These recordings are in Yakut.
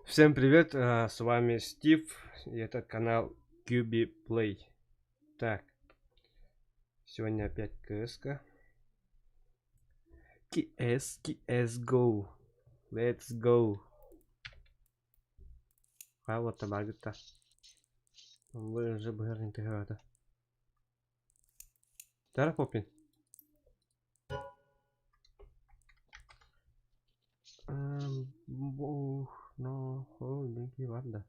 Всем привет, с вами Стив, и это канал QB Play. Так, сегодня опять КСК. KS, KS Go. Let's go. Хаалла баргытта. Вы уже быһар интеграта. Тара Попин. Барда.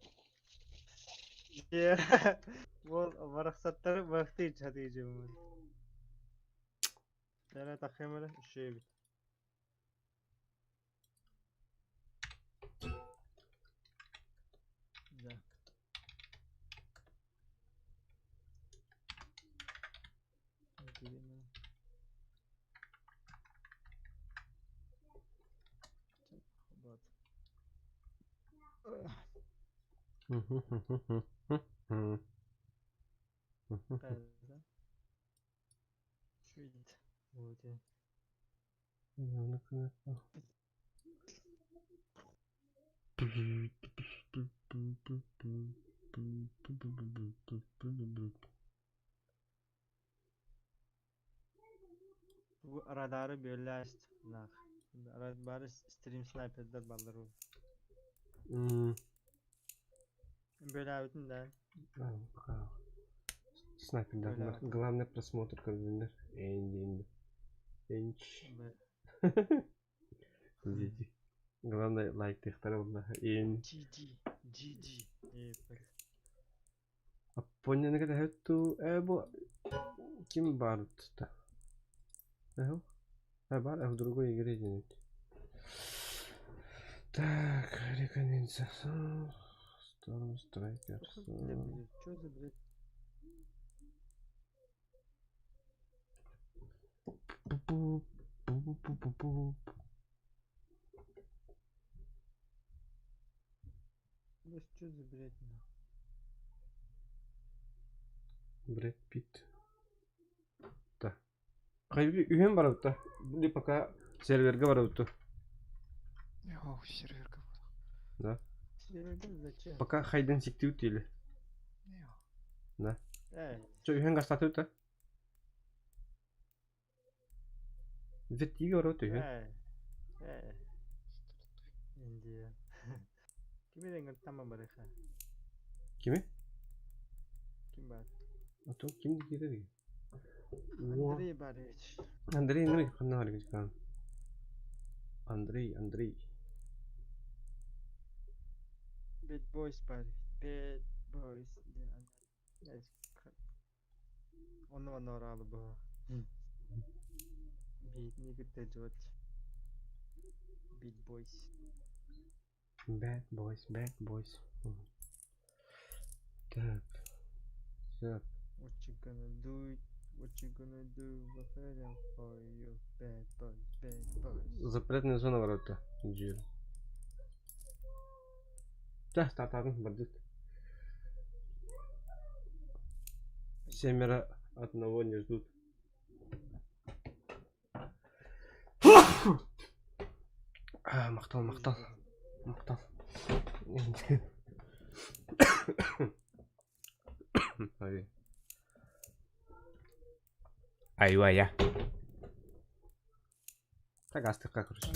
Ол барахсаттары бахтыы сатыыжыбын. Тара таххымара үшөбүт. Да. Бу радары бөлләст. Бары стрим снайпердер баллар ол. Бөләбүтүн да. Снайпердар. Главный просмотр көрдүннэр. Энди. Энч. Диди. Главное лайк тыхтара булла. Эн. GG. GG. Аппонияны кэтэһэтту э бу ким бар та? Эху. А бар, а в другой игре где-нибудь. Так, рекомендация. Storm Strikers. Что за бред? Что за бред? Брэд Питт. Да. Үһүн барыбыта. Били пока серверге барыбыта. О, серверга Да. Серверге зачем? Пока хайден сиктибит или. Да. Чо үһүн гастатыбыта. Веттиги барыбыт үһүн. Индия. Кими деңгер тамма барыха? Кими? Ким бар? А то ким кире Андрей Барыч. Андрей, Андрей, ханна барыч Андрей, Андрей. Bad Boys бар. Bad Boys. Оны оны оралы бу. Бит не күтте жот. Bad Boys. Bad Boys, Bad Boys. Так. Все. What you gonna do? What you gonna do? For you, bad boys, bad boys. Запретная зона ворота. Джир. Да, татарын бардыт. Семеро одного не ждут. А, мақтал, мақтал. Мақтал. Ой. Айва я. Так, астыққа, короче.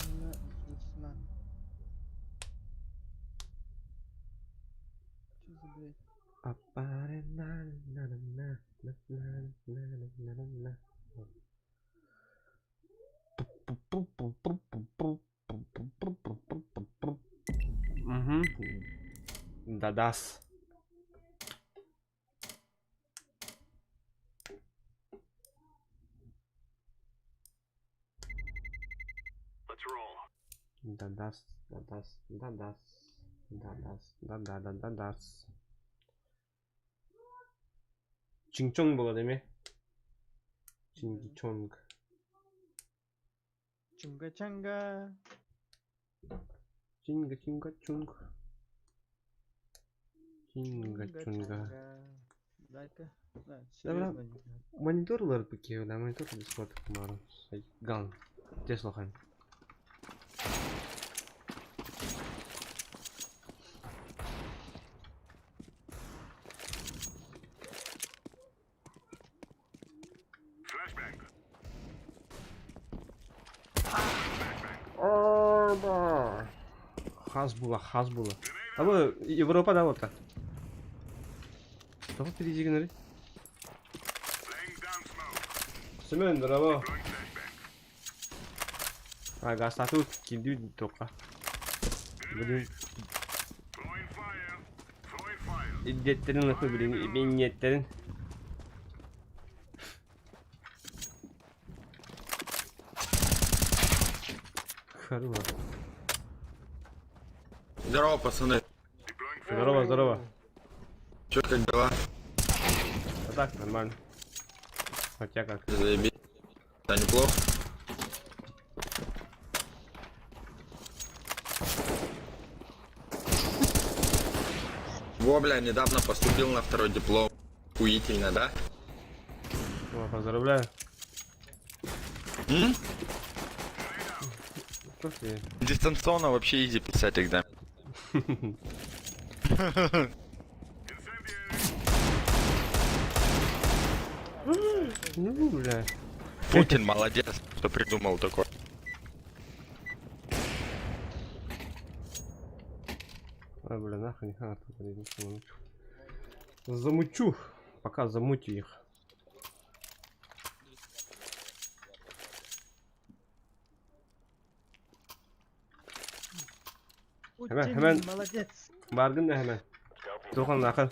Угу. Да-дас. Да-дас, да-дас, да-дас, да-дас, да-да-да-да-дас. Чингчонг була деме? Чингчонг. Чунга чанга. Чинга чинга чунг. Чинга чунга. Дай-ка. Да, Добра. серьезно. Монитор лар пикею, да, монитор Discord кумару. Ган. Теслохан. Хас була, хас була. А бу Европа да вот так. Тоҕо впереди гынары? Семен, здорово. А, гастату кирдүү тоққа. Блин. Идиэттерин лапы, блин, минниэттерин. Хорош. Здорово, пацаны. Здорово, здорово. Че, как дела? А так, нормально. Хотя как. Заебись. Да, неплохо. Во, бля, недавно поступил на второй диплом. Хуительно, да? О, поздравляю. М? Что ты? Дистанционно вообще изи писать экзамен. Ну, бля. Путин молодец, что придумал такое. А, бля, нахуй, а, тут, блин, замучу. Замучу. Пока замутю их. Путин Hemen, hemen. молодец. Баргын да hemen. Тухан нахуй.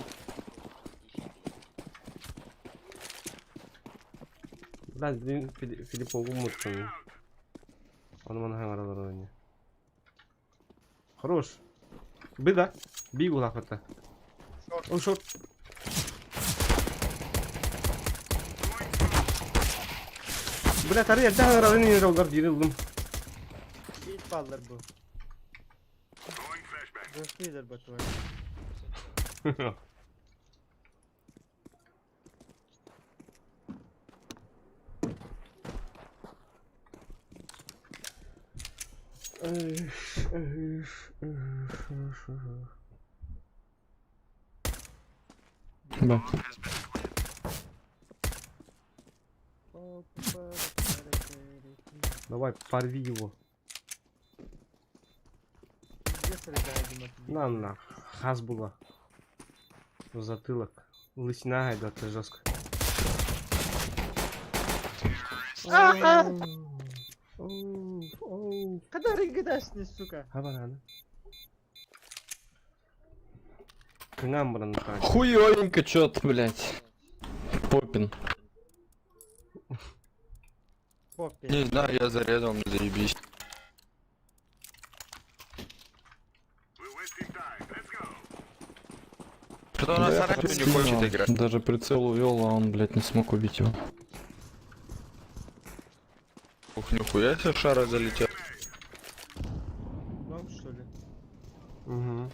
Бля, блин, Филипп Огумутсон. Он мана хаңаралар ойне. Хорош. Быда. Би улахата. О, шорт. Бля, тары эрдэ хаңаралын инер дирилдим. Бит баллар бу. Рөхмейдер батуар. Да. Давай, порви его. На, на, хазбула. В затылок. Лысина идет жестко. Кадар гидашны, сука. Хабараны. Кыңам бұрын. Хуёвенько чё-то, блядь. Попин. Поппи. Не знаю, я зарезал, мне заебись. Что у нас Да я Оранжевый не прицел хочет играть? Даже прицел увел, а он, блядь, не смог убить его. Ух, нихуя себе шара залетел. Long, что ли? Угу.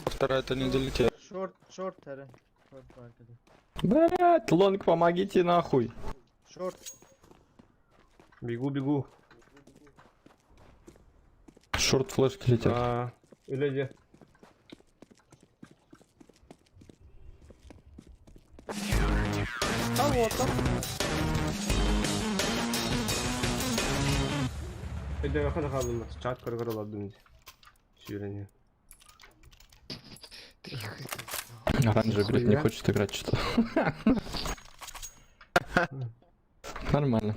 Вторая-то не залетела. Short, short herı. Short var dedi. Блядь, long, помогите нахуй. Short. Бегу, бегу. Short флешки летят. А, или где? Кого-то. Эдэ хада халым чат көргөр оладым. Сүйрени. Оранжевый, блядь, не хочет играть что-то. Нормально.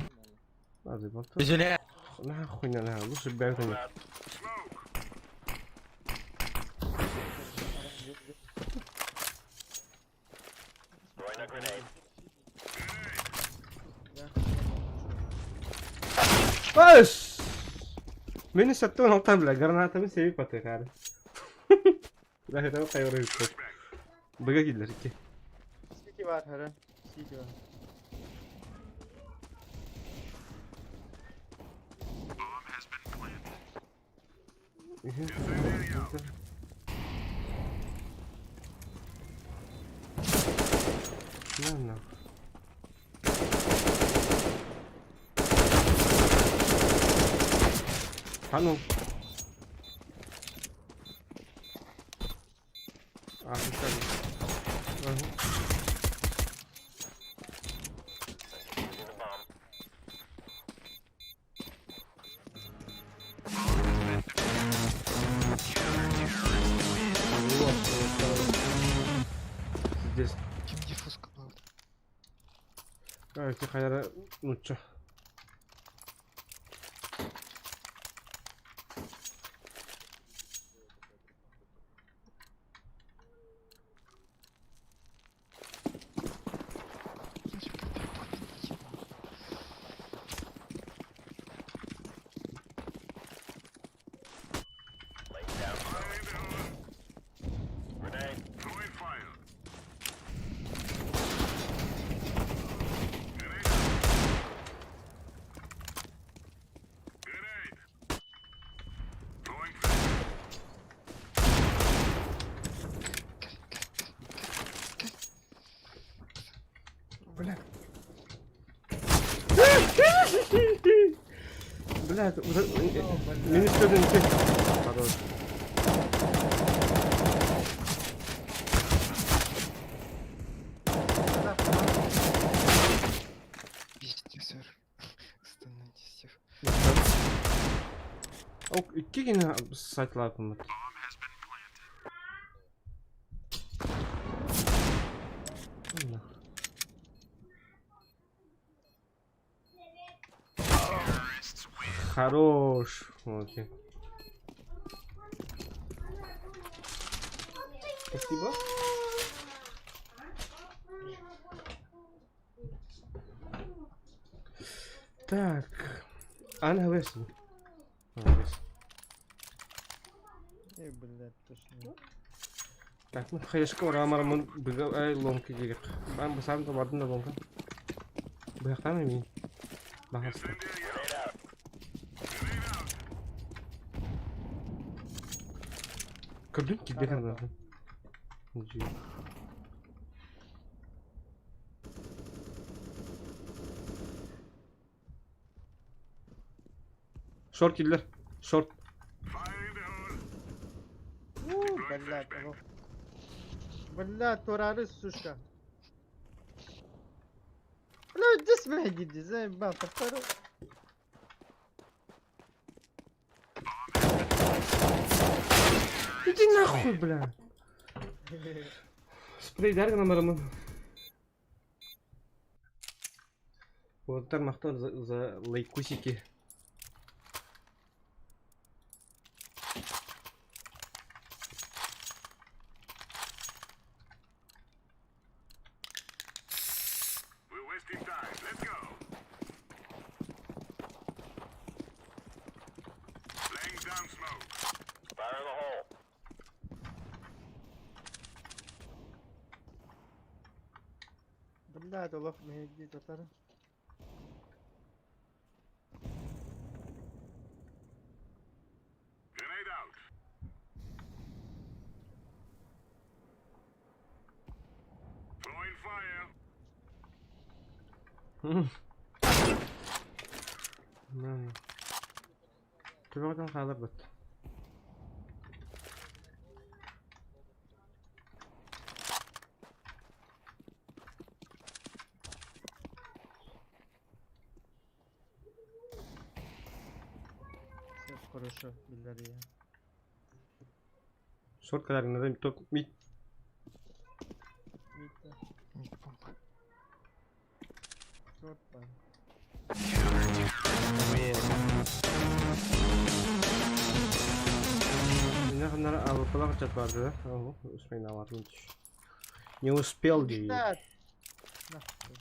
Азы вот. Извиняюсь. Нахуй не надо, лучше бегай. Аш! Мени саттын алтан бля, гранатами себеп батыр. Да, это кайры. Быга килдер ики. City var herı. City var. На, на. А ну. А, ты как? Ага. Ити хайара нуучча. Бля, Бля, министрден ити. Хорош. Пиздец, сэр. Остановитесь всех. Ок, икки генә сайтлар кыммыт. Хорош. Окей. Спасибо. Так. Ана весен. Эй, блядь, точно. Так, ну хаешка урамармын быга ай ломка дигер. Бан басам да бардым да ломка. Быяктан мин. Багасы. Көрдүм килбек анда. Шорт киллер. Шорт. Блядь, алло. Блядь, турары, сучка. Блядь, иди смеги, заебал, повторю. Иди нахуй, бля. Спрей дар гына Уолаттар махтал за, за лайкусики. Блядь, олох меги татары. Төбөҕүтүн хааларбыт. Все хорошо, биллэр я. Шорт каларыңнарым топ мид. Митта. Мид бомба. Шорт бар. Мине авырталар чат барды да. Ого, успей наварнуть. Не успел дии. Блядь. Нахуй.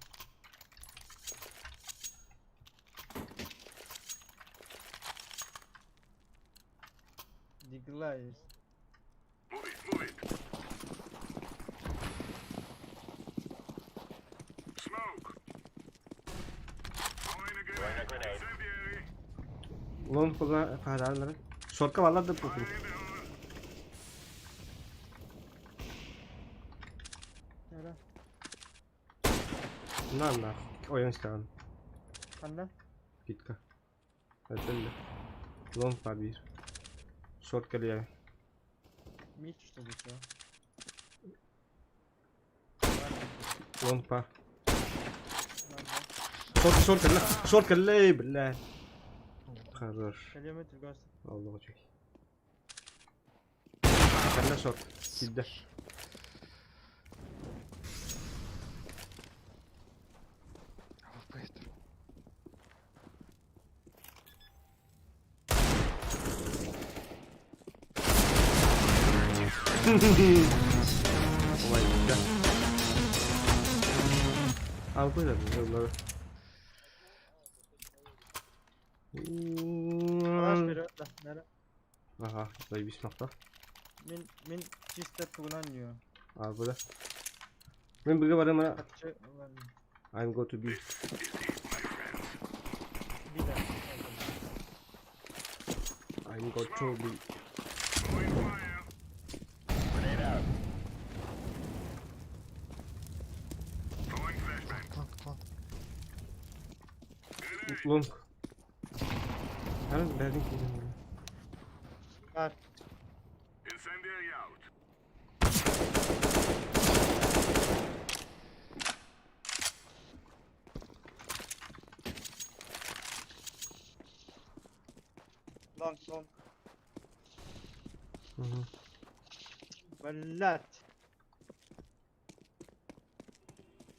Дигла есть. Лон куда каралар. Шортка валар да похуй. Нара. На нахуй. Ойон стан. Ханна. Питка. Өтөллө. Лон побир. Шорт кэлиэ. Мид что ли, чё? Лон па. Ладно. Шорт, шорт кэллэ. Шорт кэллэ, бля. Хорош. Кэлиэмэ түргэн Аллах үчүгэй. Кэллэ шорт. Киирдэ. Улайда. Албы да. Калаш берет да. Нара. Ага, заебись нахта. Мин чисто тугунан нью. Албы да. Мен быга барым. Харчы ылан. I'm go to be. Бида. I'm go to be. Long, long, long. Long. Харан бәрін келген. Бар. Long long. Блять.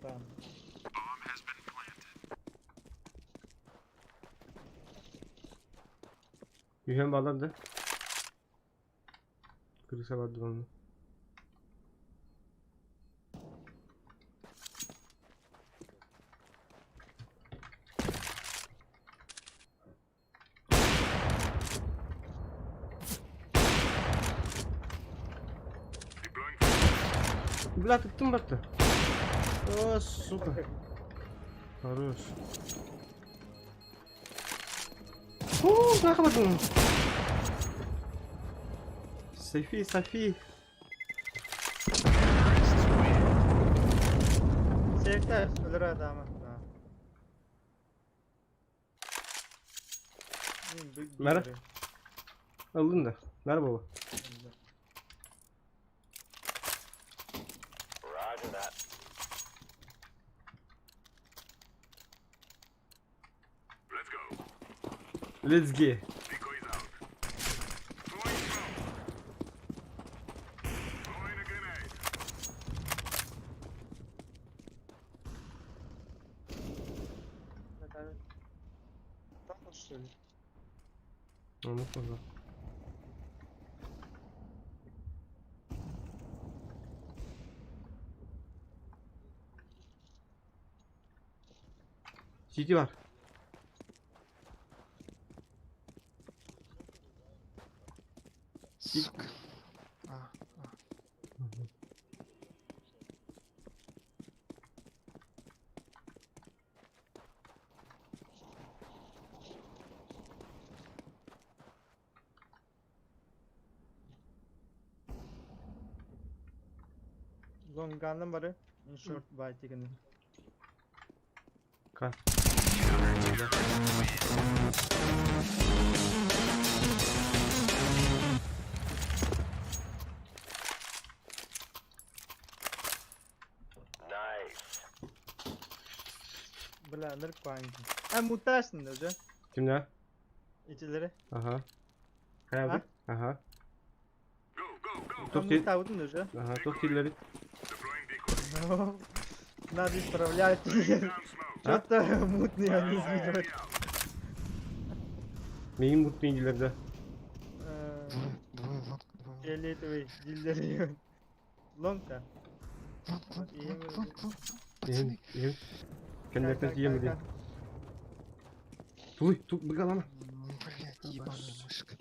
Там. Юхен баларды. Крыса барды оны. Бля, тыктым батты. О, сука. Хорош. О, нахуй баттым. Софи, Софи. Sevkler ölür adamı. Ha. Merhaba. Aldın da. Ver baba. Let's go. Там что ли? Onu fazla. City var. Сука. А, Long gun'dan barı. In short by taken. Ka. Бля, нырк панки. А муташный даже. Kimde? Итилери. Aha. Kayaldı. Aha. Там Çok değil. мутаудun даже. Aha, çok dilleri. Надо исправлять. Что-то мутный они видят. Neyin mutlu ilgileri de. двое, двое long, двое long. Фиолетовый дилдери. Long-то. Long, long, long, long, long, long. Yem, Пацаны. yem. Kendilerine yemedi. Tuluy, tu, bıgalama. Блять, ебаная мышка.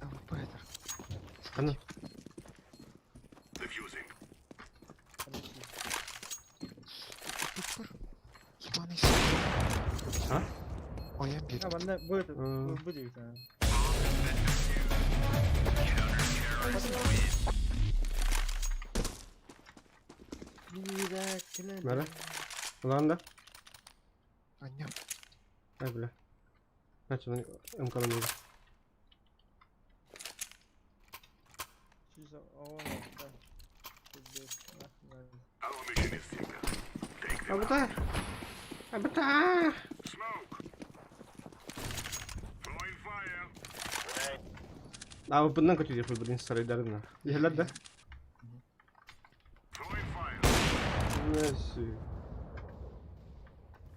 АВП это. Ana. Тупор. Ебаный сука. А? Ой, я бил. А, вон, будет, будет. Nerede? Ulan da. Аня. Ay бля. Kaç ben МК-дан Абыта! Абыта! Аабыппынан көтүтүөхпүт блин сарайдарына. Иһэллэр да?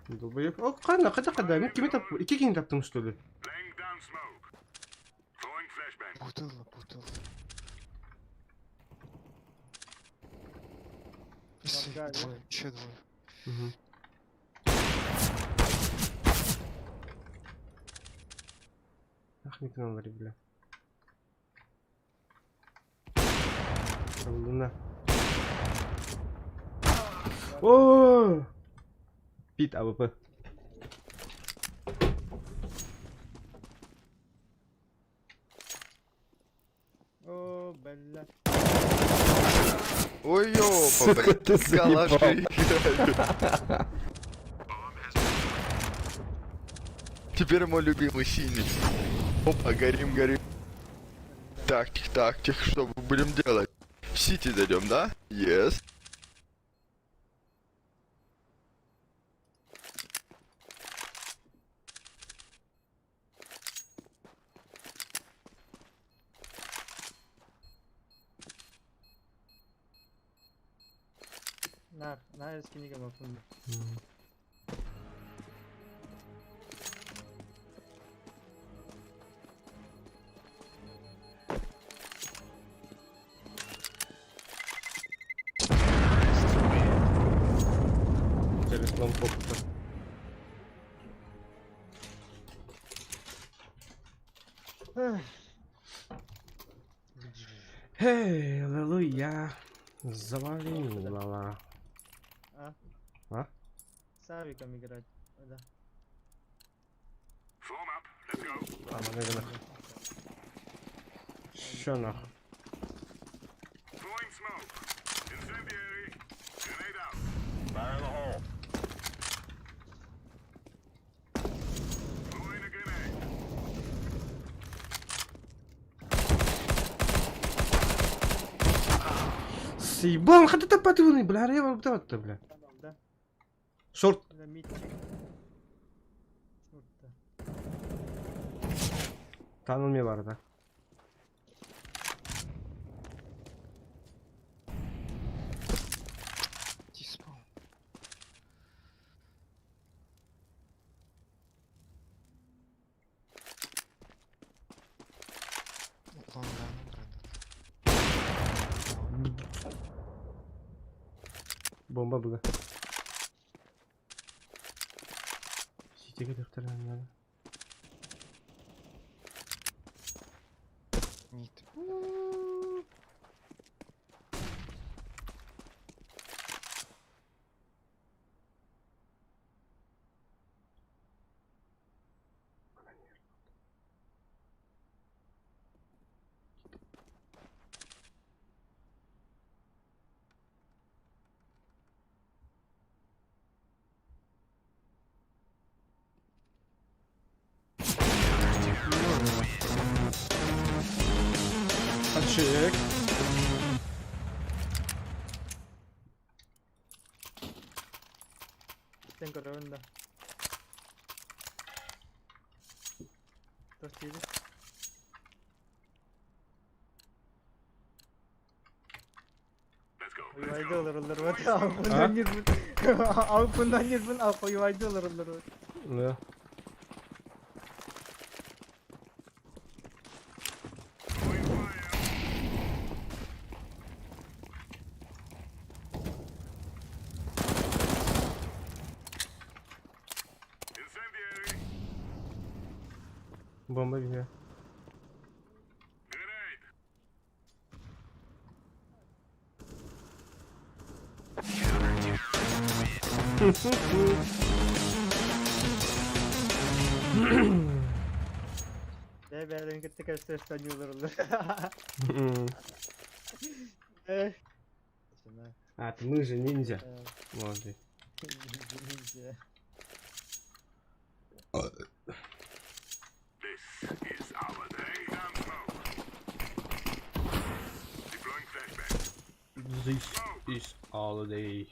Долбоеб. О, ханна, хата хада, мен кими тап, икки киһини таптым что ли? Бутылла, бутылла. Моргаю. Двое, еще двое. Угу. Ах, не гналари, бля. Луна. О! Пит АВП. О, бля. Ой, ёпа, Сука, блядь, ты заебал. калаши играю. Теперь мой любимый синий. Опа, горим, горим. Тактик, тактик, что мы будем делать? В Сити зайдем, да? Yes. Нар, на скинига бапын. Телефон попыта. Эй, аллилуйя. Завалила. А? А? С авиком играть. Да. А, наверное. Щё нахуй? Съебал, хата тапатываны, бля, рева, бля. Да. Шорт. Да, митчик. Шорт, Таныл ме бар, да. Диспаун. Лонга, Брэндон. Бомба была. Ситеге доктордан надо. Мид. Ачык. Сен көрөбүн да. Туох диибит? Уйвайды олороллор вот. А? Алпынан нирбин, алпынан олороллор вот. Да. Бомба где? Бэйбэлэрин кытта көрсө олороллор. Эх. А, ты мы же ниндзя. Молодцы. Ниндзя. This is holiday.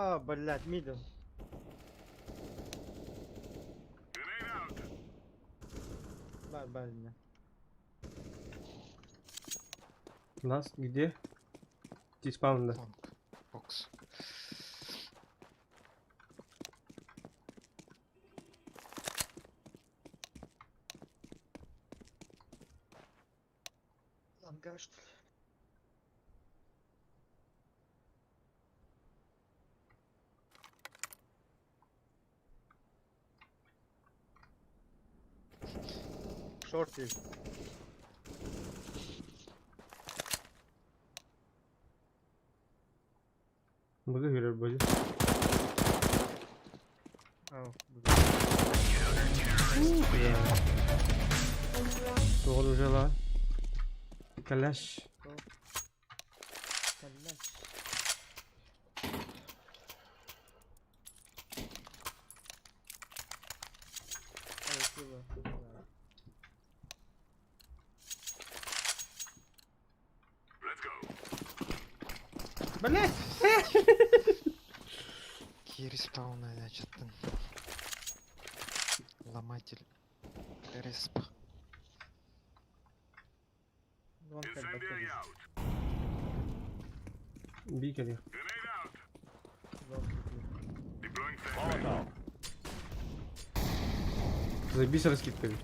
А, блядь, middle. Бар, бар, не. Last где? T-spawn, да. Long. Box. Лонга, что ли? Шорты. Буду говорить, будет. Ау, блядь. Doğru la. Каляш. Каляш. Ой, сила. Да. Блять! Какие респауны, значит, там. Ломатель. Респ. Вон как батарейка. Бикали. Вон как Забись раскидками.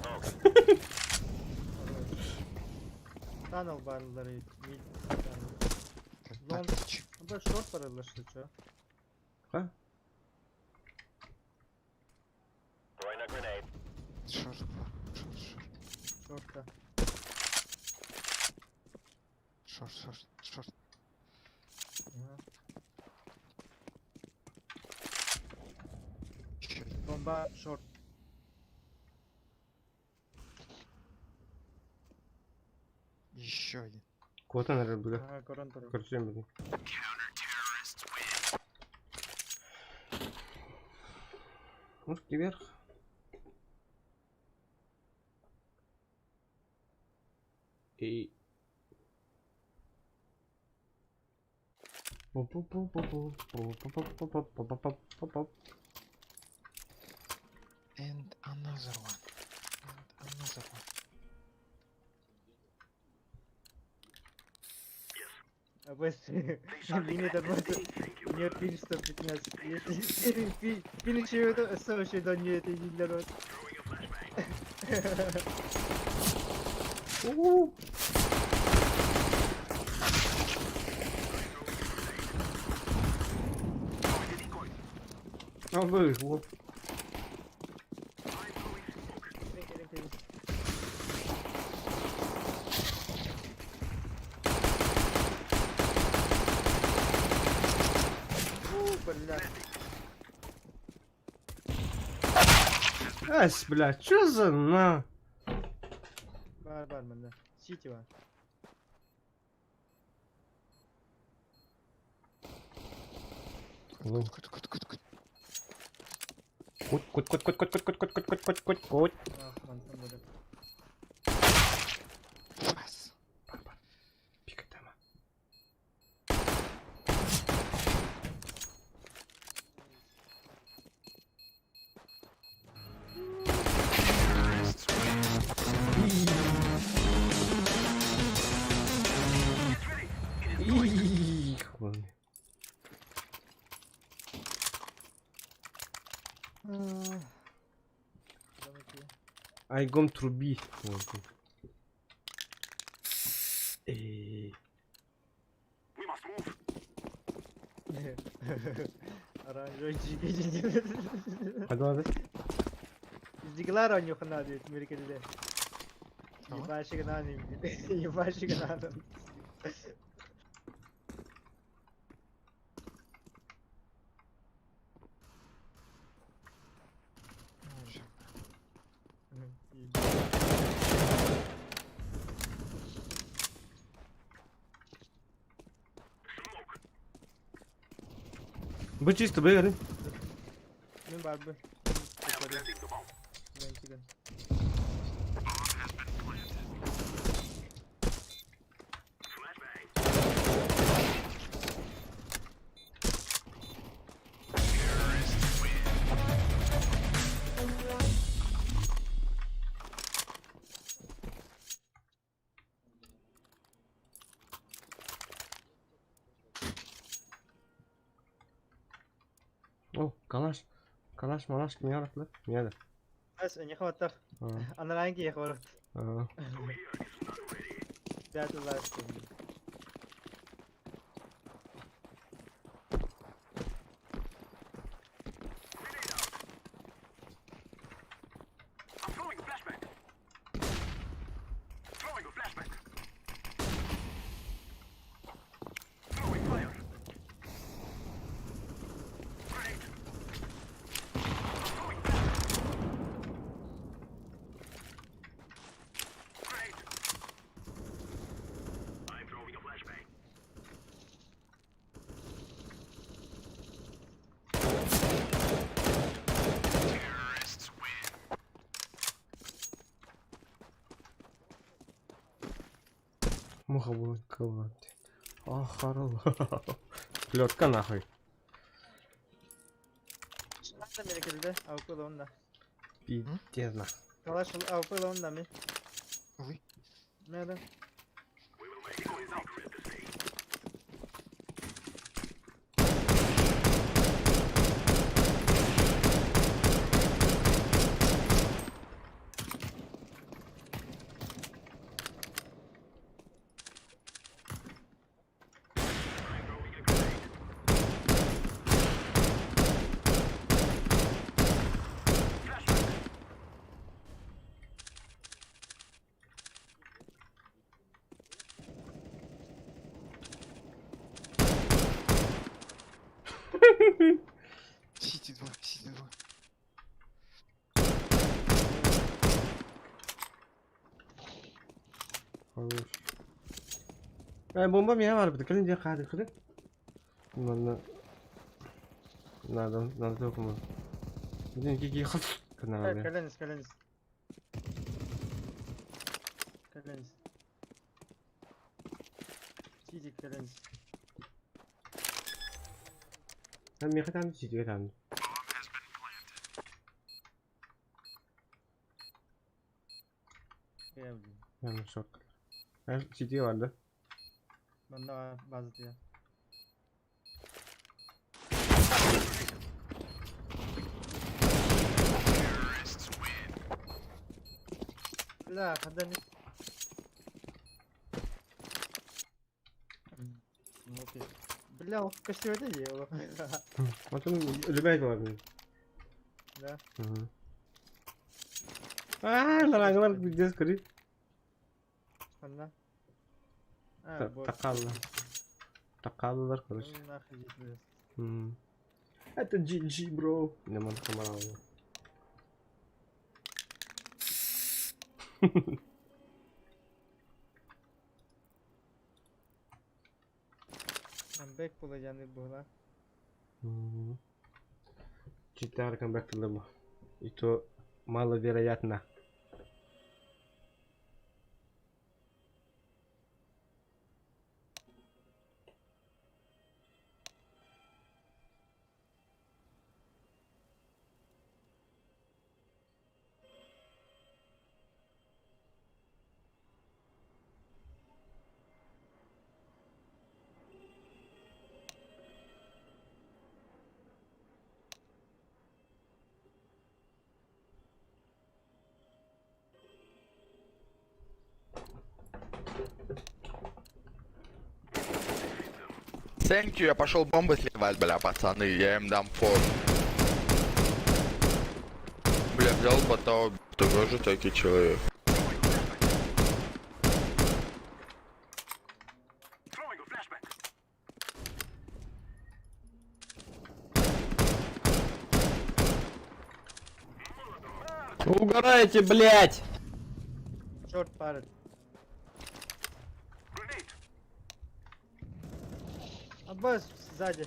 Tunnel barları mid tunnel. Так, Long. ч- Bu short barılaştı ço. Ha? Short бар. Short, short. Short'ta. Short, short, short. Aha. Еще один. Bomba short. Еще один. Куда наверное, буде. Aha koron tarafı. Короче, блин. Русский вверх. И... Пу-пу-пу-пу-пу-пу-пу-пу-пу-пу-пу-пу. And another one. And another one. Абас, мине абас, мне пин 115. Если пин еще вообще до не это не для рот. У-у. А вы, вот. Бля. Ась, бля, чё за на? Бар бар мында. Сити бар. Лол. Кут, кут, кут, кут. Кут, кут, кут, кут, кут, кут, кут, кут, кут, кут, кут, кут, кут. А, мантан буде. Пас. Бар, бар. Пикай там. Их, вон. I gone to B. Вот. Эй. Оранжевый чики. Hadi abi. Зиглар ойнохуна дейт мерекелде. Ага. Ебашик на ним. Ебашик на ним. Ну, всё. Bu чисто б hadi. Мен бар бы. Мен чиган. О, калаш. Калаш, малаш, кимиэхэ бараттылар? Миэхэ да. Ас, эйиэхэ баттах. Аа, Анарааҥ киһиэхэ барат. аа. That last thing. Муха буолан кыллан. А, харыл. Плетка нахуй. Ханна мени кэллэ? АВП ылабын да. Пиздец нахуй. Калаш АВП ылабын да мин. Ылый. Надо. Сити 2, Сити 2. Хорош. Э, бомба миэхэ баар эбит. Кэлин дьэ хаады кыры. Манна надо, надо только Блин, какие хат каналы. Кэлэнис, кэлэнис. Кэлэнис. Сити кэлэнис. Там миэхэ там ситигэ там. Там шок. Ситигэ бар да? Манна база Бля, хада не... Бля, он костюм делал. Вот он любит ладно. Да. А, нараңылар пиздец көрүй. Ханна. А, вот. Такалла. Такаллар, короче. Ну, нахуй здесь, блядь. Это GG, бро. Нема хамарал. Камбэк буолан буолла. Читар камбэк тылы И то маловероятно. Thank you, я пошел бомбы сливать, бля, пацаны, я им дам фор. Бля, взял бота, ты тоже такой человек. Угораете, блять! Черт парит. Аббас сзади.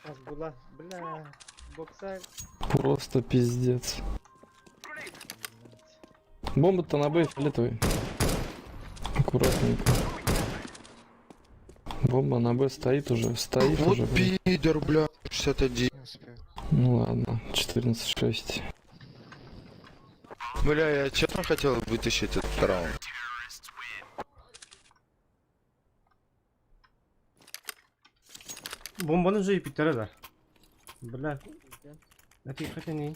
Ас була. Бля. Бокса. Просто пиздец. Бомба-то на Б фиолетовый. Аккуратненько. Бомба на Б стоит уже, стоит Вот уже. блин. пидор, бля, 61. Не успею. Ну ладно, 14-6. Бля, я честно хотел вытащить этот раунд. Бомбаны же и питера да. Бля, Хотя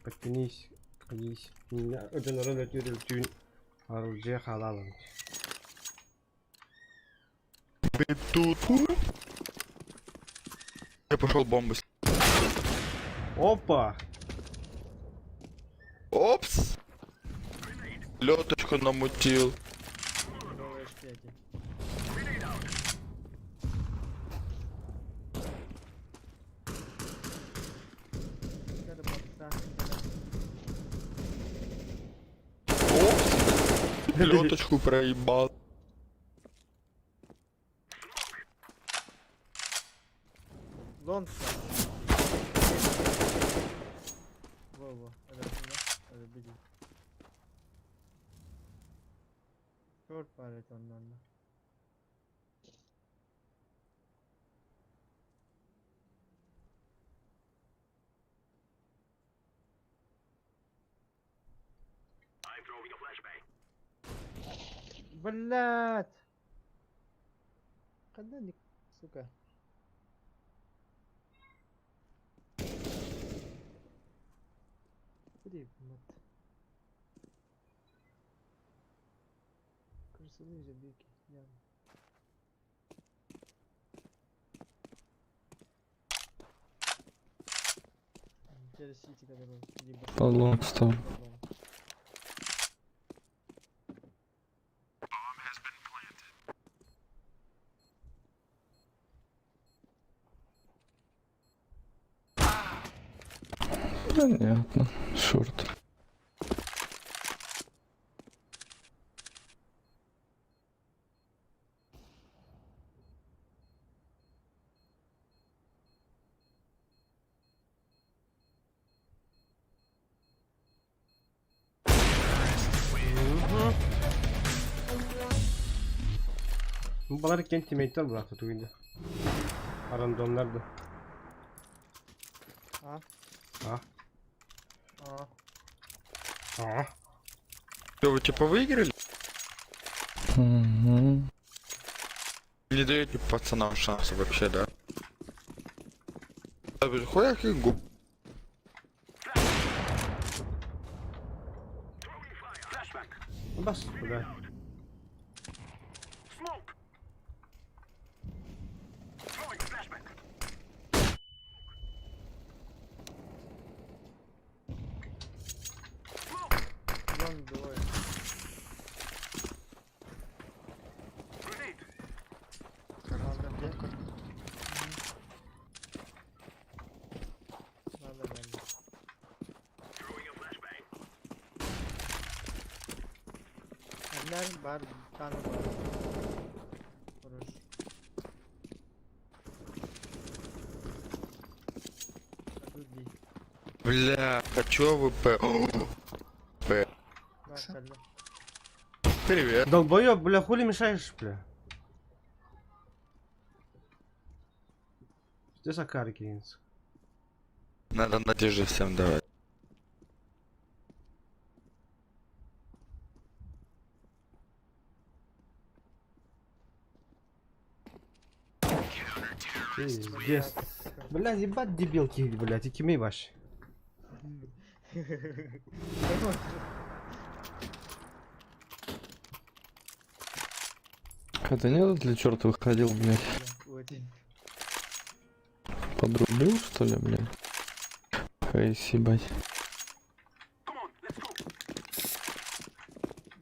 Подтянись, садись. Меня один түүн оружие халалын. Ты тут. Я пошел бомбу. Опа! Опс! Леточку намутил. Новые шпеки. Опс! Леточку проебал. Лонг. Во-во, это беги. Short парит он, наверное. Блять! Когда не, сука? Три, мат. Красуны забейки, явно. Через сити, который либо Под long стал. либо Понятно. Short. Bu balar kendi teammate'ler bıraktı tugunda. Рандомнарды. А? А? А. А? Что, вы типа выиграли? Угу. Не даете пацанам шанса вообще, да? Да, блин, хуя как губ. Бас, куда? Long двое. Ладно, Кот, где? кот, кот. Надо, надо. Одна бар, там бар. Хорош. А тут бей. Бля, хочу АВП. П. На, калля. Привет. Долбоёб, бля, хули мешаешь, бля? Где Сакари кинется? Надо надежды всем давать. Пиздец. Бля, ебать дебилки, блядь, и кими ваши. Это не этот ли черт выходил, блядь? Очень. Подрубил, что ли, блядь? Эй, ебать.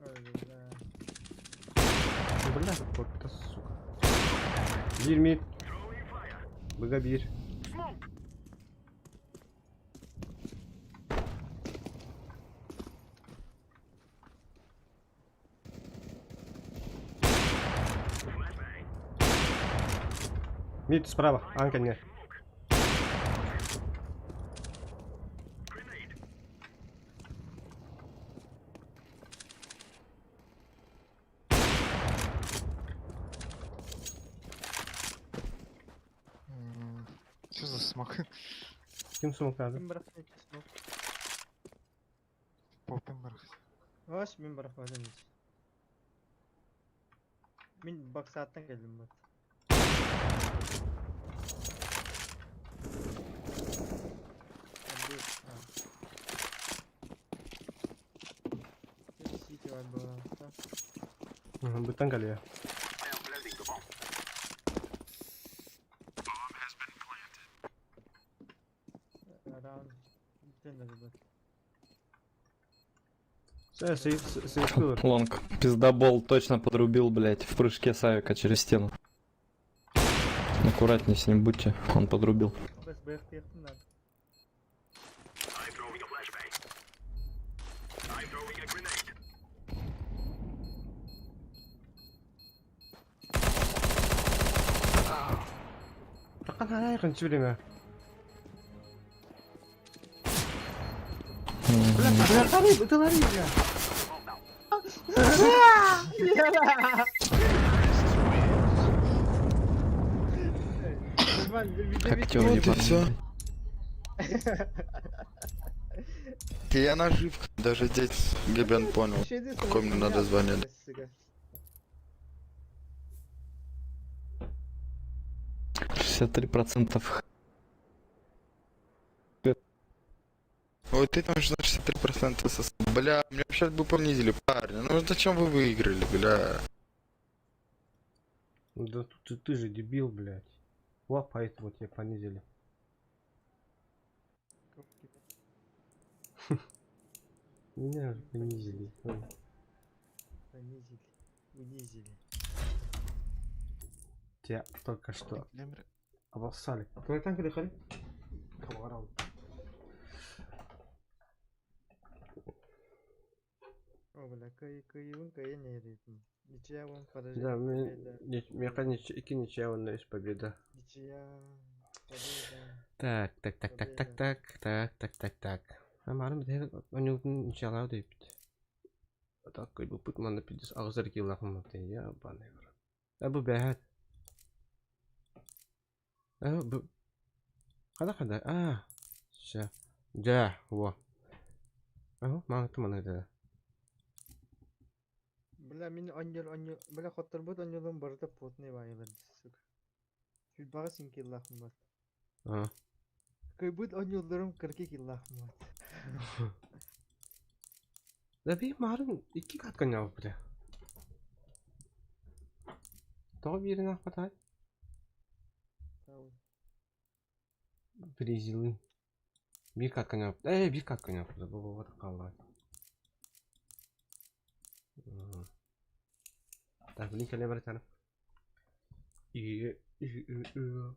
Ой, бля. Бля, вот это сука. Бир мид. Быга бир. Мид справа, Анка не. Что за смог? Ким смок надо? Мин бырахтым смок. Попин барах. Ваш мин бырахмадым hiç. Мин баксааттан келдим бат. Быттан кэлиэ. Раунд бүтэн эрэ. Э, сейф Лонг. Пиздобол точно подрубил, блядь, в прыжке с авика через стену. Аккуратнее с ним будьте, он подрубил. Бас бэхтиэхтин наада. Ракан время. М, Бля, бля, лари, это лари, бля. Актер Вот и ебаный, всё. блядь. Я наживка. Даже здесь Гебен понял. Какое мне надо звание? 63% х- Ой, ты там же на 63% сос... Бля, меня сейчас бы понизили, парни. Ну зачем вы выиграли, бля? Ну Да тут ты же дебил, блядь. Во, поэтому тебя понизили. Меня же понизили. Ой. Понизили. Унизили. Тебя только что Лемер. обоссали. Твой танк или Кого О, бля, кыйыбын кыйын эритин. Ничья вон поражение. Да, Победа. меха ики ничья, он есть победа. Ничья. Победа. Так, так, так, так, так, так, так, так, так, так. А марым бит онюгун ничьялау дейбит. Так, кой бу пут манна пидис агызар киллахым ты я баны. А бу бәһәт. А бу Када када? А. Ща. Да, во. А, маңа туман да. Бля, мин онньор онньор, бля, хотторбут онньолун барыта потный байылар, сука. Сүлбаҕа син киллахым бар. А. Кыйбыт онньоллорум кырки киллахым бар. Да би марын икки каткан яв бля. Того бирин ахпатай. Тау. Призилы. Бир каткан яв. Э, бир каткан яв. Бу бу бу калла. Так, блин, кэлэ братан. И и и и.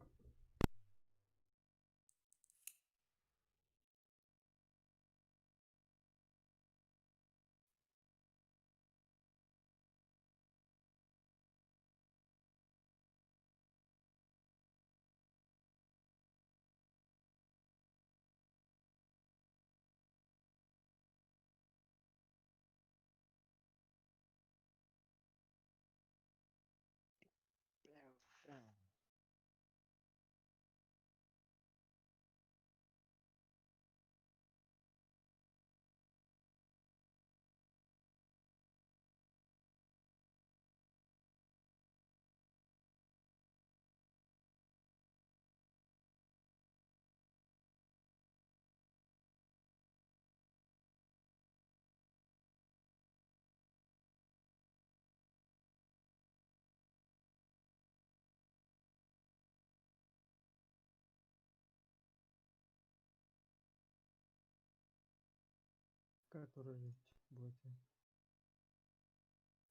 Который ведь будет.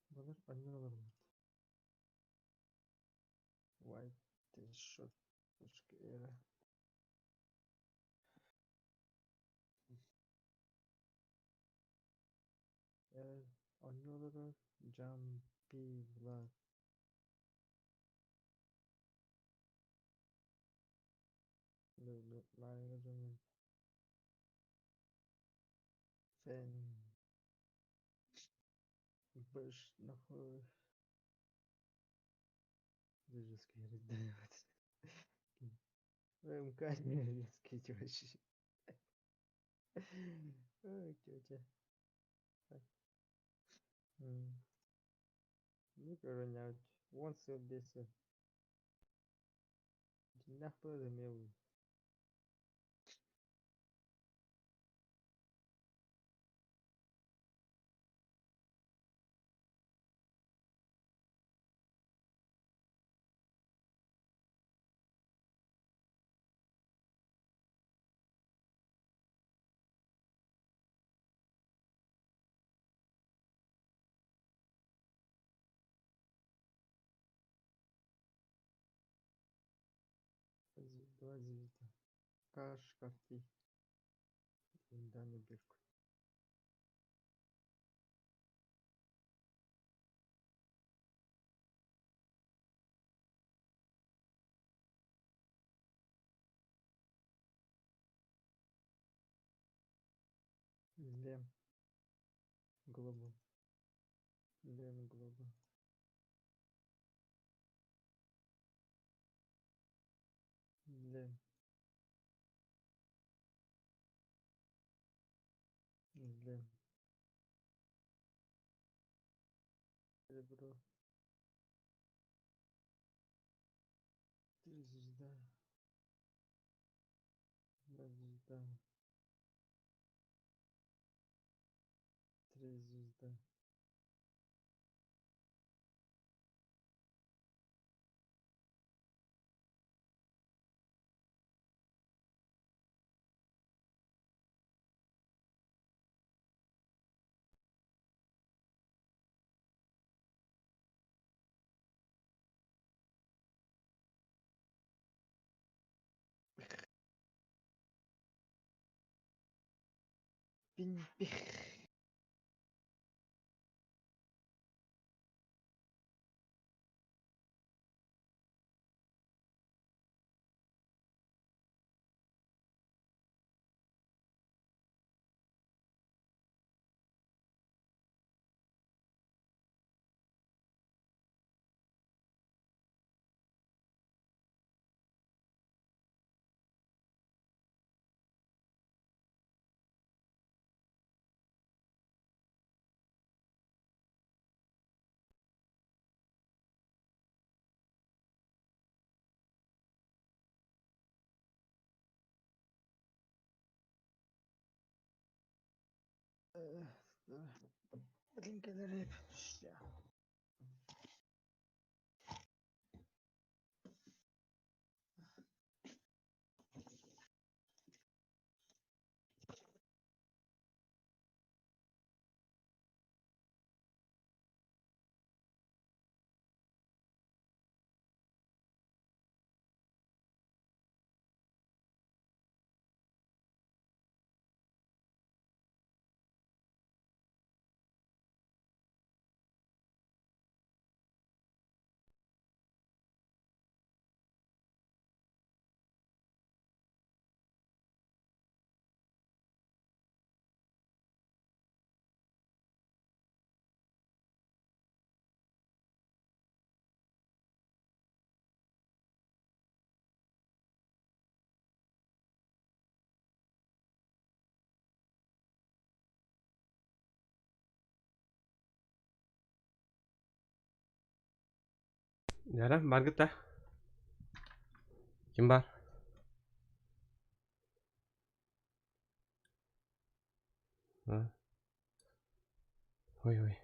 Балар онньолор бар. White shot. Точка era. Онньолоро Jumpy Vlad. Фен. Бэш, нахуй. Жесткий раздавать. МК не жесткий вообще. Ой, тетя. Так. Ну, короче, он сел бесит. Нахуй замел. Два звезда. Каш, Кафи. Даня Беркут. Лем. Глобал. Лем Глобал. Лем. Лем. Серебро. Три звезда. Два звезда. Три звезда. Пин-пих. Блин, кэлэр Яра, баргыта. Ким бар? А? Ой, ой.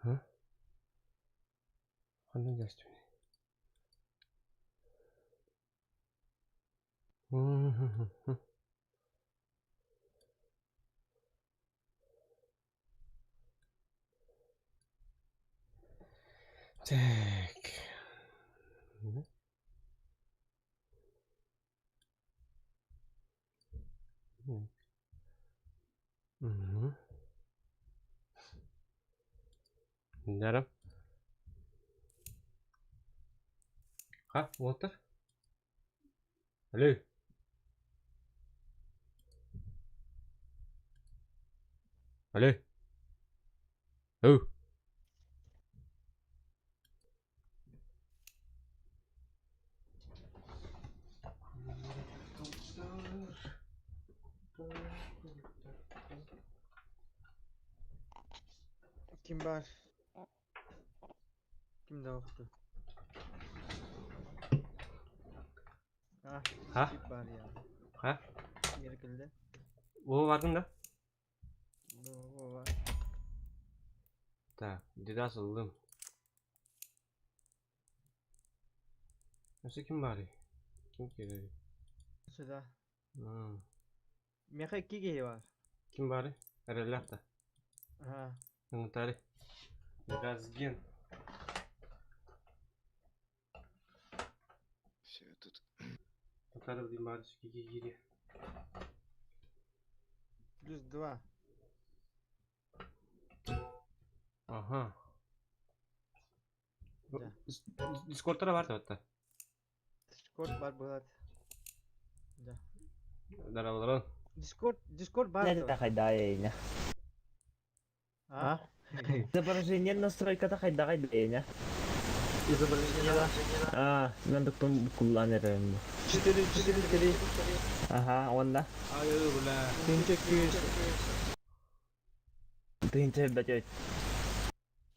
А? Ханна дястү. Так. Угу. Дарам. Ха, Уолтер? Алло. Алло. Оу. Ким бар? Ким да охту? А, Ха? Ким бар я? Ха? Меркелде. О, бардың да? Бу бар. Так, дедас ыллым. Өссө ким баарый? Ким киирэрий? Сюда. М, Меха киги бар. Ким баарый? Эрэллээх да? Ага. Ыҥытаары. Газген. Аттары дим баар киири. Плюс два. Ага. Да. Дискордтара бар да. Дискорд бар болады. Да. Дараларын. Дискорд, Дискорд бар. Не хайдайна. А? Изображение настройката хайдагай бэйна. Изображение, да. А, мен доктор кулланерем. 4, 4, 3. Аха, онда. Ай, бля. Тынча күйіс. Тыынча бәтет.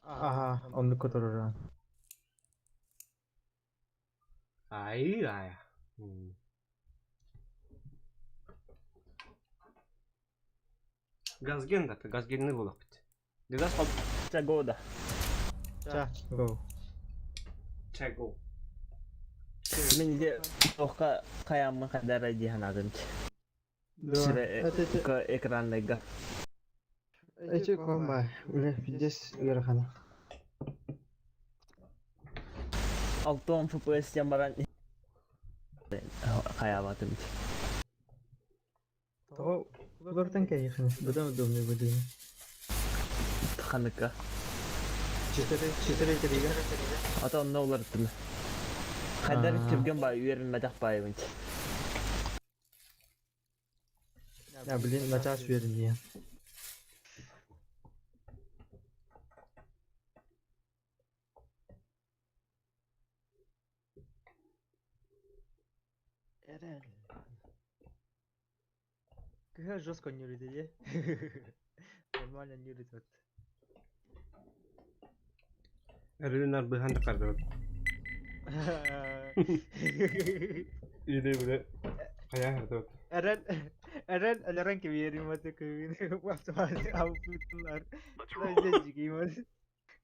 Ага, онды которора. Ай, ай. Газген да, газгенни болақ бит. Дедас қал. Ча года. Ча, go. Чаго. Мен де тоққа қаямын қадара дихан Да. Сире Это экранныйга. Эти комба. Бля, пиздец, Верхана. Алтон FPS тен баран хаябатым. Того, улартан конечно, бұдан удобный будет. Ханыка. 4, 4, 3. Ата онна уларттым. Хайдар түрген бай үйерін байыбын. Я, блин, на час вернее. Как жестко не улетели. Нормально не улетят. Эрилинар быхан тақарды. Иде бile. Қая харды. Эрен, Эрен, Эрен кебиерим аты кыбын. Автомат алып tuttular. Lan жигим.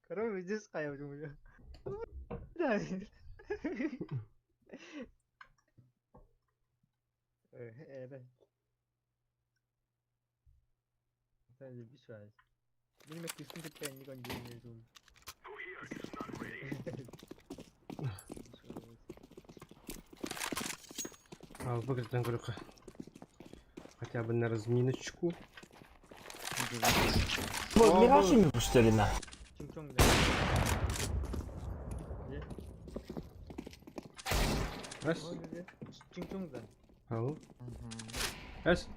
Короче, здесь каябым. Да. Эрен. Sen de bir şey. Benim kesin de kendi gönderdim. А, выглядит говорю, хотя бы на разминочку. Мирашими что ли на? Раз. Ау. Раз.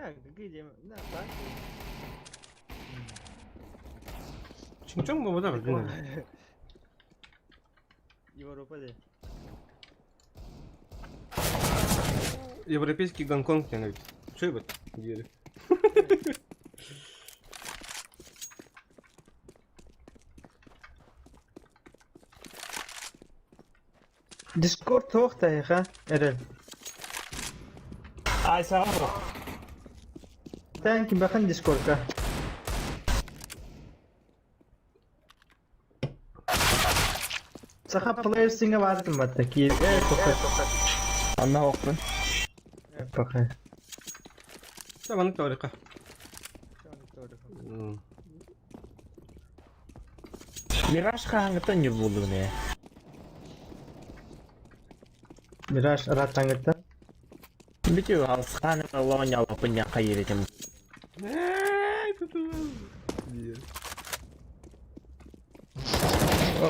Ya, какие На, так. Чинчонг 뭐보다 그러네. Европа де. Европейский Гонконг, я ведь. Что это? Двери. Discord тоқта, Эрен. Ай, саған. Thank you, бахан Discordка. Саха плеерсинге бардым батта ки. Э, тоқта. Анна оқпын. Пока. Tamam, тарика. Мираж хаңыта не болды не? Мираж раттаңытта. Бүтү алсқан лоня лопыня қайыр.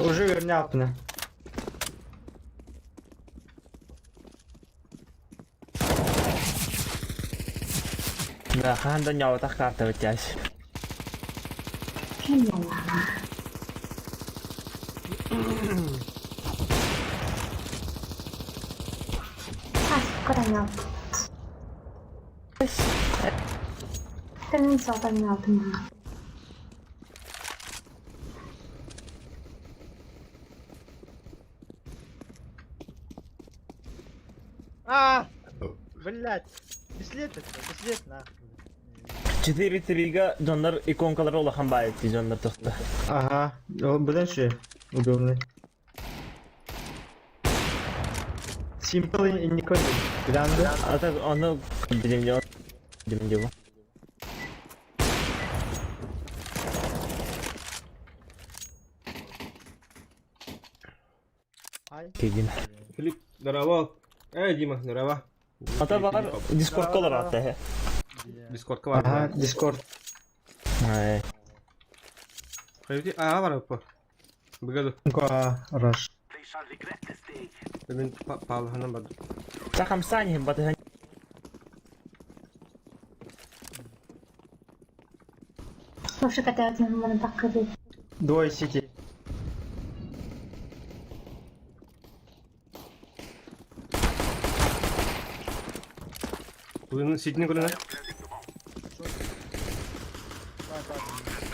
Уже верне алпына. Да, ханда няватах карта битяш. А! Блять. Беслед это, беслед нахуй. 4-3-га донор иконкалар улахан байт донор тоқта. Ага, бұдан ше, удобный. Simple и никон. Гранды. А так оны билем деп. Кигин. Филипп, здорово. Эй, Дима, здорово. Ата бар Дискордка олорор атта. Дискордка бар. Ага, Дискорд. Ай. Хайди, а бар по. Быгаду. Га, раш. Мен палханан бар. Сахам сани батыхан. Слушай, когда я так Двое сети. Бүгүн сидни көрүнө.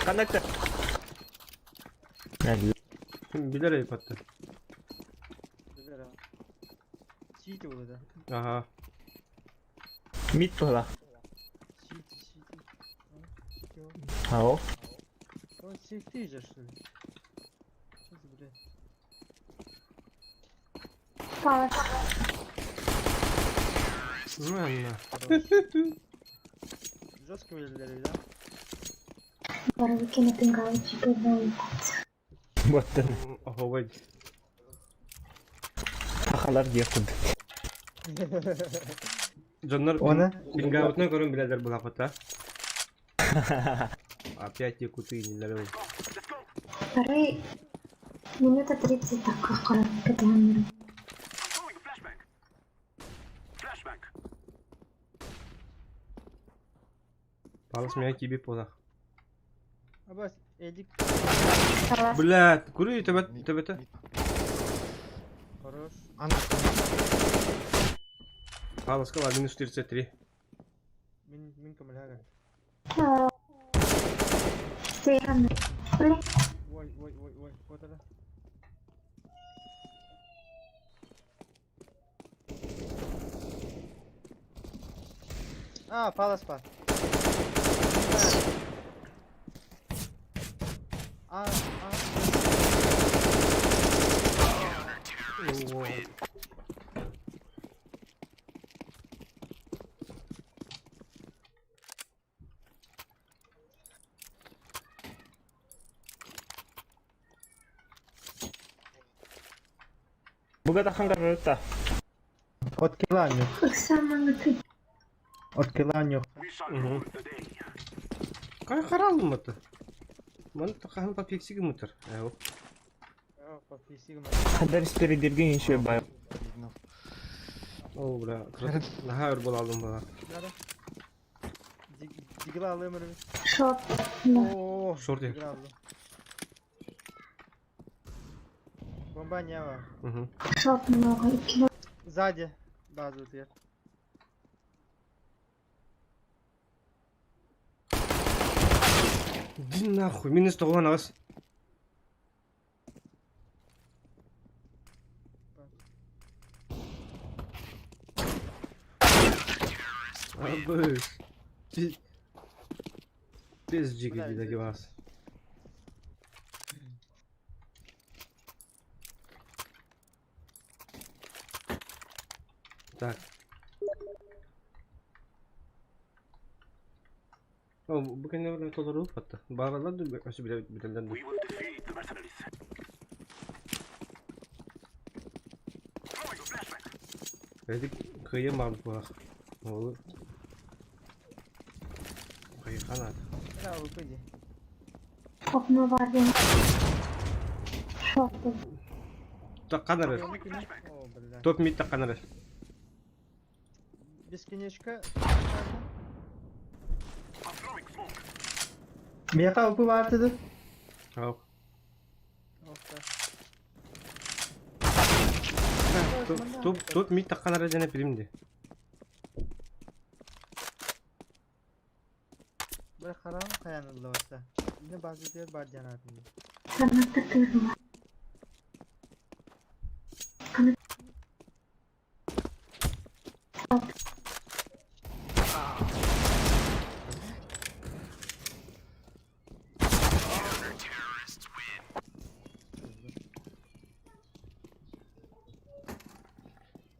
Коннектор. Билер эй патты. Ага. Мид тула. Ау. Палас. Жестко вылезли, да? Боровики на пингалочке Боттан. Оховай. Сахалар диэхтэн. Дьоннор Оны? пингаутна көрөн билэлэр булапата. Опять якуты нелер. Второй минута 30 так катамер. Палас меня киби полах. Абас, Эдик. Блядь, куры төбөт төбөтө. Хорош. Паласка ла минус 43. Мин мин көмөлһәгә. Стоян. Блин, Ой, ой, ой, ой, вот это. А, палас па. А, а. Буга тахан карырта. От киланю. самое От киланю. Кай харалым это? Ман тахан по фиксиге мутер. Эо. Хадар спередирген еще бай. О, бля. Наха өр болалым бала. Дигла алым. Шорт. О, Шорт. Бомба не было. Угу. Шорт много. Сзади. Базу дверь. Иди нахуй, минус тоғыз ағас. Абыш. Без джиги дигән вас. Так. О, бу кэннэ толору фатта. Баралар да өсө билелден. Эдик кыйын бар буах. Ол Кыйханат. Да, выпади. Окно варвин. Шорт. Такканары. О, бля. Топ мид такканары. Бесконечка. Меха упывартыды. Ау. Топ, Топ топ мид такканары жана билимди. Бір харам қаянылды баса. Не базы дер бар жанатын. Коннектор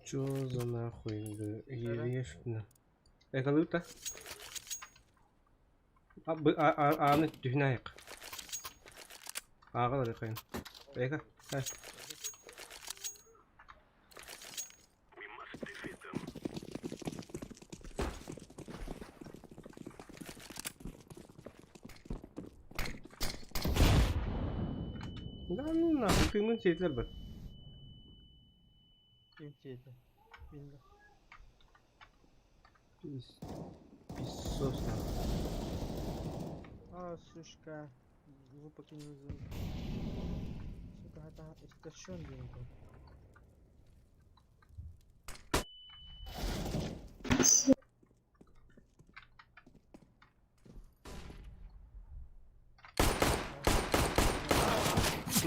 Чё за нахуй? Ерешкина. Это лута? А, б, а, а, а, ны түһүнәйк. Ага, да кайын. Эка. Да ну нахуй, тыыммын сиэтилэр быр. Ким сиэтэ? Мин да. Пис... Писсос нахуй. А, сучка. Глупо кинул. Сука, это истощен деньги. Си.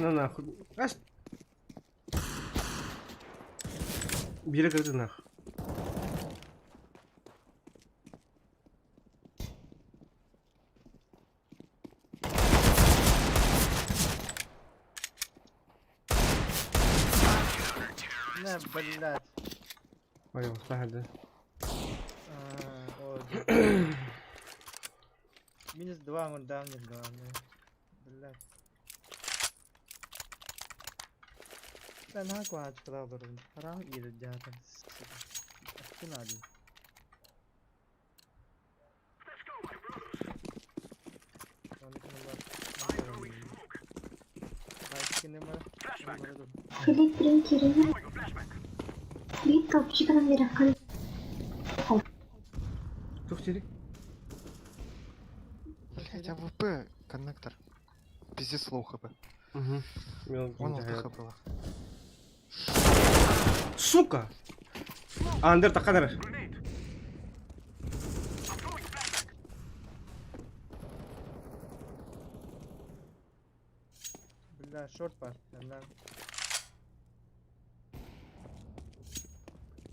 На нахуй. Ас... Биирэ кырытын нах. На, блядь. Ой, да. А, Минус 2 мурда, мне главное. Блядь. Ben ha kuaç kadar Haram iyidir zaten. Açın hadi. Филипп Кирилл. Биир топчик биэрэххин Тух сири. Блять, АВП коннектор. Пиздец лоу хп. Угу. Вон ЛТХ было. Сука! Андер таканар. Бля, шорт бар. Lan.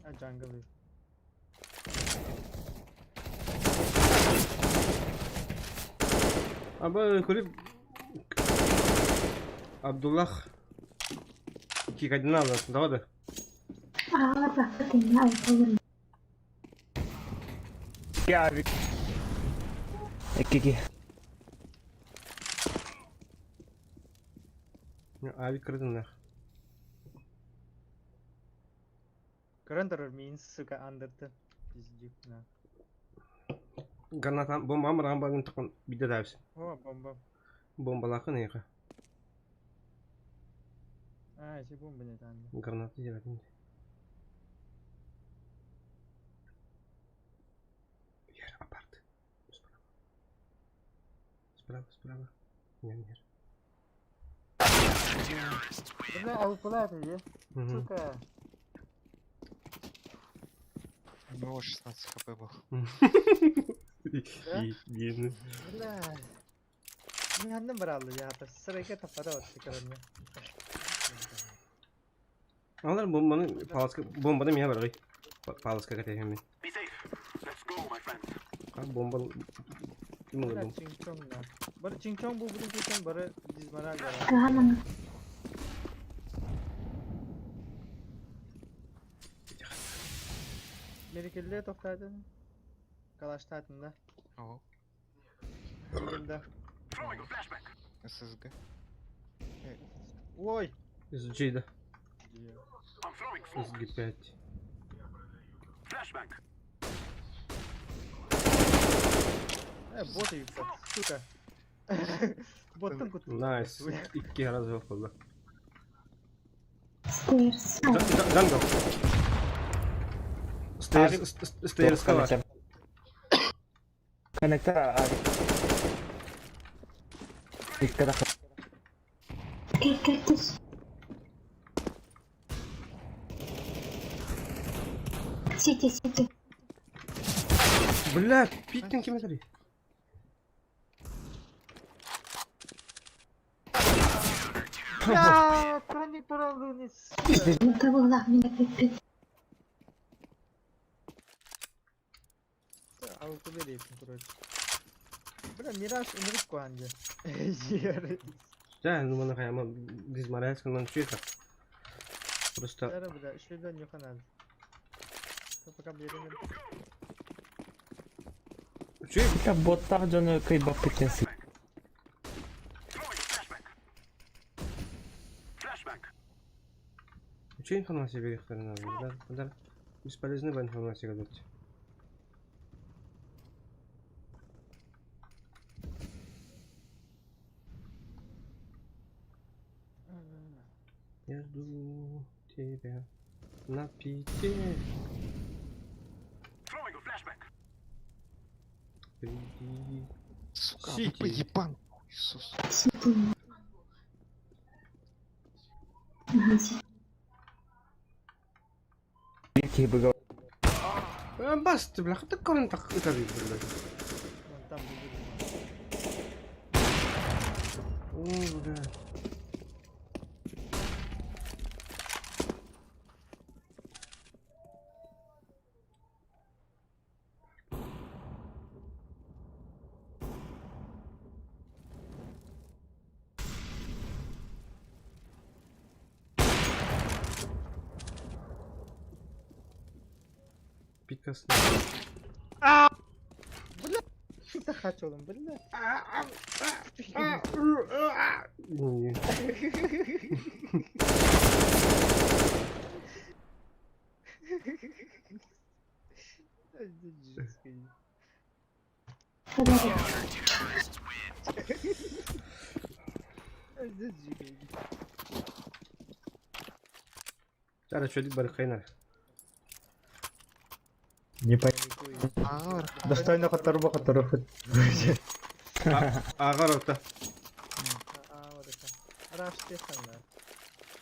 Ha jungle. Аба көрүп Абдуллах кикадина давай да. аҕалар баппыт иннэ айыллын Авик. Икки Авик кырдын нах. Көрөн means сука андырды. Пиздюк на. Граната бомба мырган багын тыкын бидде дабис. О, бомба. Бомбалакын эйха. А, эти бомбы не там. Граната жебетин. Ер, апарт. Справа. Справа, справа. Не, не. Бля, алпылар е. Сука. У него 16 хп был. Диэн. Бля. Не анным баралды я. Сырайга таппада отты көрөнмө. Алар бомбаны паласка бомбаны мия баргый. Паласка катехеми. Ка бомба ким Бля, бомба? чингчонг на. Бары чингчонг бу буду кетен бары дизмораль бара. кыһанан Мерекелде токтадын. Калаштатын да. О, Да. ССГ. Ой. SG да. SG5. Э, боты юкса, сука. Боттан кут. Найс. Икки раз болду. стейрс Джангл. Стейрс стейрс кала. Коннектор авик. Икки да. кэлкэлтис Сити, сити. Блядь, питтен ким этери? Я, коннектор алды, сука. Табыллах меня пиппит. Алты берейин, короче. Бля, Мираж умрет куанде. Ер. Да, ну мана хаяма дизмораль канан чуйка. Просто Бля, бля, еще да не ханал. Пока берем. чуй Это боттар жону кыйбап кеткен. Чуй информация берехтерин Да, да. Бесполезный ба информация говорить. Я жду тебя на пите. Приди. Сука, Сити. АВП ебан, Иисус. Сити. Ага, сити. Киһи быга Басты, бля, ты корон так ытар блядь. Вон там бежит. О, бля. Пикас. Бля, хотел, бля. Не. Чара чөдік бар қайнар. Не паникуй. Ағыр. Достойно которого которого. Ағар орта.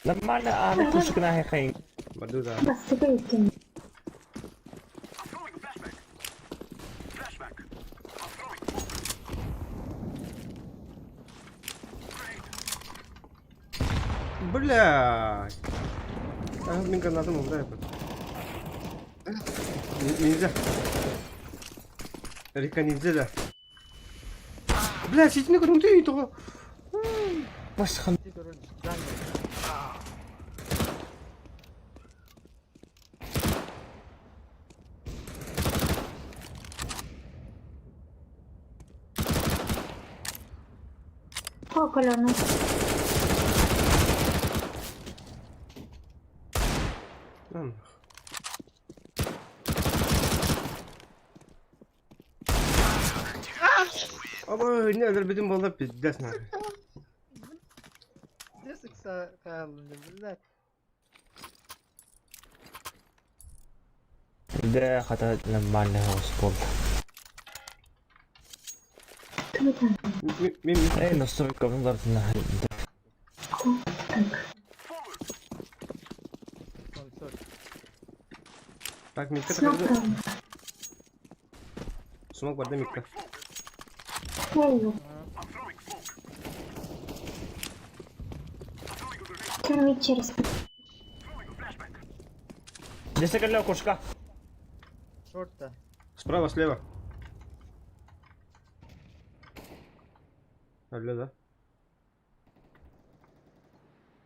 Нормально, а ну пушка хайын. Барду да. Бастыга екен. Бля. А, мен гранатым олды айбат. Ниндзя. Рика ниндзя да. Бля, сетіне көрің ты того. Басхан. О, колено. Ой, не өлбүтүм буолла пиздец нахуй. Да, хата нормально успел. Туйдан. Мен Эй, настройка на. Так. Так, микка Смок такарды. правда. Смок бар да микка. Я его. Кроме через. Десять кошка. Шорта. Справа, слева. Алло, да?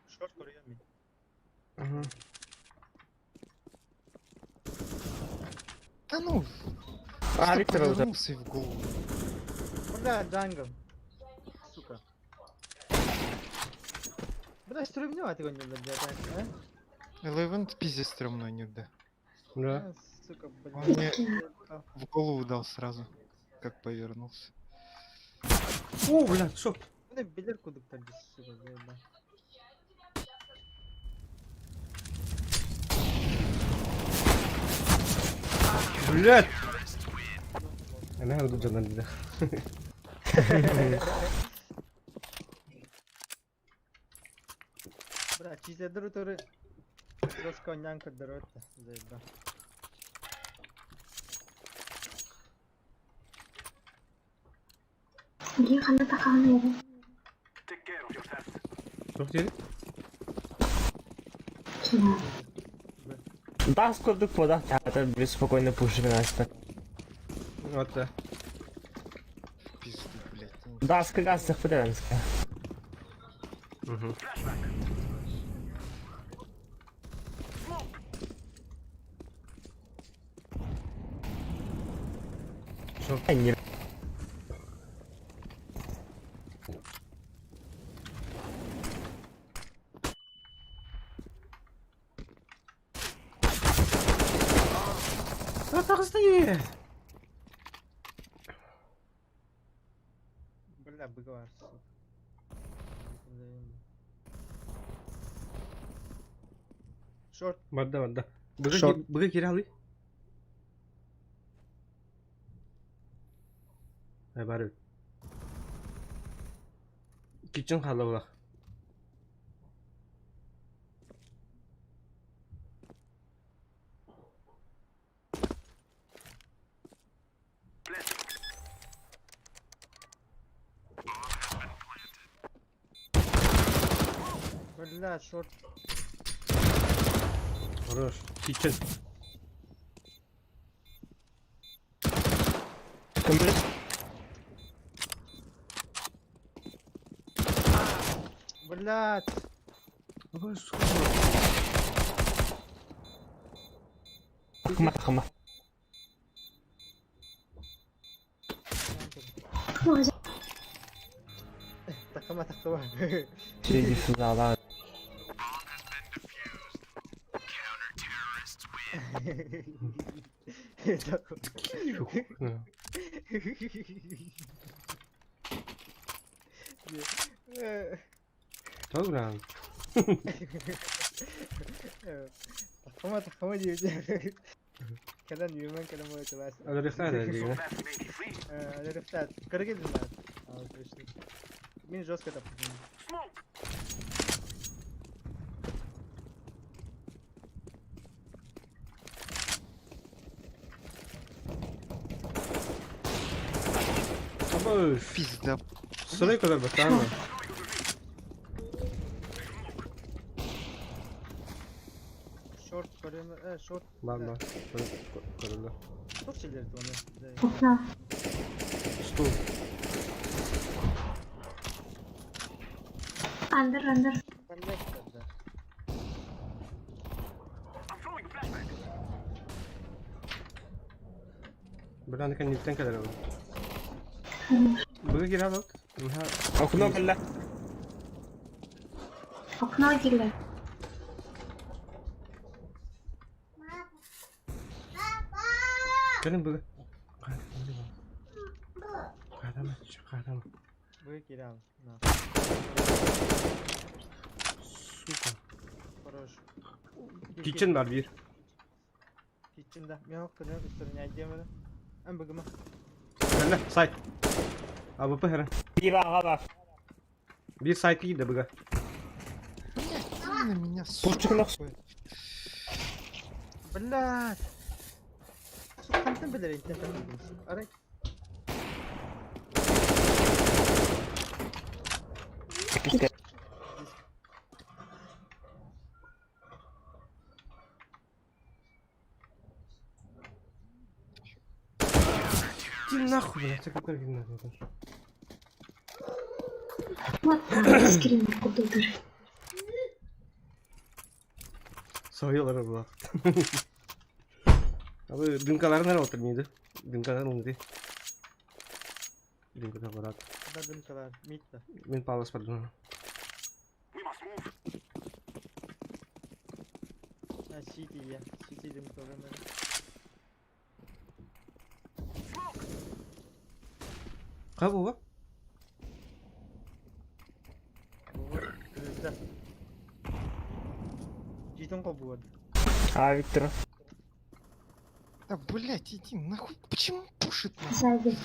Шорт көргөн Ага. Да ну, А, Виктор уже. повернулся и в голову. Бля, джангл. Сука. Бля, стрёмно, а ты не блядь, а? Элевент пиздец стрёмно не да. Да. Сука, Он блядь. мне в голову дал сразу, как повернулся. О, блядь, шо? Бля, билер кудуктар сука, заебал. Блядь! Эмэ буду жанар да. Бля, чизедер туры. Доска нянка дөрөттө, заебал. Билин ханна тахаан ere. Туох диэри? Кино. Да, сколько пода. Это беспокойно пушка нас. Вот да. В пизду, блядь. Да, сколько сахарянская. Угу. Не. А тахсты! Бля, быгар, сука. Шорт. Барда барда. Быга Шорт. быга киирэ алый. Ай бар эбит. Kitchen хаалла булах. Бля, шорт. Хорош. Kitchen. Көмүс. Блядь. Ой, сука. Тахма тахма. Может, Такама такама. Иди сюда, да. Ну. Добра. Такама такама диэбит. Кэлэн үөмэн кэлэн буолла. Аларыхтаа дии. Аларыхтаа. Кыргыз знает. А, точно. Мин жестко это. Абы Пизда. сырай kadar батааны. Шорт көрөм, шорт. Бар бар. Көрүлдү. Туох силерди оны. окно. Стул. Андер, андер. Коннектор, да. Биран кэнниттэн кэлэр ол. Хорош. Быга киирэ алабыт. Окно кэллэ. Окно киллэр. Кэлин быга. Кадам, кадам. Вы кирал. На. Сука. Хорош. Kitchen бар биир. Kitchen да. Мен ок көрөм үстөрүн айдемedi. Эн быгыма. Кэллэ, сайт. АВП хара. Биир аҕа бар. Биир сайт киирдэ быга. Блядь, ты на меня, сука. Пушчик Блядь. Сука, хантан билэр интернет такой. Арай. Иккискэ. Иди нахуй, блядь, это какой вина. Вот там, скрин курдук даже. Соһуйалара буолар. Абы дымкаларын эрэ отыр миди. Дымкаларын уҥди. Дымката барат. Да дымкалар. Митта. Мин палас бардым. А, сити я. Сити дымкалар. Ха буга? Күрүстэ. Житин кобуот. А, Виктор. Да, блядь, иди нахуй. Почему пушит нахуй? Сзади.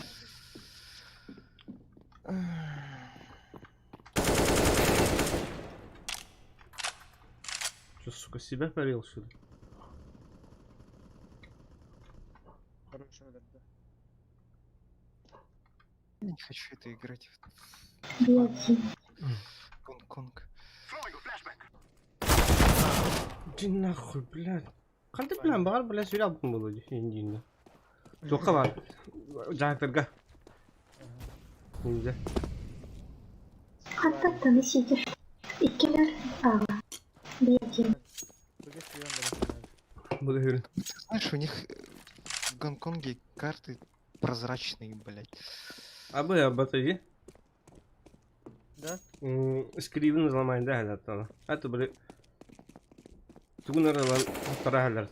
Что, сука, себя парил, что ли? Хорошо, да. Я не хочу это играть Блядь. в Гонконг. Иди нахуй, блядь. Ханты билэн баҕар, блядь, сүрэ албын буолуо дии, индииннэ. Туохха баар? Дьаһалтарга. Нинзя. Хантан ты сидишь. Иккилэр. Ага. Блядь. Быга сүйөн барар. Быга хүрүн. Ты знаешь, у них в Гонконге карты прозрачные, блядь. Абы абата дии. Да? Скрибин взломать, да, да, А то, блядь. Тугун аралан тарахалар.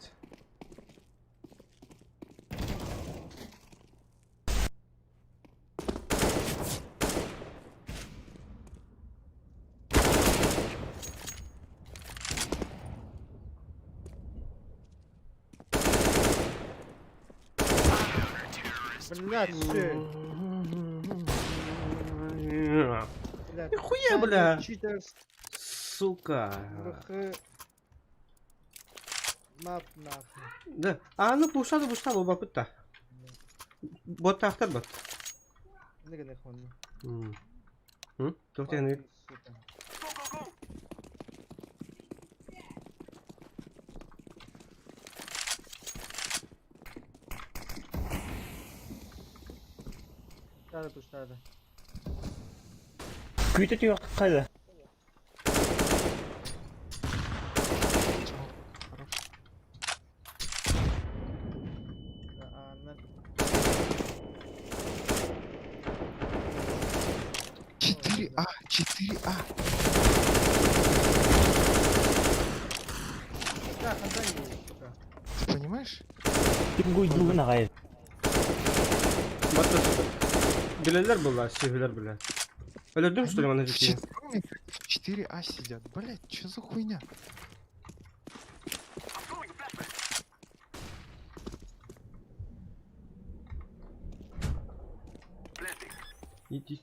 Блядь, все. Блядь. Нихуя, бля. Читерс. Сука. ВХ. Мап нахуй. Да. А ну пуштады пуштады убапытта. Боттахтар бот. Не гына хонну. М? Тоқтен Сука. Надо пуштады. Күйті түйе қайда? Хорош. А, на... 4А, 4А. Да, хандан есть, сука. Ты понимаешь? Ким ағай. Батта. Билелер была, сүйгілер бля. Өлөрдүм что ли мана жети? Вчетвером играют, в 4А сидят. Блять, что за хуйня? Иди.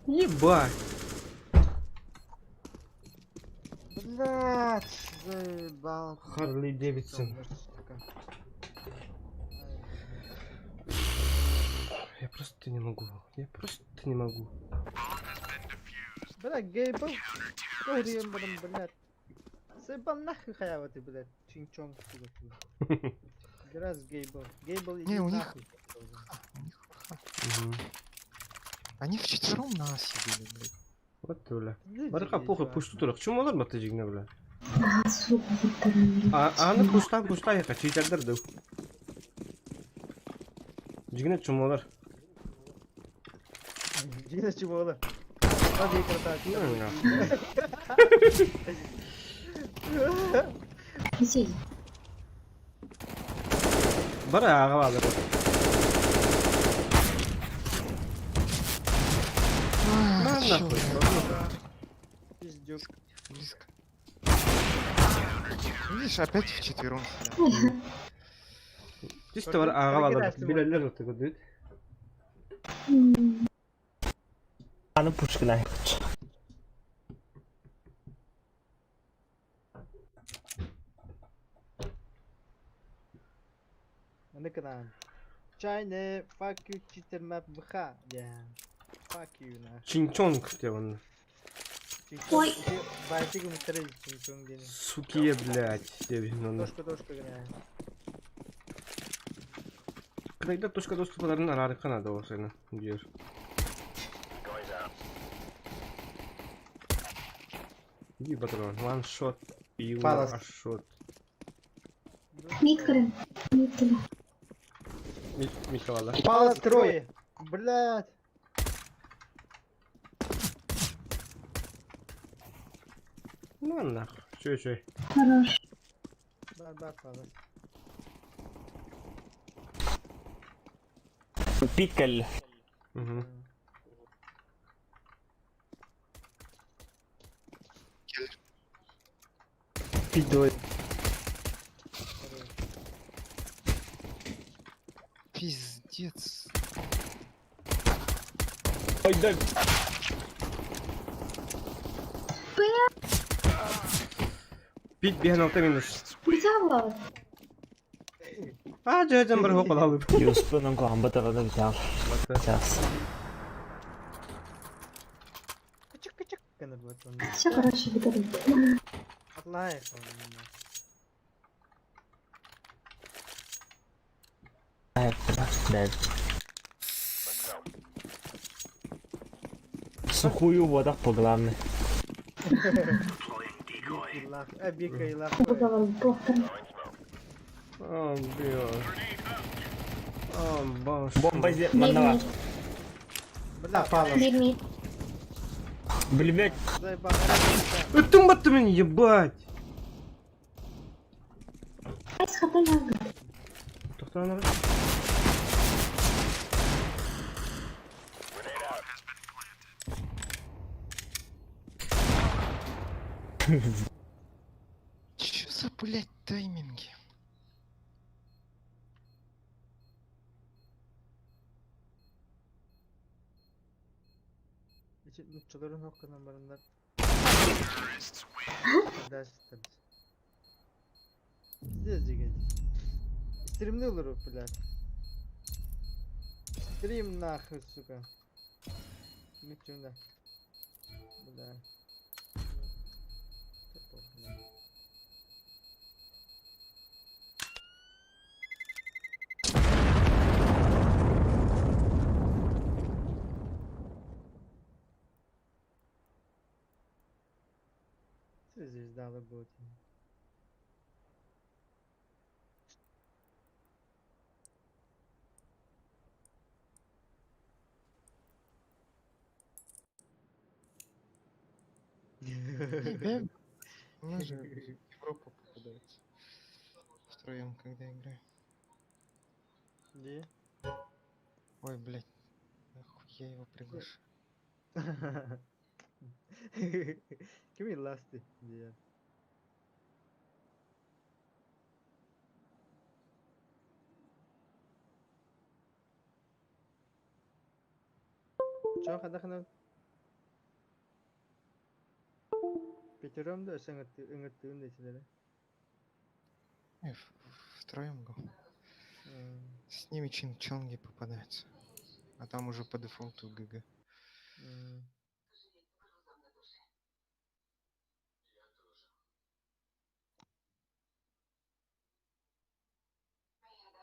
Ебать. Блядь, заебал. Харли Дэвидсон. Сука. Я просто не могу. Я просто не могу. Бля, гейбл. Говорим, блин, блядь. Заебал нахуй халява ты, блядь. Чинчонг, сука. Раз гейбл. Гейбл иди Не, у них- нахуй. А, у них ВХ. Мгм. Они вчетвером на А сидели, блядь. Вот ты, бля. Иди, Барыка иди, похуй, иди. пушту турах. Чум олар батты жигне, бля. Ага, сука, буттарым. А, аны пушта, пушта яка, читердер дыв. Жигне чум олар. Иди на чего было. Ходи, красавчик. Ну, нахуй. Иди. Бара ага алыр. А, На чё, нахуй. блядь, Пиздюк. Близко. Видишь, опять вчетвером сидят. Чисто бар ага алыр. Билелер өтө көдөт. М, Аны пушкина. Аны кына. China, fuck you, cheater map ВХ. Yeah. Fuck you, нахуй. Чинчонг деп оны. Ой. Байтик умтырыз чинчонг дени. Суки, блядь, деп оны. Тошка, тошка гына. Кытайда точка доступаларын арары канады осыны diyor. Иди патрон, one shot, you Палас. a shot. Мид кірін. Мид кірін. Миколада. Палас трое. Блядь. Ну нахуй, чё чё. Хорош. Бар, бар, палас. Пикаль. Угу. Пидой. Пиздец. Ой, да. Пить бehen минус. Взяла. А, жа бір хоқыл алып. Юспының қуан батырады взял. Сейчас. Кычык, кычык. Гына вот он. Все, короче, бітірдім. Отлай. Да. Сухую вода по главное. Илах, абика илах. Бұзалар боқтыр. О, бля. О, боже. Бомба зе... Мид, Манова. мид. Бля, палас. Мид, мид. Блять. Заебал. Өттің батты мен, ебать. Айс хата язды. Тоқтан ары. Чё за, блядь, тайминги? Нуччаларын хокканан бараннар. Дальше Пиздец дьиҥэ. Стримни олору, блядь. Стрим нахуй, сука. Мүччүм да. Бля. Звезда будет. Не, У меня же Европа попадается. Втроем, когда играю. Где? Ой, блядь. Нахуй я его приглашаю. Кими ласты? Где? Чо хадахна? Пятером да ыҥыртыын десилere. Э, втроем го. С ними чинчонги попадаются. А там уже по дефолту ГГ.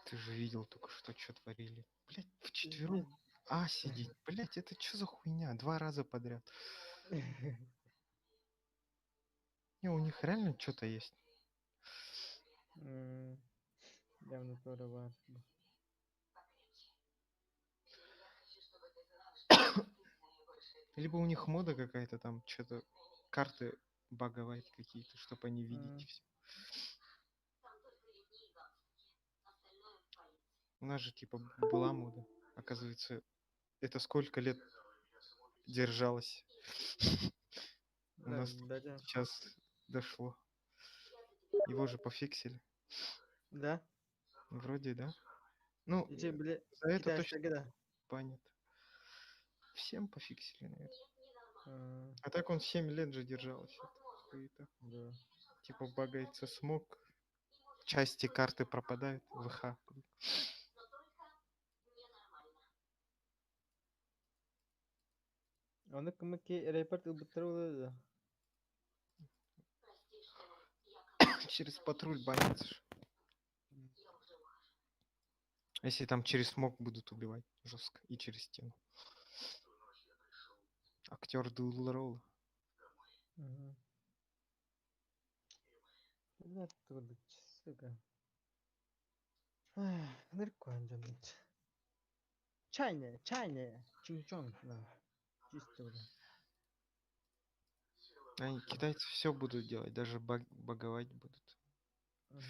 Ты же видел только что, что творили. Блять, вчетвером А сидеть. Блять, это что за хуйня? Два раза подряд. Не, у них реально что-то есть. Явно тоже бар. Либо у них мода какая-то там, что-то карты баговать какие-то, чтобы они видеть все. У нас же типа была мода. Оказывается, это сколько лет держалось. У нас сейчас дошло. Его же пофиксили. Да? Вроде, да. Ну, за это точно банят. Всем пофиксили, наверное. А так он 7 лет же держался. Хуета. Да. Типа багается смог. Части карты пропадают. ВХ. Оны кымыки репорт ылбыттар да. Через патруль банится. ж. Если там через смог будут убивать жестко и через стену. Актер Дулрола. Мгм. Бля, оттуда, сука. Эх, ныркуан дьоннут. Чайная, чайная, чинчон, да. Чисто, бля. Они, китайцы все будут делать, даже баговать будут, Мгм.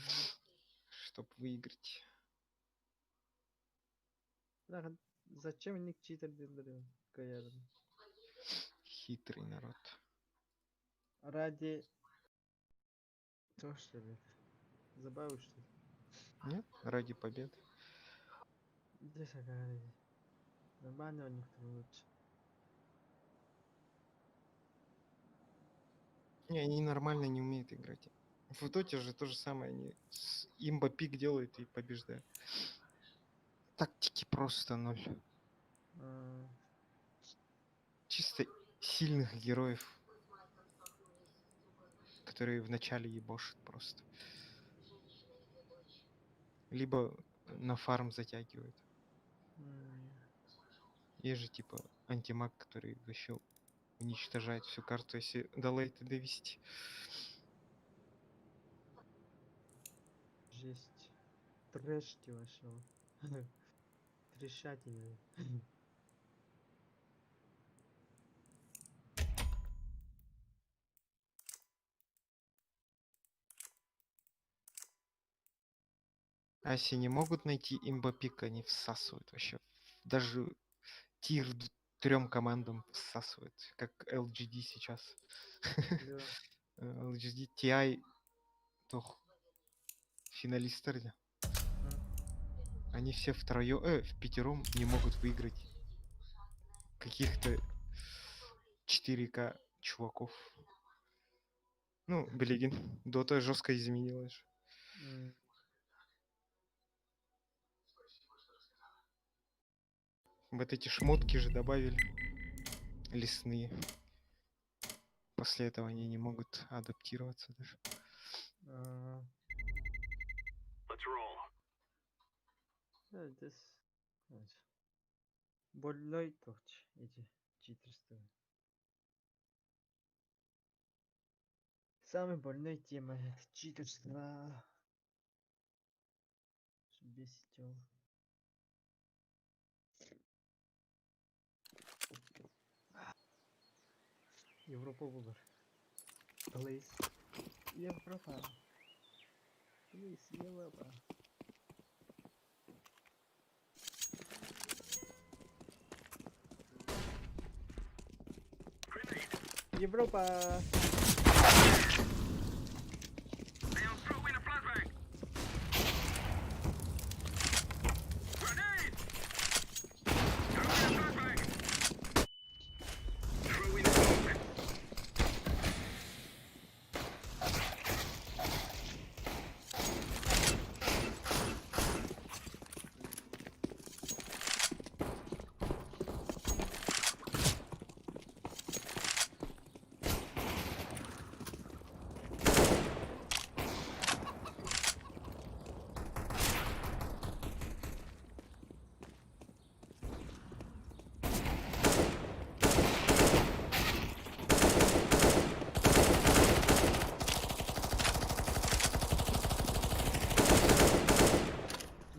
чтоб выиграть. Бля, зачем них читер делали? Каярын? Хитрый народ. Ради... То что ли? Забавы, что ли? Нет? Ради победы. Здесь какая Нормально у них там лучше. Не, они нормально не умеют играть. В доте же то же самое, они с имба пик делают и побеждают. Тактики просто ноль. А, Чисто сильных героев, которые вначале ебошат просто. Либо на фарм затягивают. м, Есть же типа антимаг, который вообще уничтожает всю карту, если до лейта довести. Жесть. Трэш ты вообще. Трешатина. А если не могут найти имба-пик, они всасывают вообще. Даже тир трем командам всасывают, как LGD сейчас. Да. LGD TI тох финалисттар да. Они все втроем, в пятером не могут выиграть каких-то 4К чуваков. Ну, билигин. Дота жестко изменилась же. Вот эти шмотки же добавили. Лесные. После этого они не могут адаптироваться даже. This больной точ эти читерство. Самый больной тема это читерство. Бесит его. Европа выбор. Please. Европа. Please, Европа. Европа.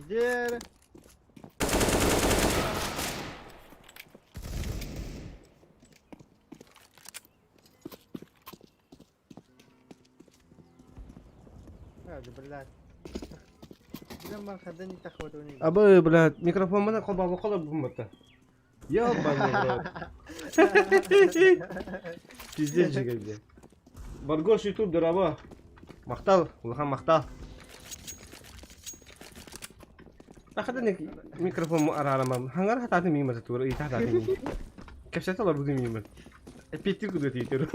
Где? Блядь. Абы, блядь, микрофон мына колбабы колор бумата. Ёбаный рот. Пиздец жигерде. Баргош ютуб дораба. Мактал, улахан мактал. Ахада микрофон арарама. Хангар хататы мима тур, и хататы ми. Кепсете лор буду мима. Петир куду титер.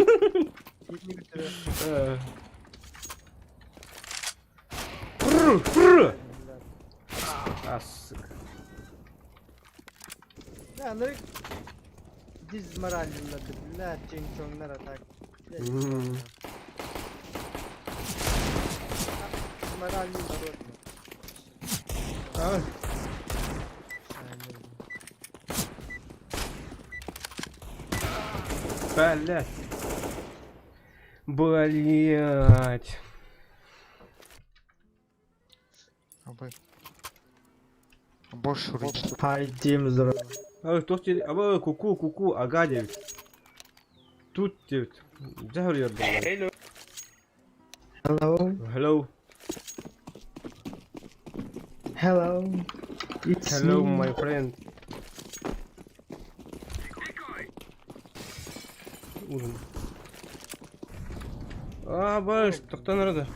Фрр, фрр. А, сука. Да, ну дизмораль, блядь, чинг-чонгнар так. Моральный народ. А. Блять. Блять. Абы. Бош Хай, Тим, здорово. А, кто тебе? Абы, куку, куку, ага, девять. Тут девять. Захар Hello. Hello. Hello. Hello. It's Hello, me. my friend. Ужин. А, баш, тоқтан арада.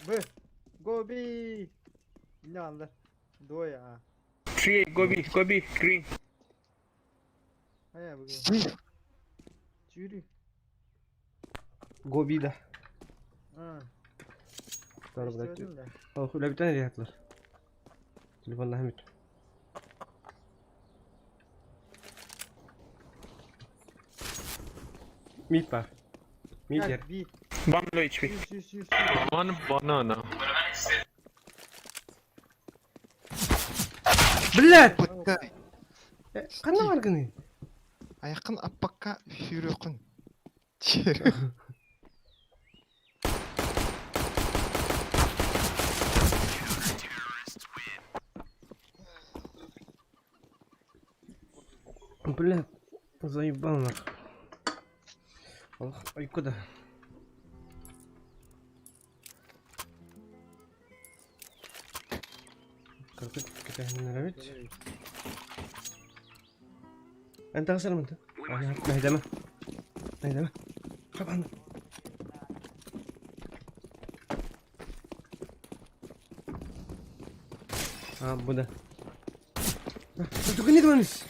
Б. Гоби. Не алды. Двое, а. Three, go B, go B, green. Хайа бүгін. Чүрі. Гобида. А. Тар блядь. О, ләбитен риятлар. Телефонда хәмит. Мид бар. Мид ер. One low HP. One banana. Блядь! Пытай. Қандай бар гыны? Аяқын аппаққа сүйрөкүн. Блядь, заебал нах. Аллах, ай куда? Кэтэһиннэрэбит. Эн таҕыс эрэ Мэһэйдэмэ. Мэһэйдэмэ. Хабан. А, бу да. Только не дваныс.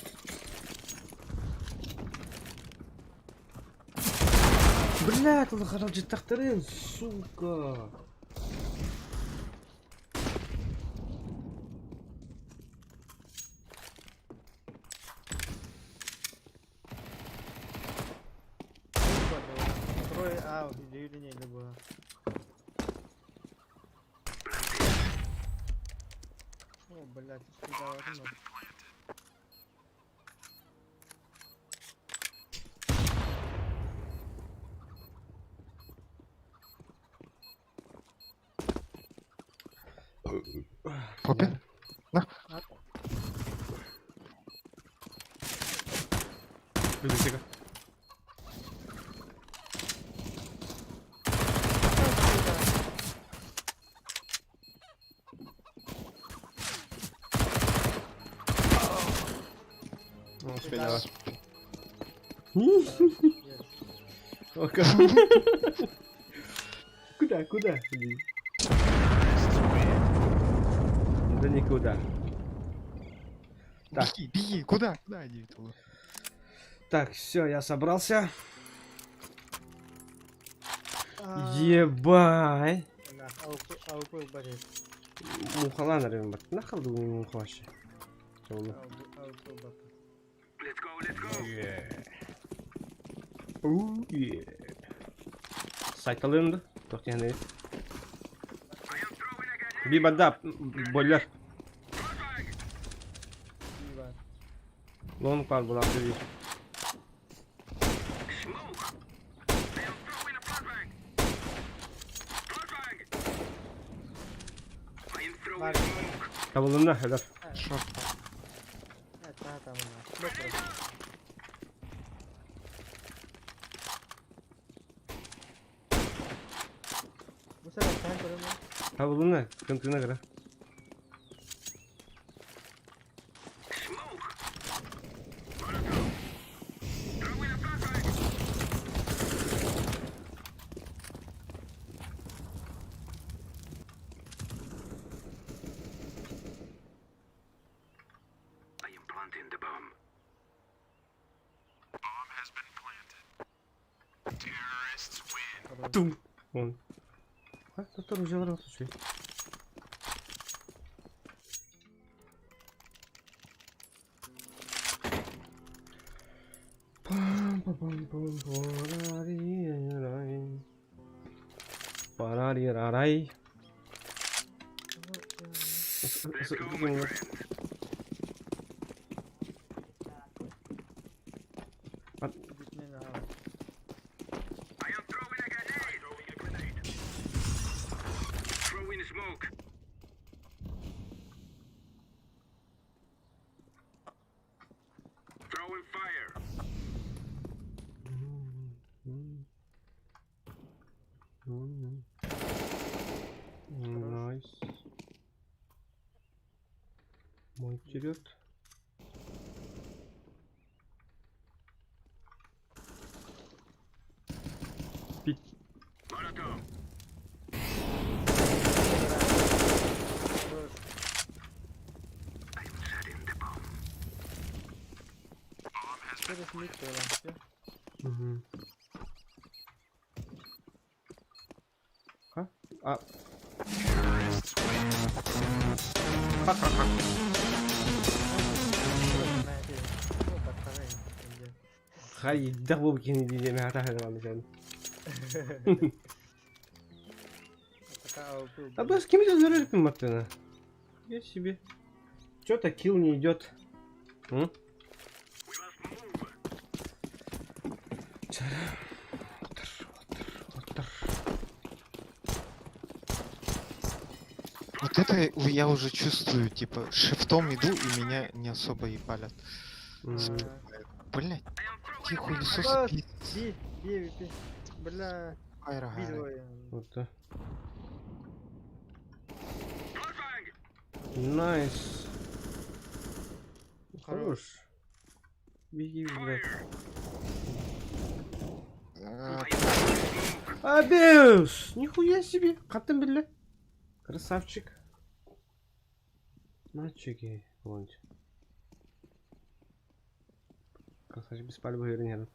Блядь, ол харалдьыттахтарын, сука. Трое А, или не было. О, блядь, сюда возьму. Попин? На. Билбитигэ. Успела. Куда, куда? Да никуда. Так. Беги, беги, куда? Куда они? Так, все, я собрался. Ебай. Мухалан ребят. Нахал думаю, муха вообще. Сайталыым да? Туох диэн Бибада бойлер. Лонг бар була би. Табылынна, хәләр. Шорт. Табылынна, кынтына кыра. Тум. Вон. А, тут уже ворот ушли. Пам-пам-пам-пам, парари-рай. Парари-рарай. Найс. Мой черед. Пить. Угу. А? А. Ха-ха-ха. Хайдах бу кини дии мэ хата А с кем это зарыпим Мартына? Я себе. Что-то килл не идет. М? Вот это я уже чувствую, типа, шифтом иду и меня не особо и палят. Блять, тихо, хуесосы, пиздец. Би, би, Бля, Вот да. Найс. Хорош. Беги, блядь. Абиус! Нихуя себе! Хаттан биллэ. Красавчик. Мальчики, вон. Красавчик без пальбы вернее.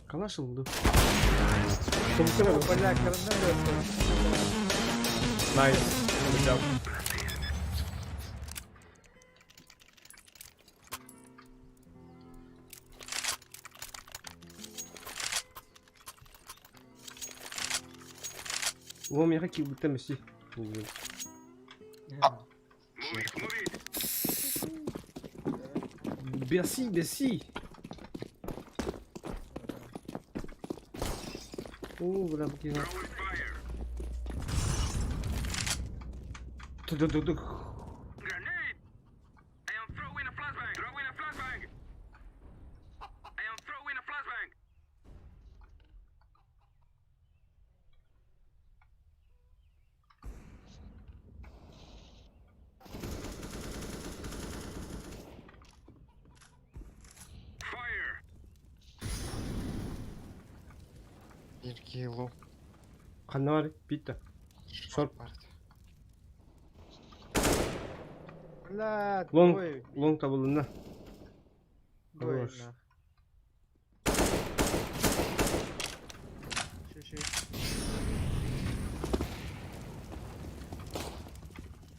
Калаш ылды. Бля, Nice. Good job. О, миэхэ киирбиттэн месси. Merci, merci. О, бля, букина. Ту-ду-ду-ду. Иркилу. Ханна бар? Биtta. Шорт. Бля, Лонг, двое. лонг табылынна. Двое, Хорош. нах. Ши-ши.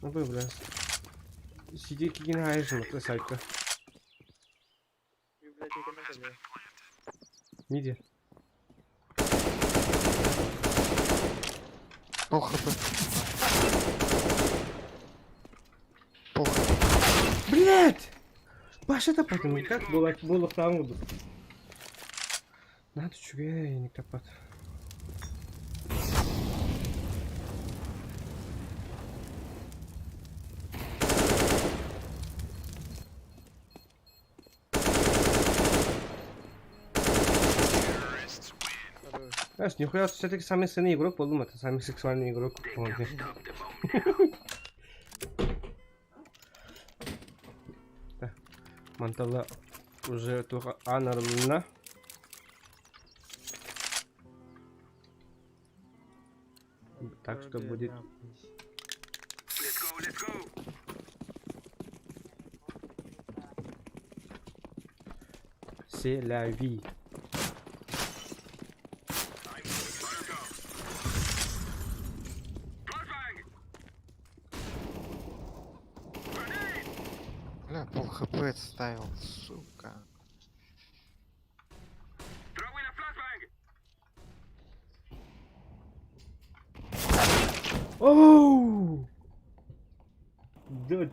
Ну бля. Сиди кигин хайшын это сайтта. Библиотеканы кэлэ. Не дер. Пол хп. Пол хп. Блять! Баш это потом как было было там буду. Надо чугай, не топат. Знаешь, нихуя все-таки самый сильный игрок был, это самый сексуальный игрок. Так, Мантала уже только анармна. Так что будет. C'est la vie. Бля, пол хп отставил, сука. Оу! Да.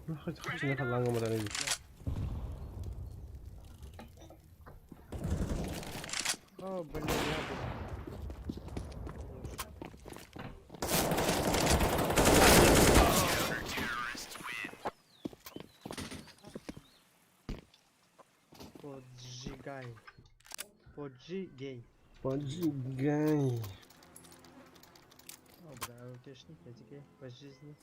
Ну, хоть хоть на халангу модали. О, блин, я бы. Поджигай. Поджигай. Поджигай. О, бля, утешник, я тебе по жизни.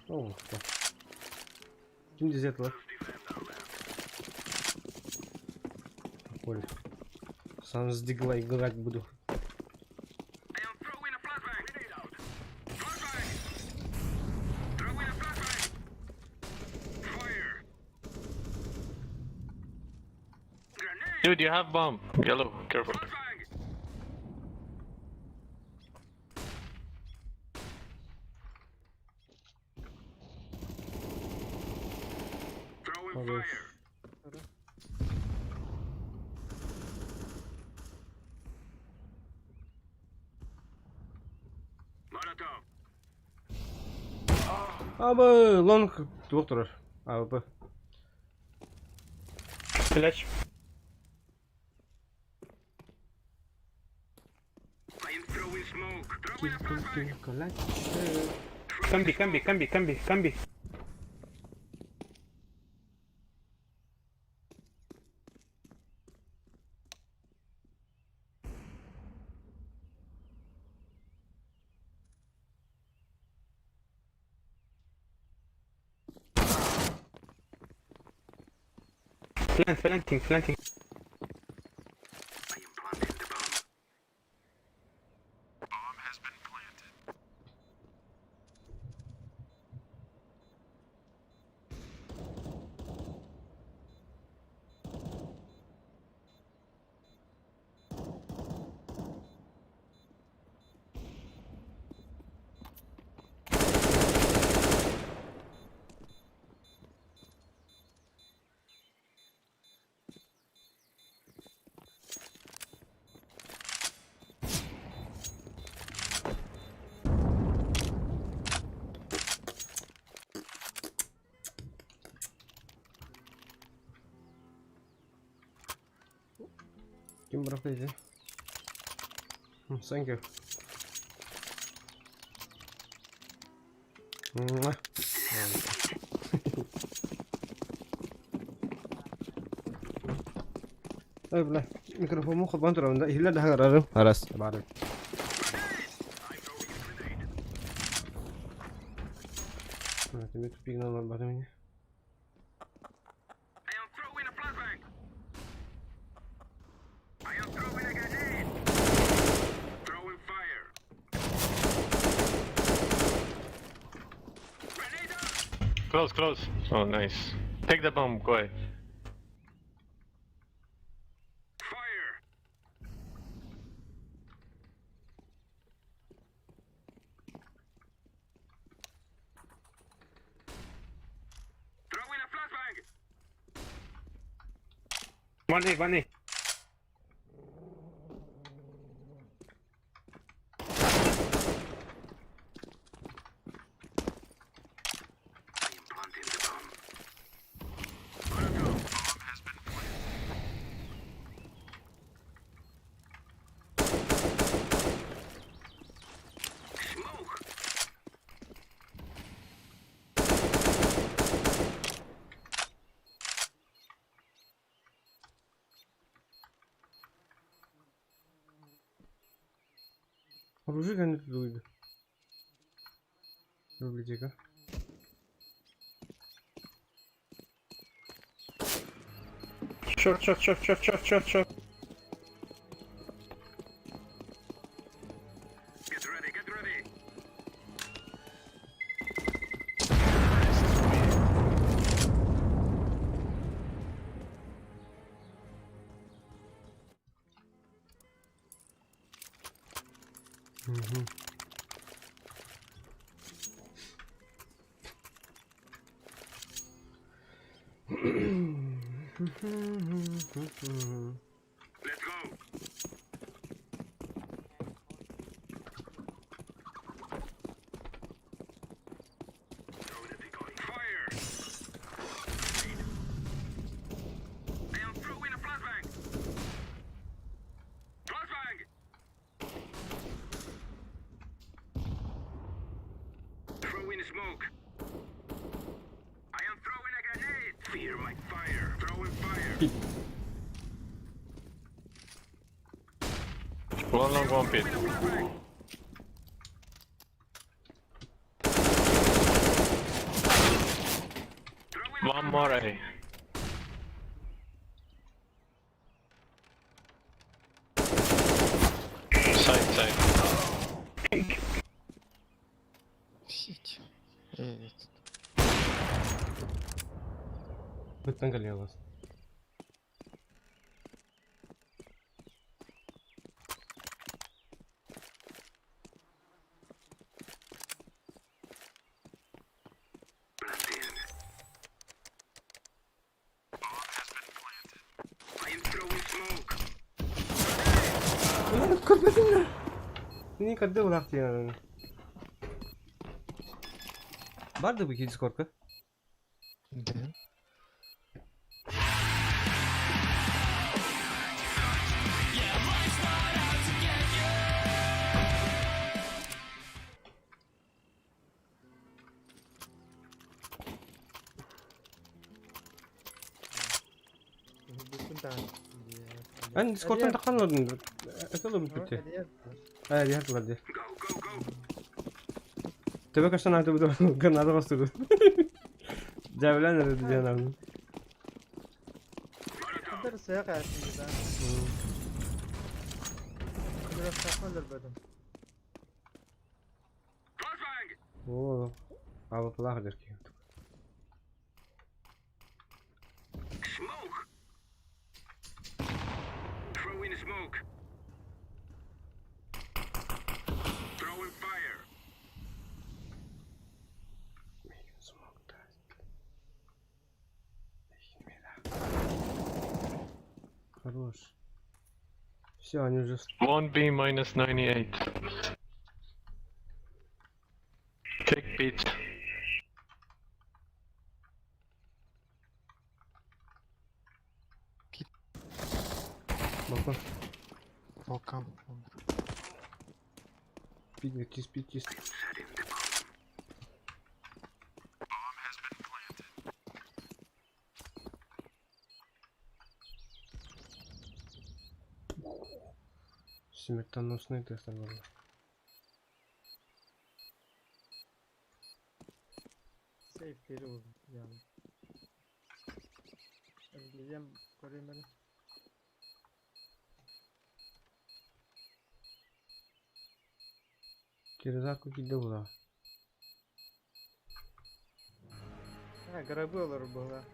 О, да. Ким дезетла? Оля. Сам с дигла играть буду. Dude, you have bomb. Yellow, careful. Хорош. Абы, лонг туох турар. АВП. Флеш. Камби, камби, камби, камби, камби. Plant, planting, planting. Ким бырахта ити? Thank you. Муа. Ой, бля, микрофоммун холбоон турабын да, иһиллэр да хаҥарарым. Арас, баар. Тимир тупигынан олорбатым ини. Close, close. Oh, nice. Take the bomb, go ahead. One A, one A. Оружие кэннэ дуйда. Библиотека. Short, short, short, short, short, short, short. Мгм. One long, one pit. One more A. Side, side. Сити. Эй, этот. Быттан кэлиалас. Көрбөтүм да. Не көрдө булах диэн. Бар да бу дискордка? Да. Эн дискордтан таххан олордун. Это олорбут битти. Э, диһэр ди. Төбө көстөн аты бу гранада бастырды. Дьэбилэн эрэ диэн аны. Кыдар сыах аатын да. Кыдар сахман өлбөтүм. О, абыплаах дэр киһи. Хорош. Все, они уже... 1B minus 98. Take beat. Балкон. Балкан. Пить, чист, пить, чист. Смертоносный тест был. Safe geri vurdum yani. Gideceğim koruyun beni. Через арку киде була. Ha гробы олар была.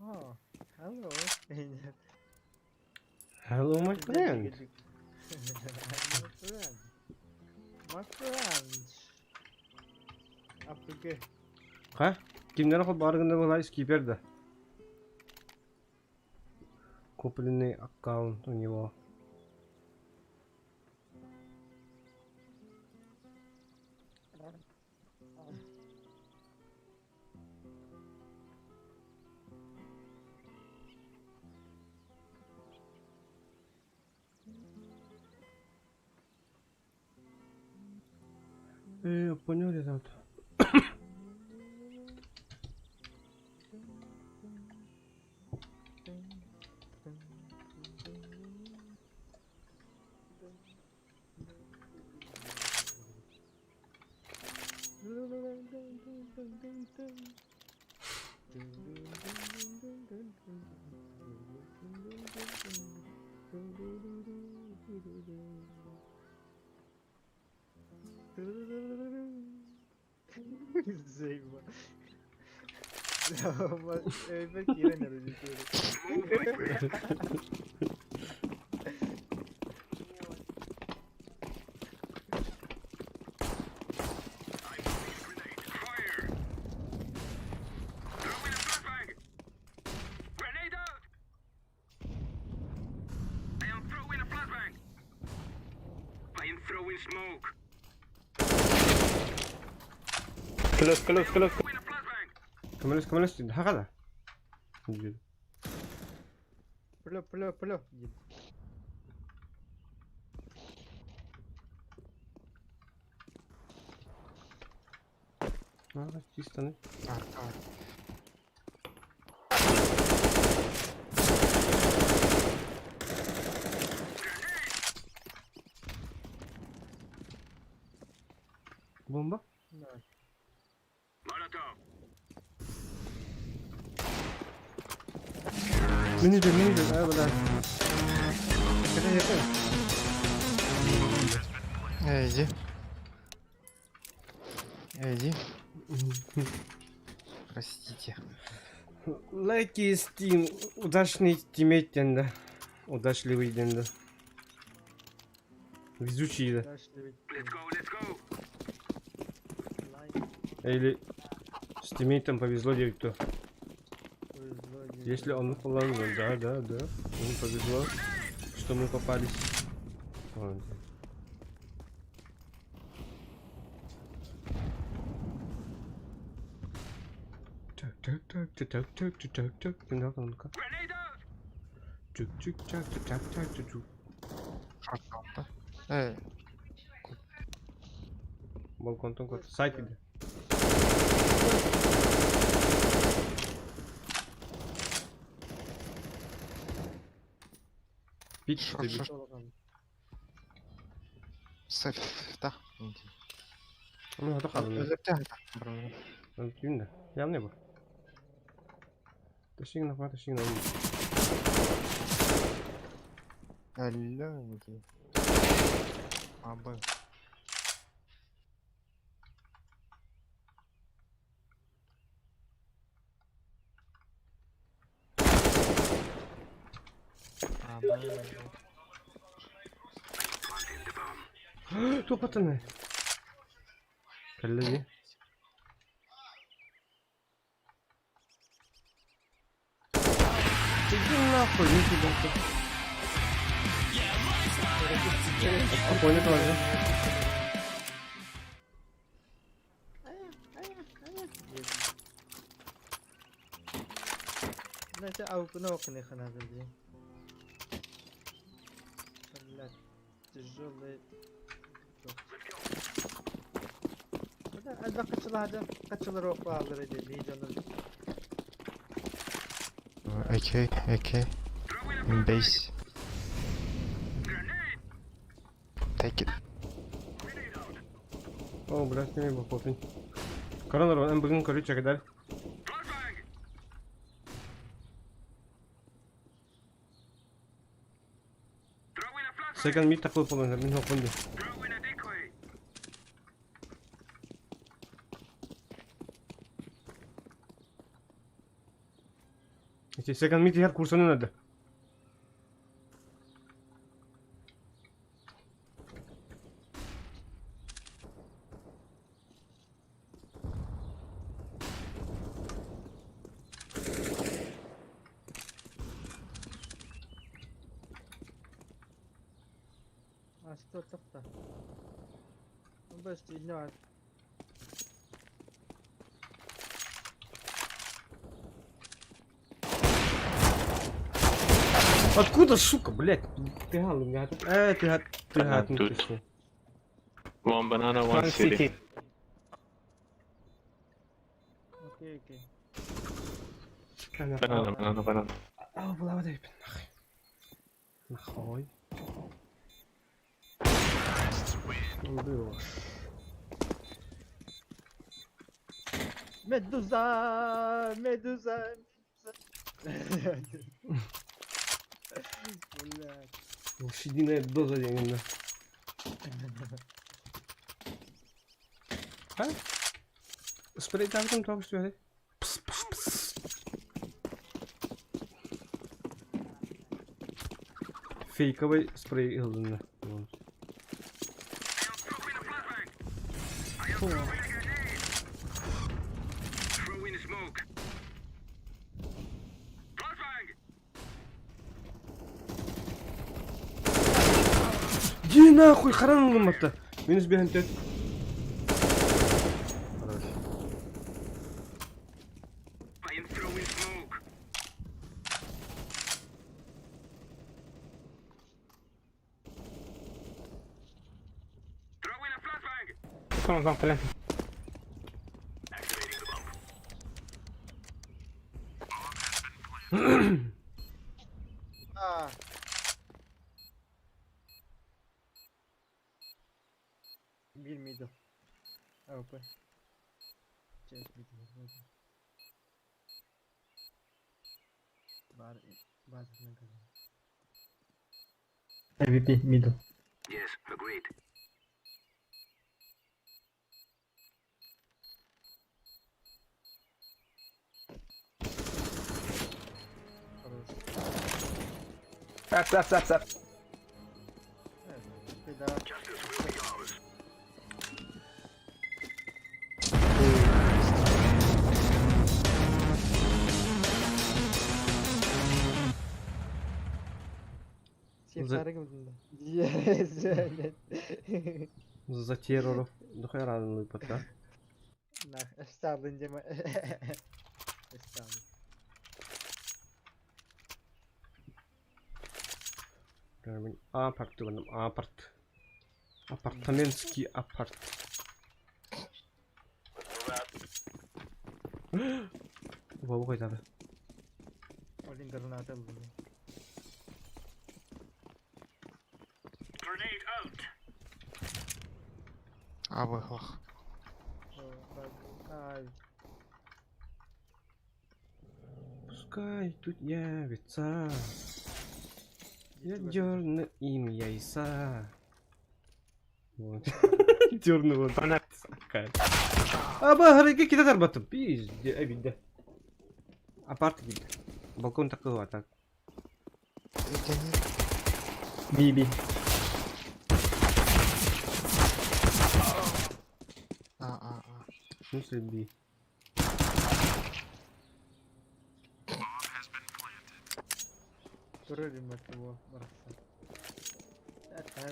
Oh, hello. Hello my friend. My friend. My friend. Африка. Ха? Кимнер хол баргында була скипер да. Купленный аккаунт у него. Понял я тут. Заеба. Өйбөр киирэн эрэ Close, close, close. Көмөлөс, көмөлөс хагада. Плө, плө, плө. А, чисто. Арка, арка. Бомба? Да. Менеджер, менеджер, а, да. Это, Эй, иди. Эй, иди. Простите. Лайки, Steam, удачный тиммейт да. Удачливый день, да. Везучие, да. Или с тиммейтом повезло 9 то. Если он выпал, да, да, да. Ему повезло, что мы попались. Ладно. Так, так, так, так, так, так, так, так, так, так, так, так, так, так, так, так, так. Шорт Эй. Балконтон кот. Сайт иди. Пик Шорт, шорт. Сефта. Ну, это хадын. Түнде. Явный bu. Ташигна, ташигна. Алло, А, Б. А, Б. Топатаны. Кэллэ Иди нахуй, не тебя. Спокойно тоже. Блядь, тяжелый. AK, AK. In base. Take it. О, блядь, не был попин. Коронер, он бүгін көрі чекедар. Second mid takıl falan, min hokun. Ити second mid her kursunu nerede? Что так-то? Ну, не Откуда, сука, блядь? Ты гад, гад. Ты гад, ты гад, Тут. One banana, one city. Окей, окей. Banana, banana, banana. А, была вода, нахуй. Нахуй. Было. Медуза, медуза, медуза. Блядь. Лошадиная доза именно. А? Спрей там там там что ли? Пс, пс, пс. Фейковый спрей ылдына. Иди нахуй, харан ылыматта. Минус бehen төт. Хорош. Someone's on plant. А. Bir middle. AWP. Just middle. Бар, бар, AWP middle. Хорош. Up, up, up, up. Evet, Да. За терроров. Нахуй рано пока. Ставлен дема. Ставлен. Апарт тугунум апарт. Апартаментский апарт. Вау қайдады. Олин граната алды. Абыһах. Пускай тут явится. Я дерну им яйца. Вот. Дерну вот. Аба, харыга кита тарбатым. Пизде, обидно. Апарт киде. Балкон такого, так. Это нет. Биби. А, а, а. В смысле би? Турелим от его барса. Это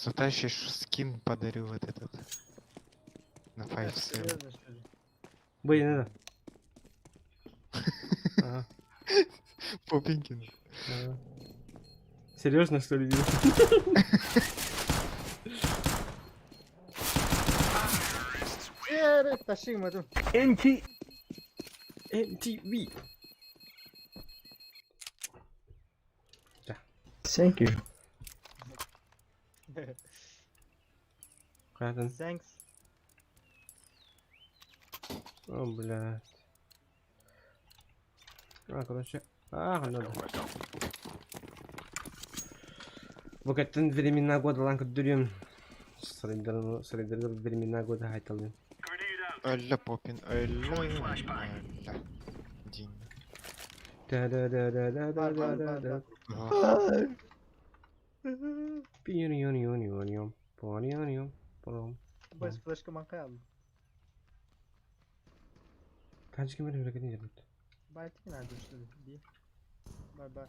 Затащишь скин подарю вот этот. На 5 серьезно, что ли? Б, не надо. Ага. Попенькин. Ага. Серьезно, что ли? Э, тащи ему эту. NT. MTV. Thank you. Қайдан? Thanks. О, блядь. А, короче. А, надо. Букеттен времена года ланка дурем. Срейдер времена года хайталын. Алла Попин, алла. Алла. Дин. Да да да да да да да да да. Ах, Пиу-ниу-ниу-ниу-ниу. Пиу-ниу-ниу. Бойс флешка манка алды. Канчы кем берген жерде? Байтик надо, что ли? Би. Бай-бай.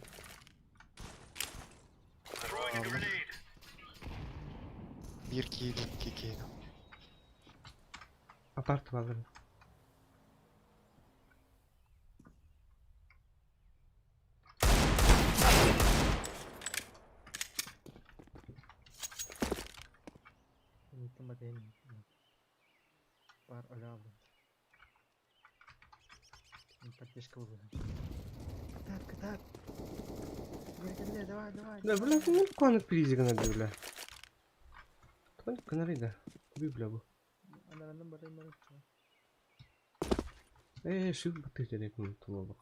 алла. Бир киилим, икки киилим. Апарт балыр. Unuttum bakayım. Бар öyle aldım. Поддержка была. Так, так. Давай, давай. Да, бля, ну конок призик надо, бля. Тон канарида. Уби, бля, бу. Анаранын барайым барайым. Э, шив баты керек ну тулобак.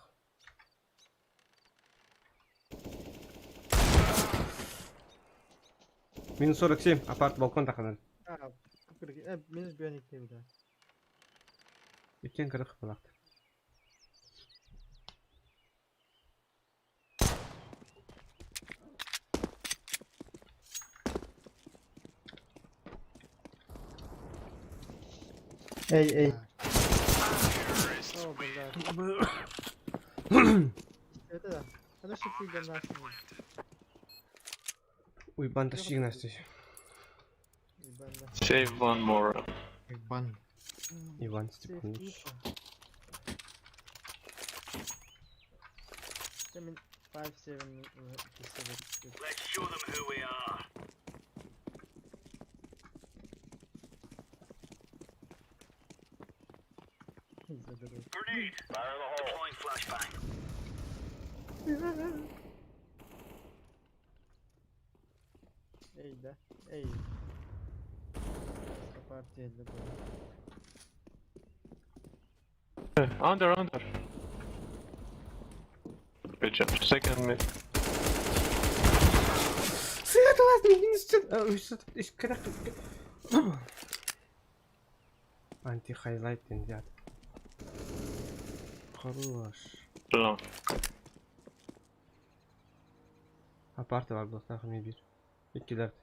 Минус 47, апарт балкон тақанар. А, минус бионик дейм да. Өткен 40 балақты. Эй, эй. О, блядь. Это да. Она что ты для нас. Уйбан тащи Настя. Save one more. Иван. Иван Степанович. 5, 7, 7. Let's show them who we are. Grenade. Fire in the hole. Deploying flashbang. Эй, да? Эй. Партия для Under, under. Good job. Second mid. Свет ладно, минус Анти-хайлайт дед. Хорош. Long. Апарта бар буолуохтаах эмиэ биир. Иккилэр.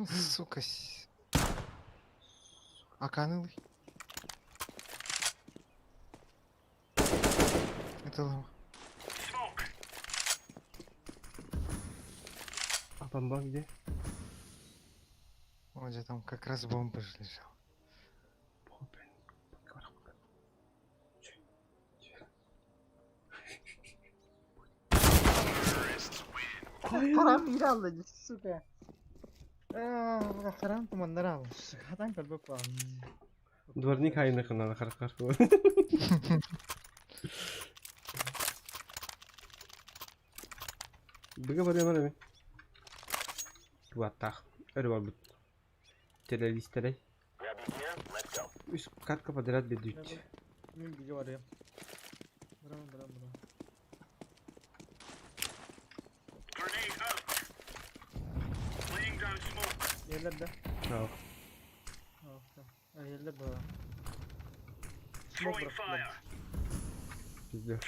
Сука. Аканылый. Это лама. А бомба где? О, где там как раз бомба же лежала. Харам биир алла дии, сука. Харам туманнар алла. Хатан көрбөк баҕам. Дворник айныхына харахар. Быга барыа барыа. Туаттаах. Өрө барбыт. Террористэрэй. Үс катка подряд бедүүт. Мин бигэ барыам. Барам, барам, барам. Иһэллэр да? Aa. Иһэллэр да. Смок бырахтылар. Пиздец.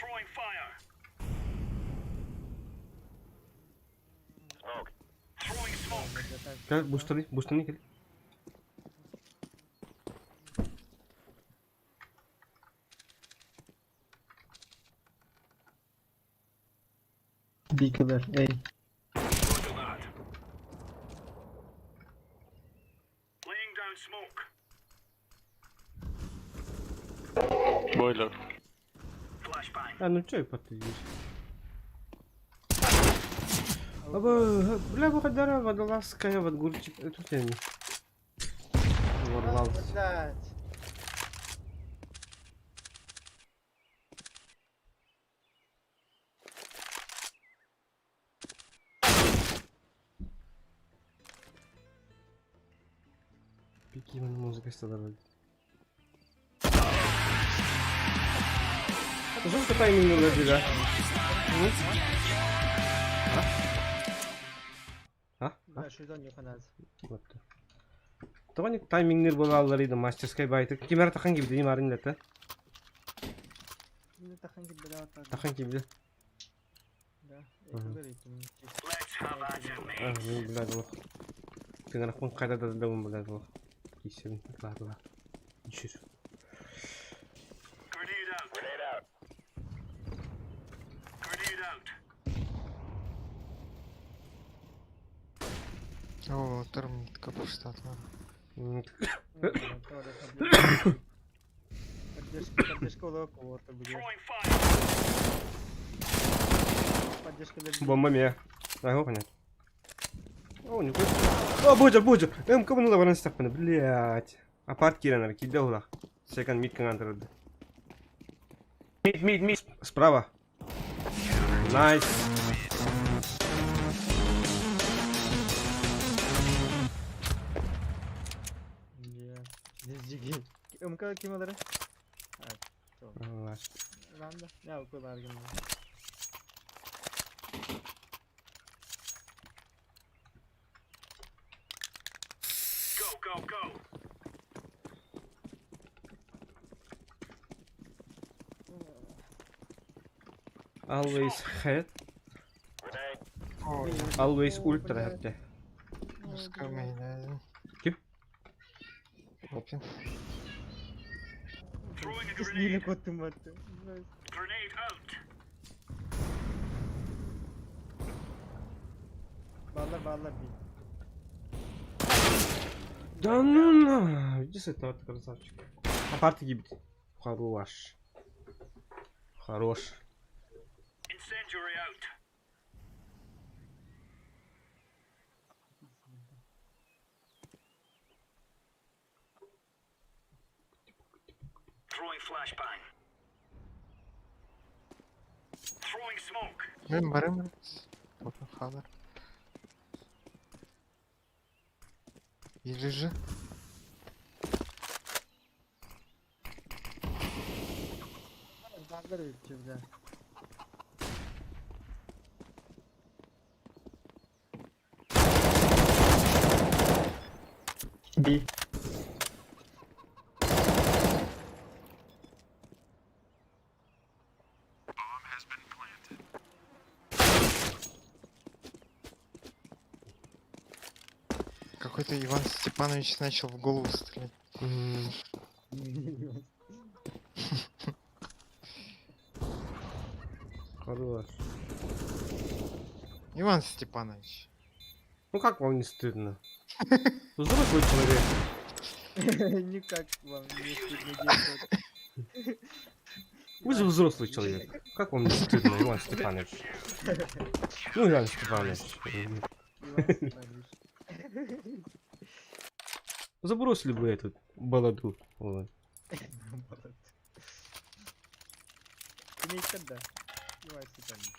Кэл, бустаны, бустаны кэл. Бикелер, эй. Бойлер. А ну чё подтвердишь? Аба, бля, выходара водолазская вот гурчик. Тут я не. Ворвался. Блядь. Пики музыка стала. Жестко тайминг на да? А? А? Вот. Тоҕо таймингнер буолаллар иди мастерскай байтык. Ким эрэ тахан кибди марын лета. Тахан кибди. Да. А, блядь, лох. Тыҥырахпын хайда да дабын, блядь, лох. Киссебин, ладно. Ничего. О, термитка пустата. Поддержка кого-то будет. Поддержка Бомба меня. Ага, понятно. О, не О, боже, боже! МК ну давай на блядь. Апарт киранар, кидал лах. Секонд мид канантер. Мид, мид, мид. Справа. Найс. МК ким алары? Ранда. Я укулар гын. Always head. Always ultra head. Ким? Опин. Снили коттым атты. Баллар баллар бий. Да ну на, иди с этого красавчик. Апарт гибит. Хорош. Хорош. Мен барым. Опин хадar. Или же? Баллар бий, бля. Би. Какой-то Иван Степанович начал в голову стрелять. Хорош. Иван Степанович. Ну как вам не стыдно? Взрослый человек. Никак вам не стыдно действовать. Вы же взрослый человек. Как вам не стыдно, Иван Степанович? Ну, Иван Степанович. Иван Степанович. Забросили бы этот баладу. Вот. Ты когда? Иван Степанович.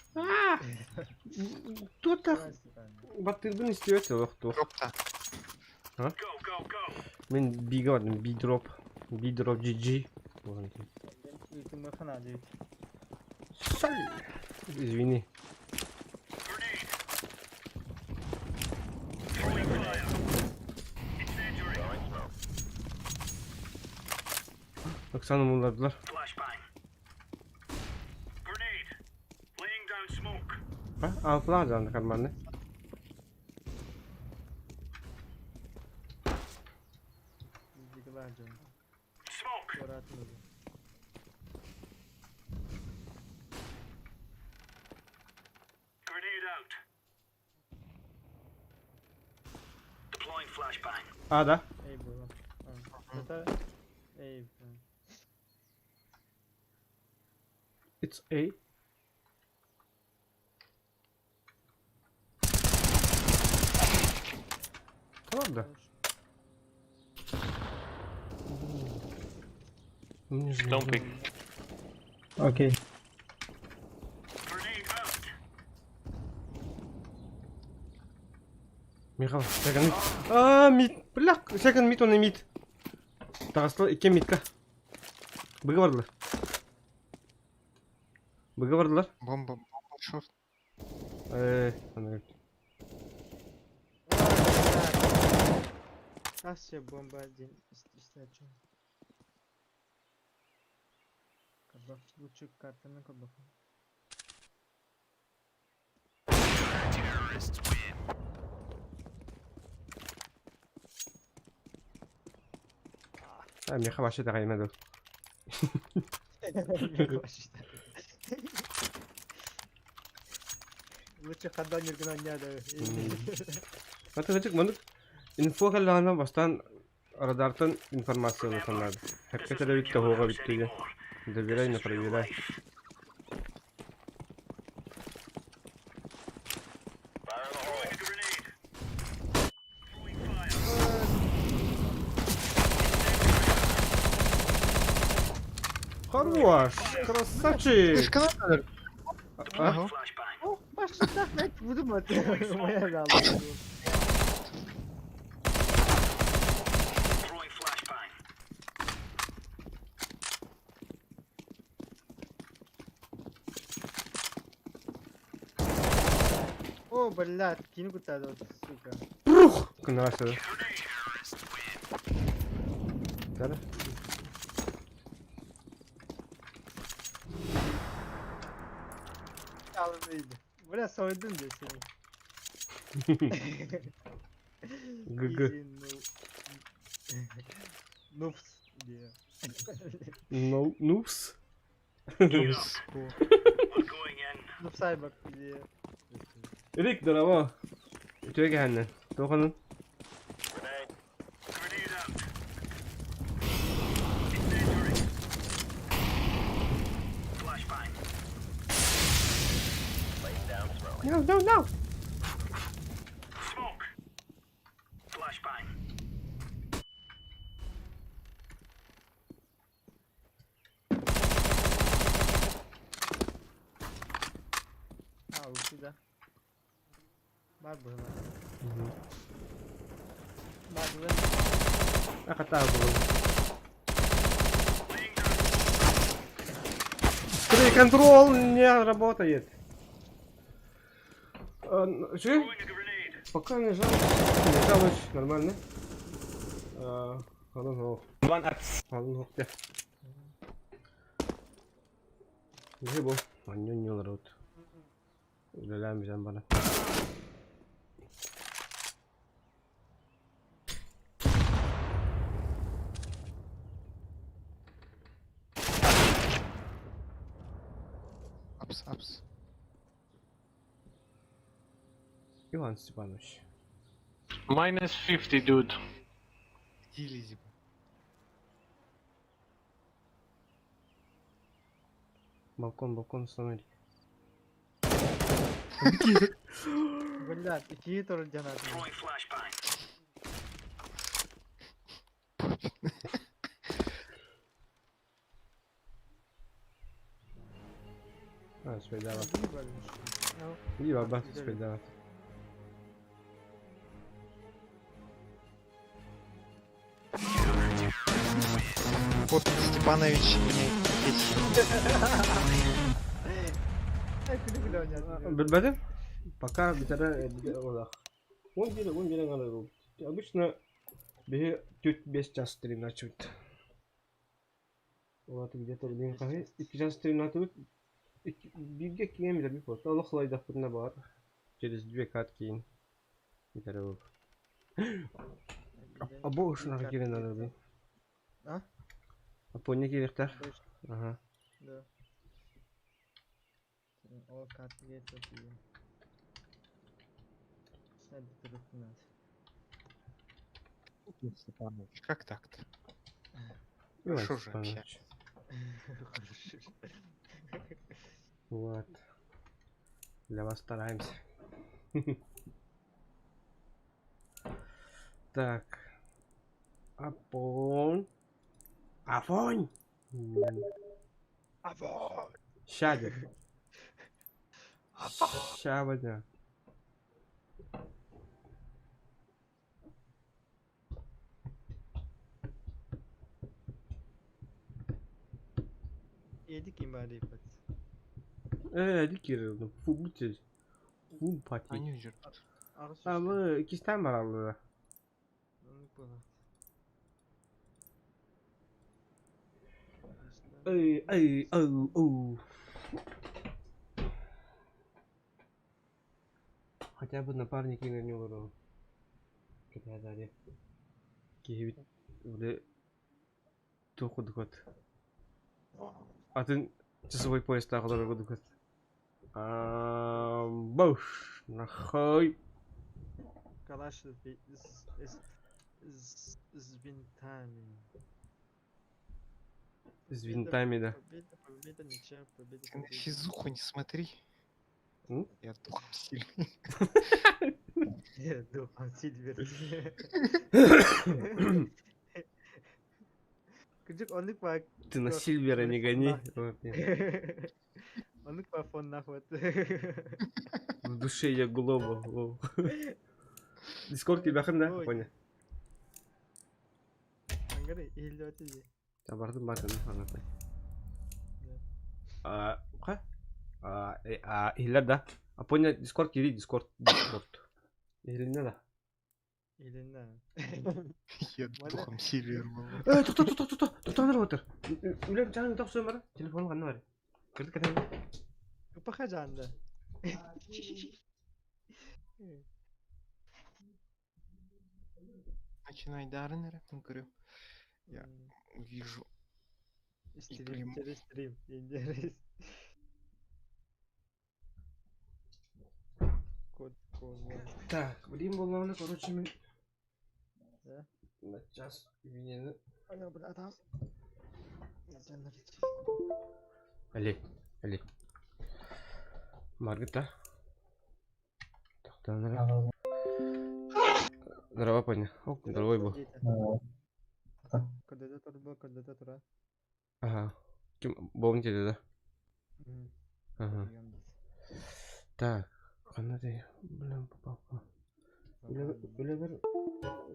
Кто так Иван Степанович. баттырбын истебет олохтуох. Дропта. Мен биге бардым, би-дроп. Би-дроп GG. Үлтүмөхөн адыбыт. Извини. Оксана муллардылар. А, алпылар жанды карманны. А, да. Эй, было. Это... Эй, It's A. Правда? Мне же Don't pick. Окей. Михаил, second mid. А, мид. Бля, second mid он и мид. Таҕыста икки мидка. Быга бардылар. Быга бардылар. Бомба, бомба, шорт. Аны Кассе бомба один истачу. Кабак, лучше картаны кабак. А, Миха вообще таҕайма Лучше хада ниргына не да. Аты хачык маннык инфо кэллэҕинэ бастаан радартан информация ылыаххын Хэккэ төрөбүт тоһуоҕа бүттүгэ. Доверяй, не проверяй. Хорош! Красавчик! Слишком надо. А? Ага. О, Паша, так, блядь, буду мать. Моя жалоба. О, блядь, кину куда сука. Прух! Кынарасы. Да? Алды. Бля, сойдум дии сени. ГГ. Easy, no. Noobs диye. No, noobs. Noob Saibot диye. Рик, здорово. Үтүө кэһэннэ. Туоханын? No, no, no! А, ушли, да. Бар было. Бар было. Аката был. Стрей контрол не работает. Че? Пока не жалуюсь. Не жалуюсь, нормально. I don't know. One apps. I don't know. Yeah. Не бу. Анньон рот. Үлэлээн бүтэн баран. Апс, апс. Иван Степанович. Minus 50, dude. Иди, Лизи. Балкон, балкон, смотри. Блядь, итии турар дьон Throwing flashbang. А, спайдават. И баба, спайдават. Попин Степанович меня бесит. Билбэтим. Пока бүтэрэ олох. 11 надо был. Обычно биһи түт 5 час стримначыбыт. Вот где-то блин хаһы 2 час стримнатыбыт. Бииргэ киэм билэр бит. Олох лайдахпытына бар. Через две катки бүтэрэ был. Або ушунага кирен надо блин. А? Апоня кириэхтэр. Ага. Да. Ол картыга тиийэн. Попин Степанович, как так-то? Иван Хорошо же Степанович. общались. Вот. Для вас стараемся. Так. Апон. Афонь! Афонь! Щадик. Ща Yedik imali ipet. Дикий, фу, будьте. Фу, пати. Они жрут. А, кистан бараллара. Эй, эй, оу, оу. Хотя бы напарники на него Когда дали. Киһибит били туох курдук Атын часовой поястаах олорор курдук Буш, нахуй. Калаш с с винтами. С винтами, да. Победа, победа, ничья, победа, Ты на победа. физуху не смотри. М? Я духом сильный. Я духом Сильвер. Кырдьык оннук баар Ты на Сильвера не гони. Вот, нет. Оннук баар фоннаах вот. В душе я глобал. Лол. Дискорд килбэхин да, Ой. понял. Ангары иһиллибэт дии. Табардым батын анаты. А, ха? А, а, иһиллэр да. А понял, Дискорд кири, Дискорд, Дискорд. Иһилиннэ да. Иһилиннэ. Я духом Сильвер был. Э, тохто, тохто, тохто, тохто, работер. Үлэм чаҕын тохсуом бара. Телефон ханна бар. Кырдык кэтэн. Упаха жаанда. Начинай Дарнера, говорю. Я увижу. Стрим, приму. через стрим. Интерес. Код, код. Так, блин, буллаҕына, короче, мин Да? на час винени Ой, братан. Али, али. Маргита. Тохтонора. Здорово, понял. О, здоровый был. Когда турбо, когда тура. Ага. Ким помните, да? Ага. Так, ханна дии, блин, попал. Үлэбэр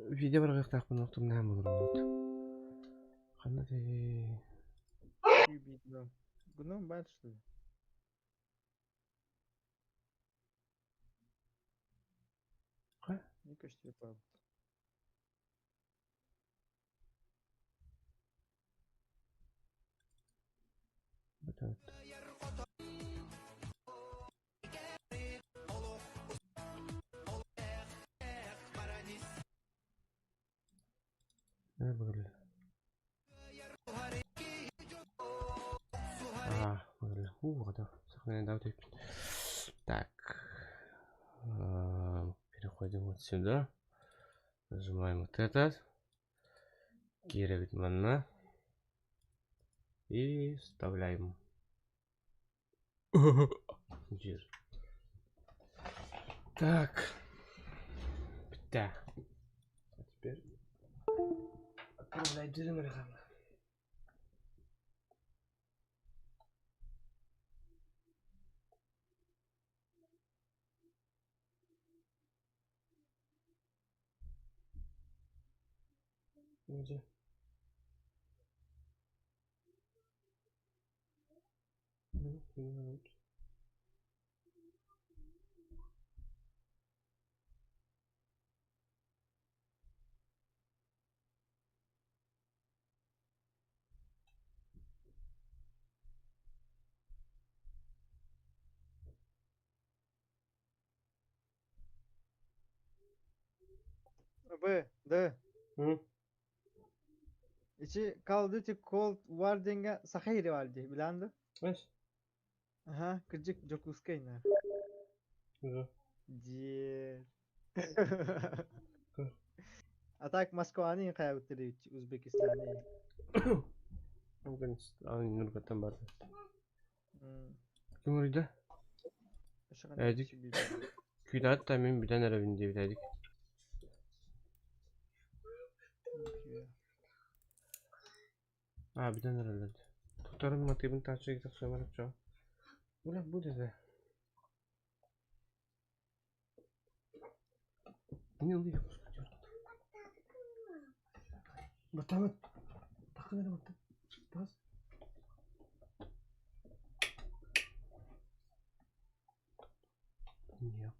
видео барыахтаахпын охтумнаан булуруммут. Ханна дии. Гном бар, что ли? Ха? Не көстүбэт баабыт. Бытаат. Э, быгырла. А, быгырла. Уу, готов. Так. Переходим вот сюда. Нажимаем вот этот. Киирэбит манна. И вставляем. Диир. Так. Бүттэ. А теперь отправляй дирим эрэ Где? Б, Д. М? Ити Call of Duty Cold War диэҥҥэ саха иһирэ баар дии, билэҕин дуо? Эс? Аһа, кырдьык Дьокуускай наар. Да. Диэр. А так Москваны хайабыттар Узбекистаны. Афганистан Нургаттан барды. Ким уруйда? Эдик. Күйдаат да мин бүтэн эрэбин диэбит Эдик. Аа бүтэн эрэллэр. Туттарым матыыбын тааччы тахсыамар чоо. Бля бу дede. Не ылый Баттамат. Таххын эрэ баттам. Таас. Не.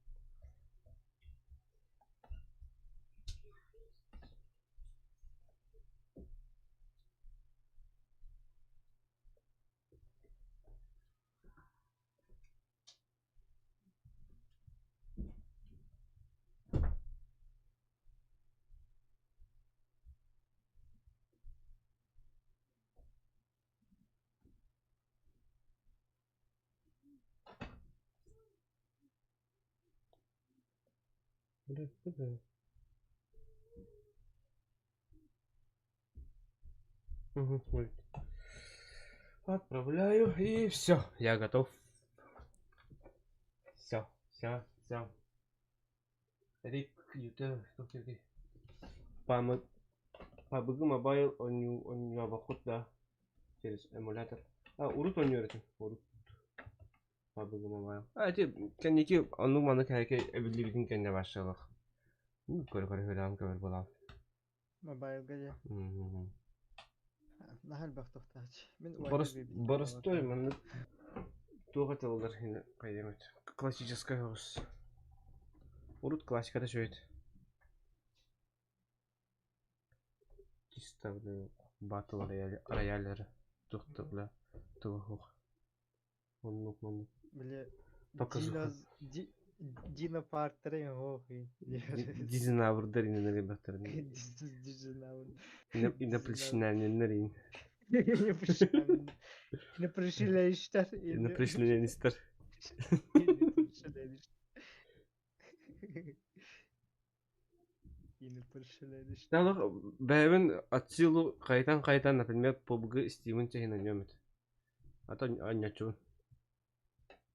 Отправляю и все, я готов. Все, все, все. PUBG Mobile оонньообоккут да через эмулятор. А урут оонньуур этим, урут. PUBG Mobile. А ити кэнники оннук маннык эһэки эбиллибитин кэннэ барсыалах. Көрө-көрө үрэҕин көбөр буолаҕын. Мобайлга дьэ. Наһаа элбэх тохтоочу. Мин Боростуой маннык туох этэллэр хайдамыт классическай оҕус. Урут классиката үчүгэй Чисто батл рояль туох да бля туга суох. Оннук маннык. Били Дина Парктера ох Динозаврдар иннэлэр Динозавр. Иноплеменнэр Иноплеменништер. Иноплеменништер. Бэйэбин Аттилу хайытан-хайытан, например, PUBG Steam-ин чэһин анньыам этэ. А то анньаччыбын.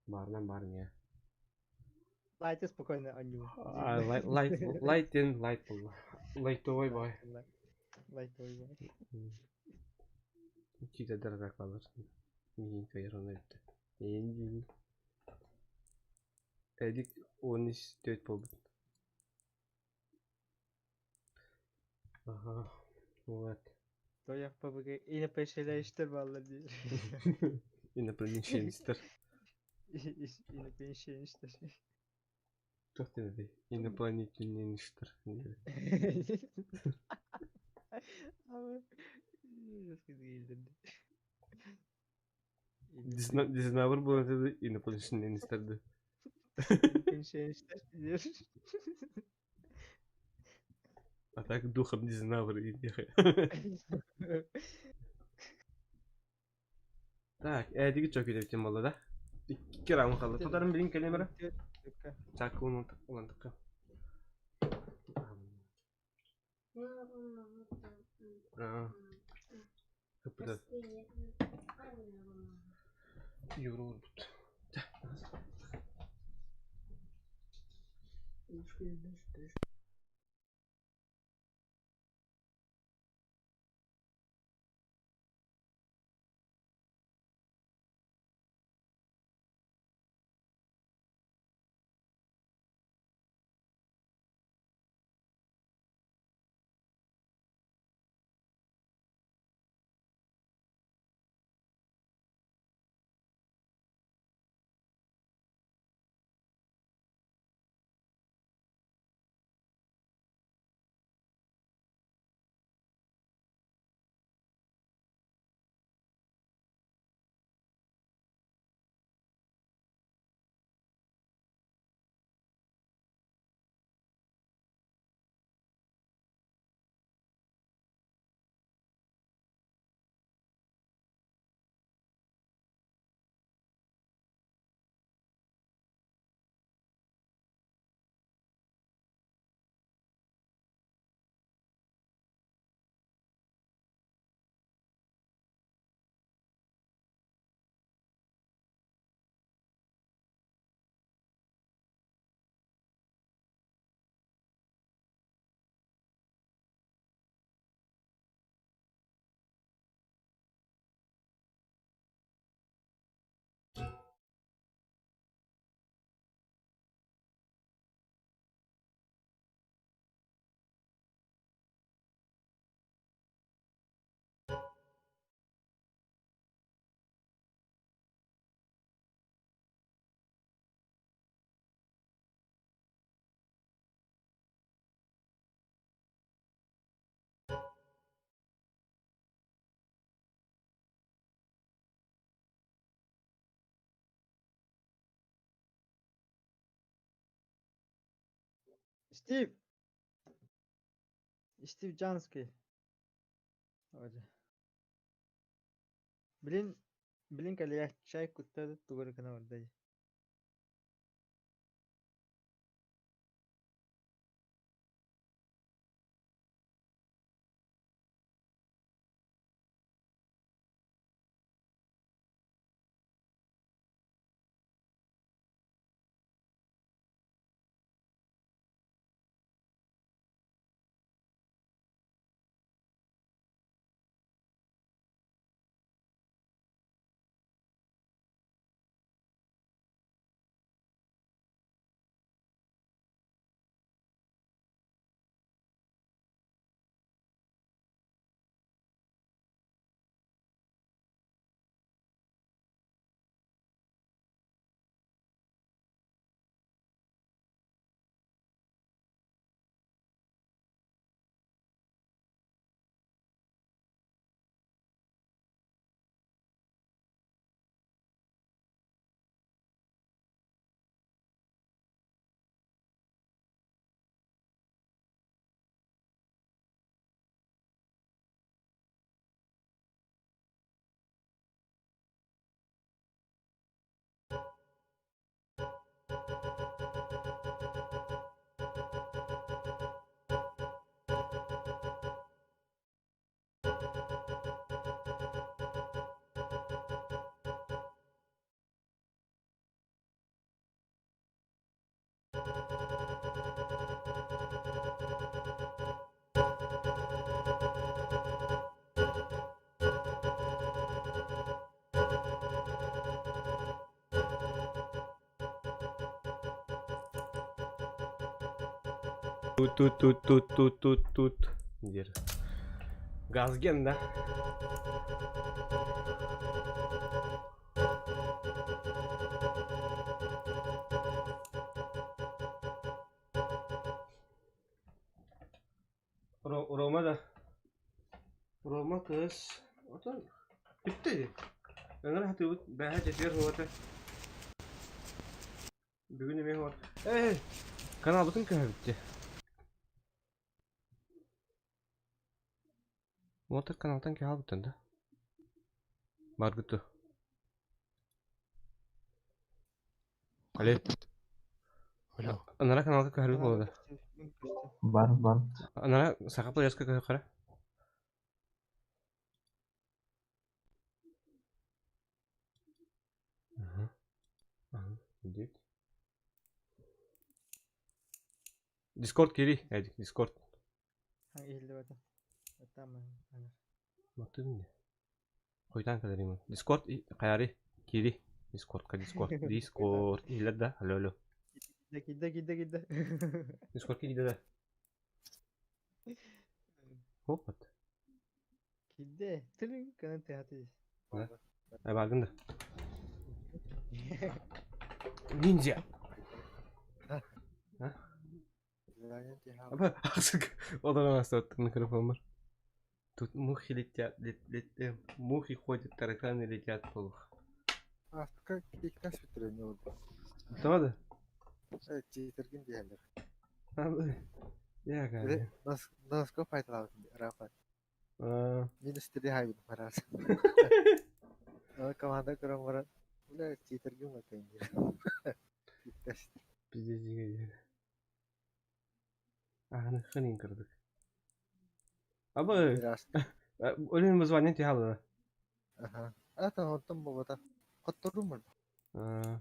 Баарынан баар ийэ. Лайты спокойно анньуу. Лайт, лайт диэн лайт буолла. Лайтовой бай. Лайтовой бай. Читердер атакалар. Миигин кыайар ону эттэ. Эйин диибин. Эдик 13 буолбут. Ага, вот. Тояк PUBG иноплеменништер бааллар диир. Иноплеменништер. Иноплеменништер. Туох диэн Инопланетяниништер. Динозавр буолан инопланетяниништер дуу? А так духом динозавр Так, эдиги чөкүтэ буолла да? Икки раунд хаалла. Тутарым билин кэлиэм эрэ. Чааккыбын ылан тахха. Ыппыта. Юра урбут. Стив! Стив Джанский. Блин, блин, кэлиэ чай кутта тугу эрэ гына барда дии. Тут тут тут тут тут тут тут диир. Газген да? Рома да. Рома кыыс. Отон бүттэ дии. Ыҥыра сатыыбыт. Бээһэ дьэтигэр суота. Бүгүн эмиэ суох. Эй, каналбытын көһөбүт дии. Уолаттар каналтан киһи аалбыттар да? Баргыт дуо? Али. Анара каналга көһөрбүт буолла. Бар, бар. Анара саха плеерска көһөр Ага. Ага. Идет. Дискорд кири, Эдик, Дискорд. Иһиллибэтэ. Там Маттыгын не? Хойтан кэлэрим. Дискорд хайари кири. Дискордка Дискорд. Дискорд. Иһиллэр да? Алло, алло. Киирдэ, киирдэ, киирдэ. Дискорд киирдэ да? Опыт. Киирдэ. Тылын кынан тыһаты. Ай бааргын да. Ниндзя. Аба, Олорон астыбыт микрофоммар. Тут мухи летят, лет, лет, мухи ходят, тараканы летят полух. Ааспыкка иккас бүтүрэн олордо. Тоҕо да? Э, чиитэргин диһэллэр. Я Носкоп айталаабытын Рафа. Минус три хайбын параас. Команда көрөн баран, бля, чиитэргин батайын диир. Иккас. Пиздец диир. Аһаны хынын кырдык. Аба, өлүн вызвание тиһалына. Аха. Ата онтон буолбата. Хотторуу мурда.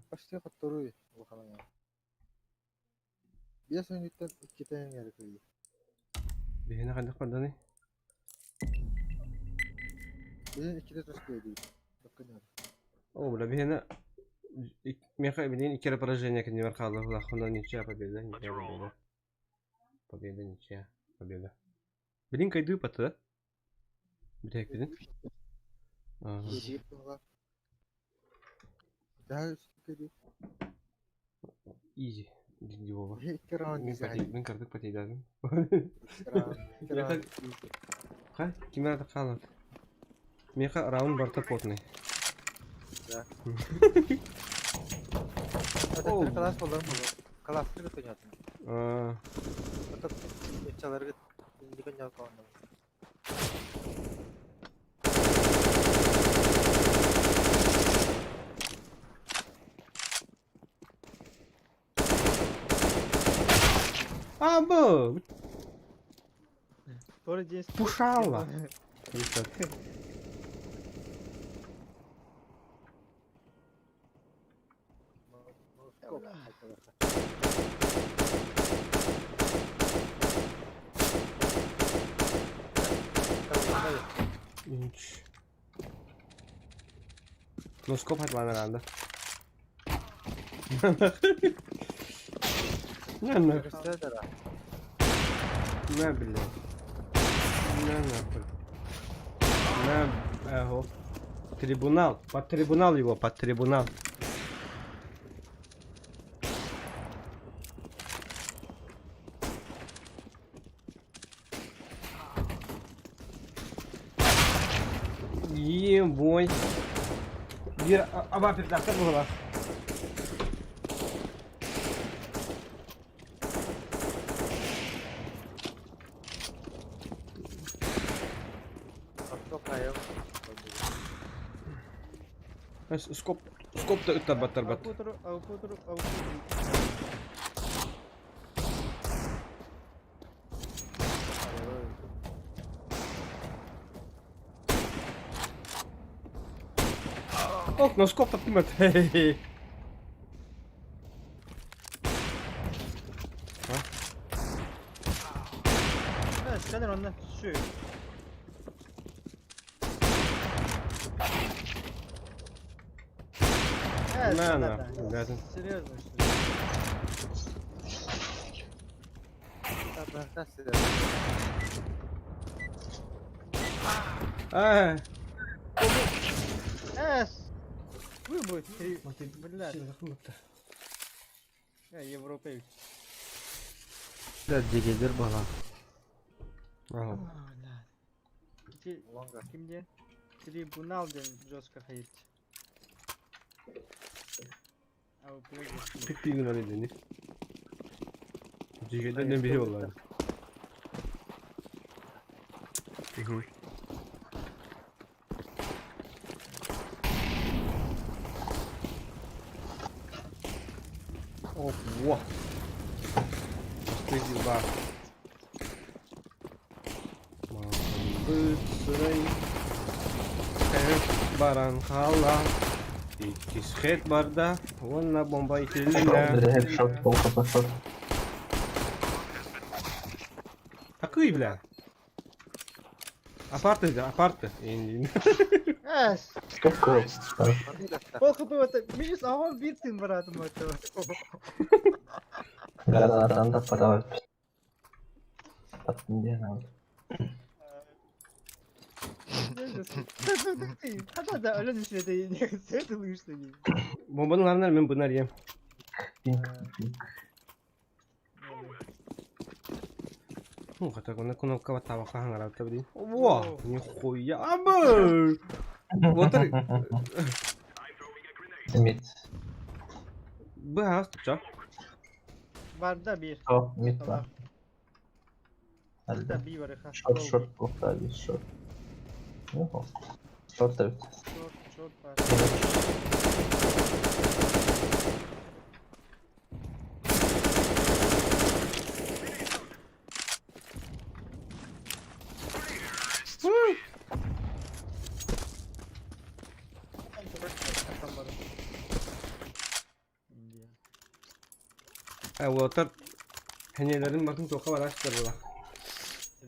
Почти хотторуу улахан. Биэс мүнүүттэн иккитэ эҥээрэ кыайыы. Биһиэнэ хайдах барданый? Билин иккитэ тус кыайдыбыт. Баккынар. О, бля, биһиэнэ миэхэ билигин икки эрэ поражение кэннибэр хаалла онон ничья победа, ничья победа. Победа, ничья, победа. Билин кыайдыы паты. Бүтэһикпитин. Изи. Дии буолла. Мин кырдык потейдадым. Ха, ким эрэ хаалар. Миэхэ раунд барыта потный. Да. Класс болар болар. Классы көтөнөтүн. Ычаларгыт индикон ялкаонна. А, бу! Тоже здесь. Пушала! Үч. Носкоп хатыланар На нахуй. На, блядь. На нахуй. На, эго. Трибунал. Под трибунал его, под трибунал. Ебой. Биир аба пердахтар буолар. Скоп, скоп да ыттарбаттарбат. Ох, носкоп таптымат. Сканер онно сү. На, на, ребята. Серьезно, что ли? А, Эс! Выбой три. Блядь. Я европеец. Да, дегедер бала. Ага. Кимде? Трибунал ден жестко ходить. Пиппигин öyle Дегедер не бери олар. Ого! Ты дела. Быцырай. Баран хала. Иккис хет барда. Уонна бомба итилиннэ. Хедшот, полка шот. Такый, бля. Апарты, да, апарты. Эс. Какой? Пол хп это минус аҕам биир тыын бараатым это. Гранатаны подавай. Поддержал. Хата да өлөн үсүөтэ сөт ылыышты дии. Бомбаны ларнар мен бунар ем. Пинг, пинг. Ну, хата куна кнопка баттаабакка хаҥараабыта билин. Во, нихуя абы! Вот Мид. Быһаас тупча. Барда биир. О, мид бар. Да би бар. Шорт, шорт, плохо, шорт. Ну, шорт эбит. Шорт, шорт бар. Уолаттар хэньэлэрин батын туохха барааччылар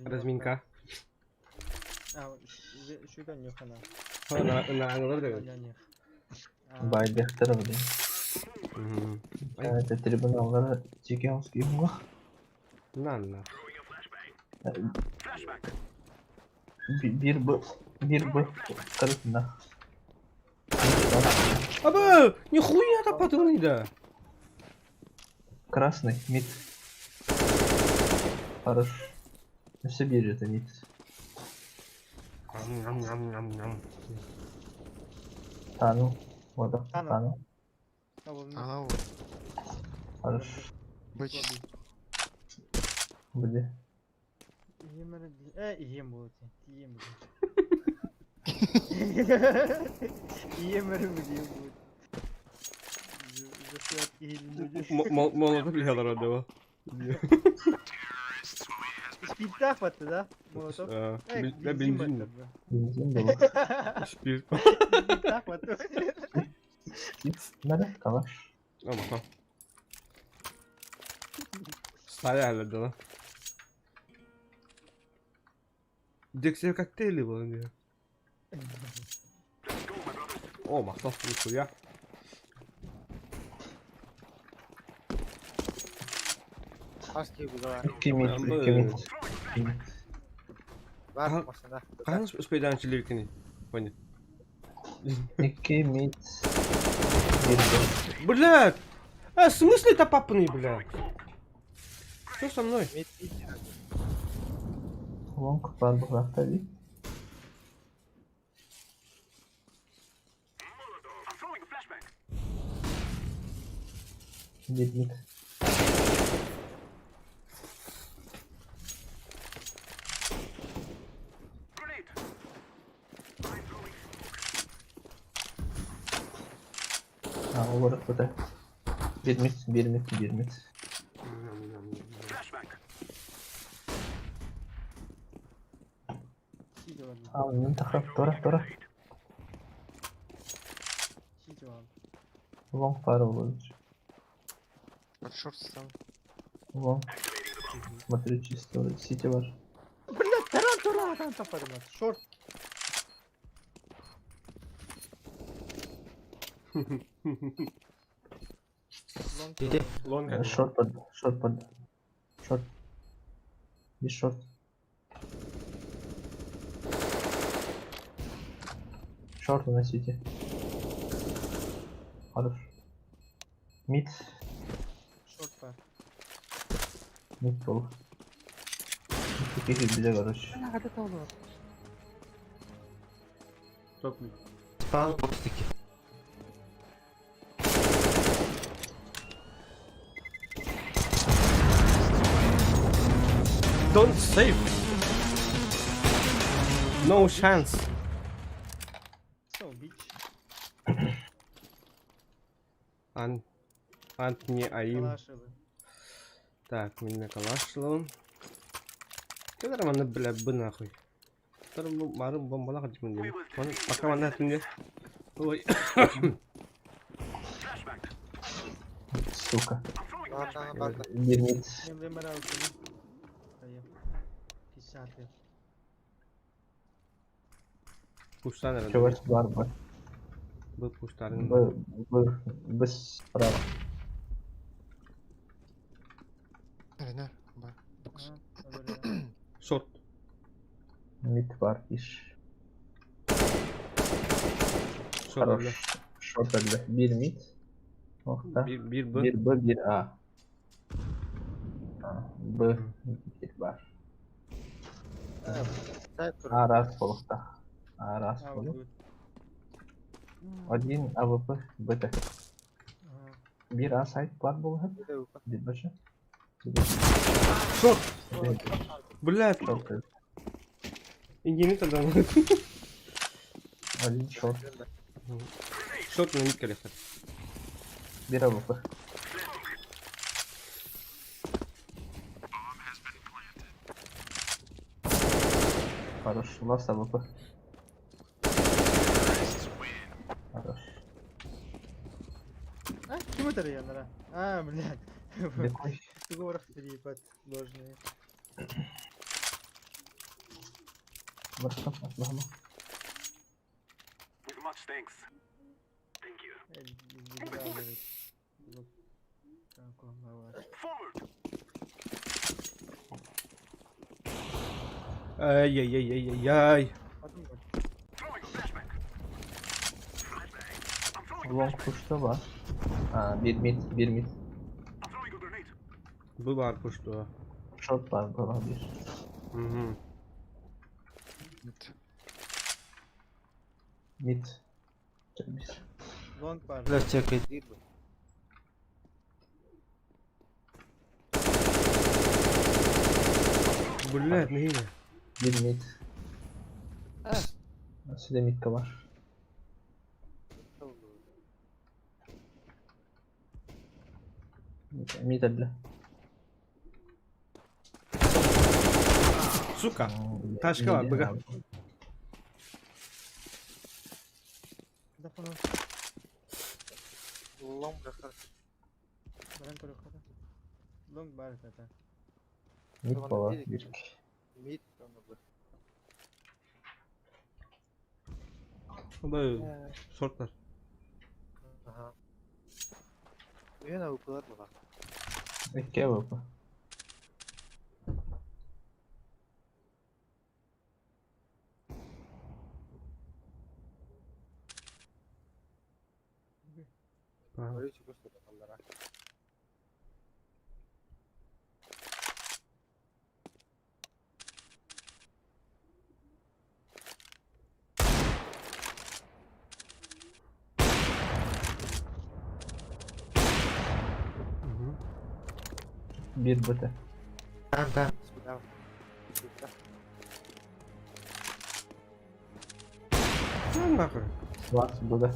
Разминка. Шуга нюхана. Ынааҥылар да. Байдехтер блин. Это трибуналлара чекемский мух. На-на. Биир б биир б карытына. Абы! Нихуя таппатыгын да. Красный мид. Хорош. Все биир это мид. Ням-ням-ням-ням. Тану. Вот, Тану. Тану. Она Хорош. Быч. Где? Э, ием болот. Ием. Ием эрэ болот. Молотов лигалар одного. Спиртах батты, да? Молотов. Да бензин. Бензин был. Спирт. Спиртах батты. Надо калаш. А, махал. Стояли, да. Дексер коктейли был, не. О, махал, нихуя. Хас киһи булар. Икки мид, икки мид. Бар машина. Хаһан успейдаан чилибикини? Понял. Икки мид. Биир б. Блядь! А, в смысле это папный, блядь? Что со мной? Мид мид. Лонг бар буһахта дии. Мид мид. А, олор куда? Биир мид, биир мид, биир мид. А, мен тахап, тора, тора. Лонг пара болор. Под шорт стал. Лонг. Смотрю чисто, сити бар. Блядь, таран тура там таппадым. Шорт. Лонг. Шорт под, шорт под. Шорт. Без шорт. Шорт на сити. Хорош. Мид. Шорт бар. Мид был. Таких бля, короче. Топ. Спал постики. Don't save. No chance. So bitch. Ан. Ант не аим. Калаш ылын. Так, мин калаш ылабын. Кэлэр манна бля бы нахуй. Бары бомбалах дьимин диэн. Пока манна түнде. Ой. Сука. Барда барда. Bir mid. Мен мен бара алып Айым. Кисаты. Пуштан эрэ. Чуваш бар бар. Бу пуштарын. Б, Б, Б справа. Ренар, Б. Бокс. Шорт. Мид бар иш. Шорт. Хорош. Шорт öldü. Bir mid. Nokta. Bir, bir B. Bir B, bir A. Ha, B, bir var. Сайт тур. А раз полухта. А раз полух. Один АВП, Б. Bir A сайт бар болуп. Bir башы. Шорт! Блядь! Шорт. öldü. Ингини тогда. Один шорт. Шорт на мид коллектор. Bir АВП. Хорош. Ласт АВП. Хорош. А, ким это районара? А, блядь. Какой? Фигурах переебать ложные. Башка, атлама. With much thanks. Thank you. Forward. Ай-яй-яй-яй-яй. Throwing a flashbang. Flashbang. I'm throwing a Long flashbang. push'ta var. Ha, bir mid, bir mid. I'm throwing a grenade. Bu бар пушту. Short var bana bir. Угу. Нет. Mid. Bir. Лонг бар. Блядь, чекай. Bir B. Блядь, нэһиилэ. Bir mid. Nasıl da mid de var. Mid, mid öldü. Сука! Ташка бар, быга. Дафана. Лонг рахар. Баран көрөххө. Лонг бар это. Mid var bir. Mid onu B. Бу шорттар. Ага. Мен АВПлар бар. İki AWP. Справа. Короче, просто аллара. Угу. Bir BT. Там, там. Сюда. Сюда. Ну нахуй. Var burada.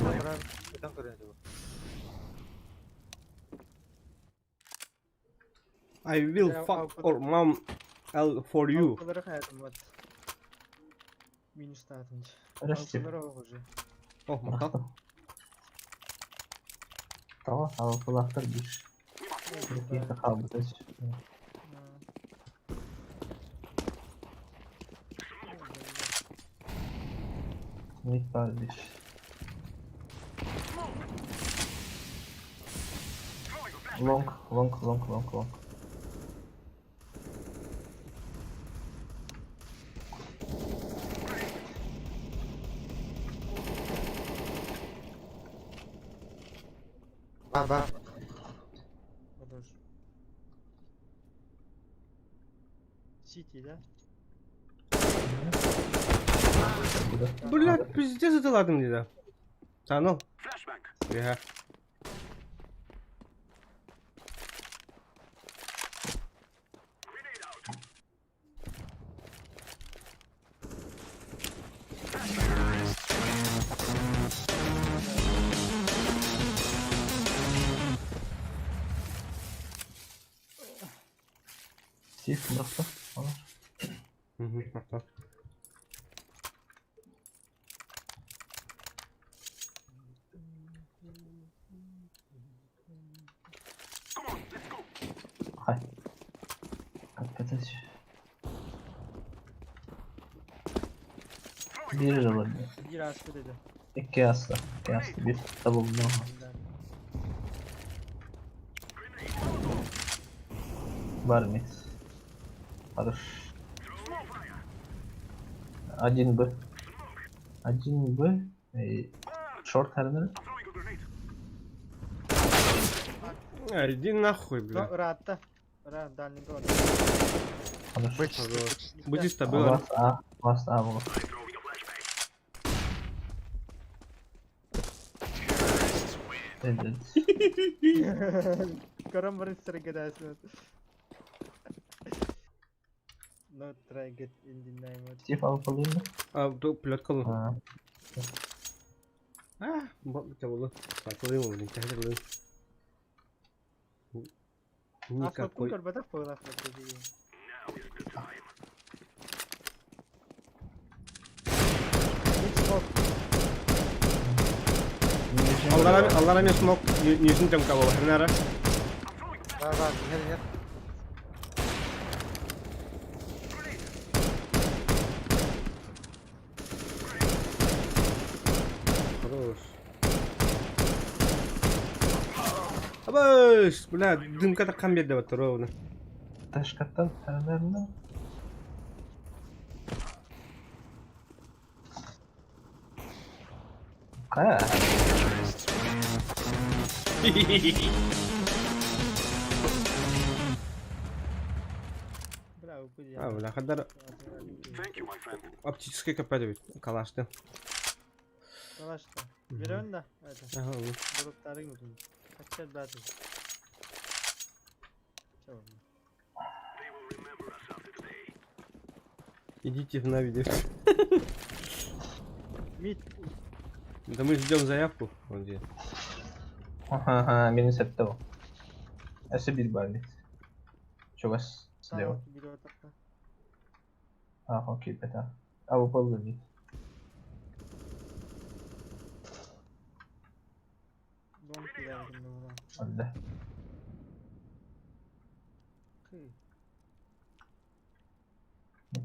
Баран. Там көрөндү. I will fuck or mom L for you. Алкалары хаятым вот. Минус татынч. Расти. Алкалары уже. О, махал. Tamam AWP'lar bir. Bir kaldı. Mid var bir. Throwing a flashbang. Long, long, long, long, long. Бар бар. Подож. Сити, да? Burada. Блядь, пиздец это ладно мне, да. Да ну. Flashbang. Я. Grenade out. Стив бырахта. Махтал. Хай. Капец. Bir olabilir. Bir astı dedi. İki aslı. İki aslı. Bir tabullu. Var mı? Хорош. Один Б. Один Б. Шорт харнер. А, иди нахуй, бля. Ратта. Ра, дальний гол. Хорош. Б чисто, Б чисто. Будь чисто, было. Ласт А. Ласт А был. Көрөн баран сыргадасың. Not try get in the name of Стив алып алайын ба? А, плетка был. А, А, было. Сатылым, блин, тяжелый. Никакой. Аллара, Аллара мен смок несін тем кого, хренара. Да, да, нет, нет. Хорош. Абаш, бля, дымка такқан берді вот ровно. Ташкаттан харнерна. Қая? А, бля, хадар оптический КП деп калашты. Калашты. Беремін да. Это. Ага, ну. Дроптарың өтін. Качар бәді. Идите в Нави. Мид. Да мы ждем заявку. Вон где. Ага, минус от того. Әсі bir бар бит. Чугас слева. А, окей, это. А, выпал бит. Да.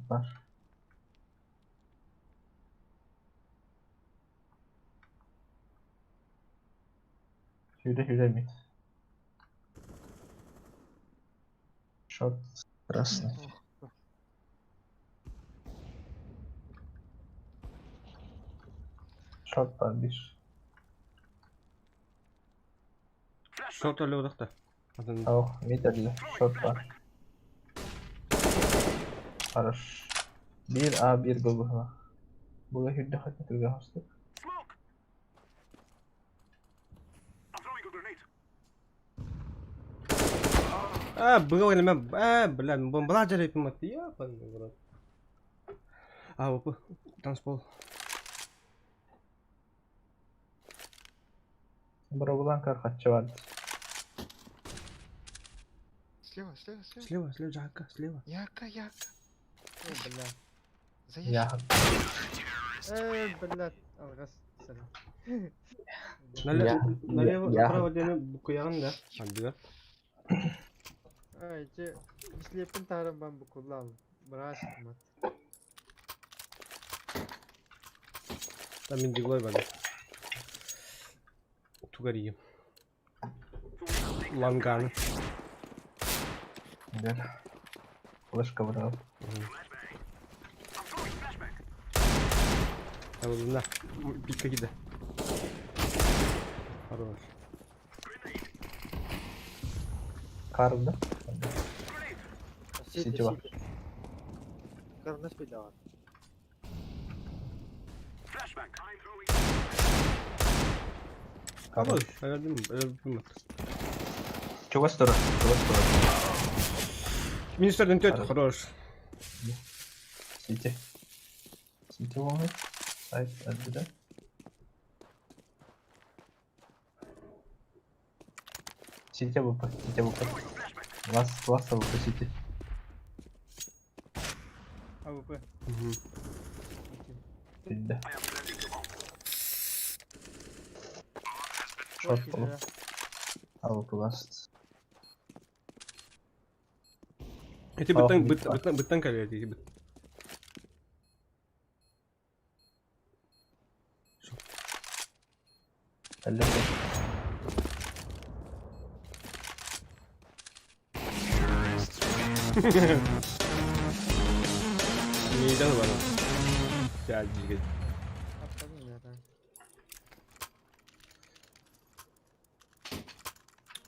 Бар. Hüle hüle mid. Шорт красный. Шорт бар bir. Шорт өлі одақта. Адам Ох, мид әлі. Шорт бар. Хорош. 1 A 1 B быһыла. Буга хүрдэ хатны түргә хастык. А, был элемент. А, бля, бла жарайпым атты. Ёбаный в рот. А, опа, танцпол. Бробулан кар хатчы бар. Слева, слева, слева. Слева, слева, Жака, слева. Яка, яка. Э, бля. За ящик. Я. Э, бля. Алгас. Сәлем. Налево, налево, я- направо дені букуян, да? Андыга. Ай, че, слепин тарам бам букулал. Браш мат. Там мен диглой бар. Тугари. Ланган. Да. Флешка брал. А вот на, пика кида. Хорош. Кар, да? Сити, Сити бар. сити. Карнас била. Хорош. Әлдім, әлдім. Чугас тура, чугас тура. Министр төт, Хорош. хорош. Сити. Сити болмайды. Сайт әлді да. Сити ВП, Сити ВП. Лас, лас ВП Сити. АВП. Билдэ. Шорт болу. АВП last. Эти быттан быттан быттан кэлэр дии быт. Мииден ылан. Чаалдьыгын.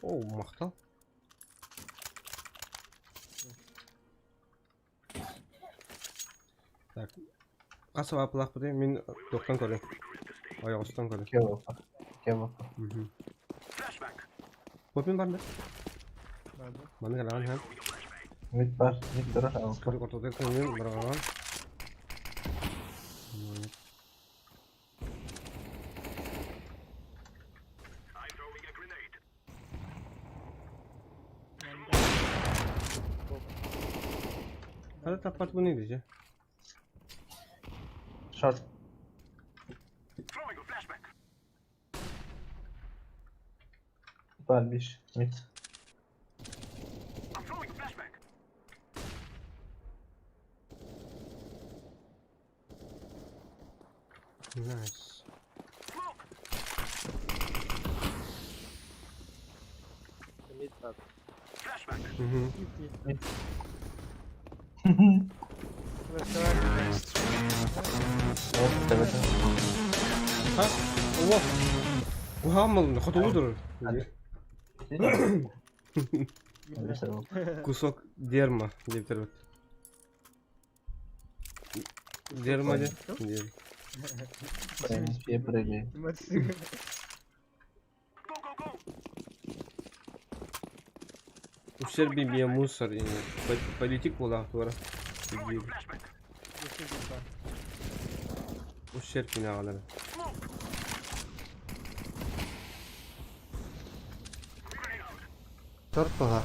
О, махтал. Так. Хас абаапылаахпытый мин туохтан көрүм. Ойоҕостон көрүм. Кебапа. Кебапа. Попин бар да? Маны кэлэҕин һэн. Мид бар, мид турар алка. Көрүк ортотугар көҥүл быраҕаҕын. Hadi tappat bu neydi ce? Short. Бар bir. Mid. Nice. Mid бар. Мгм. Оп, evet. Ha? О! Уһааммалын, хотугу турар. Кусок дерма деп турбут. Дерма де? Дерма. Все прыгали. Ущерби мне мусор и политик була тура. Ущерб бинагалары. Торт була.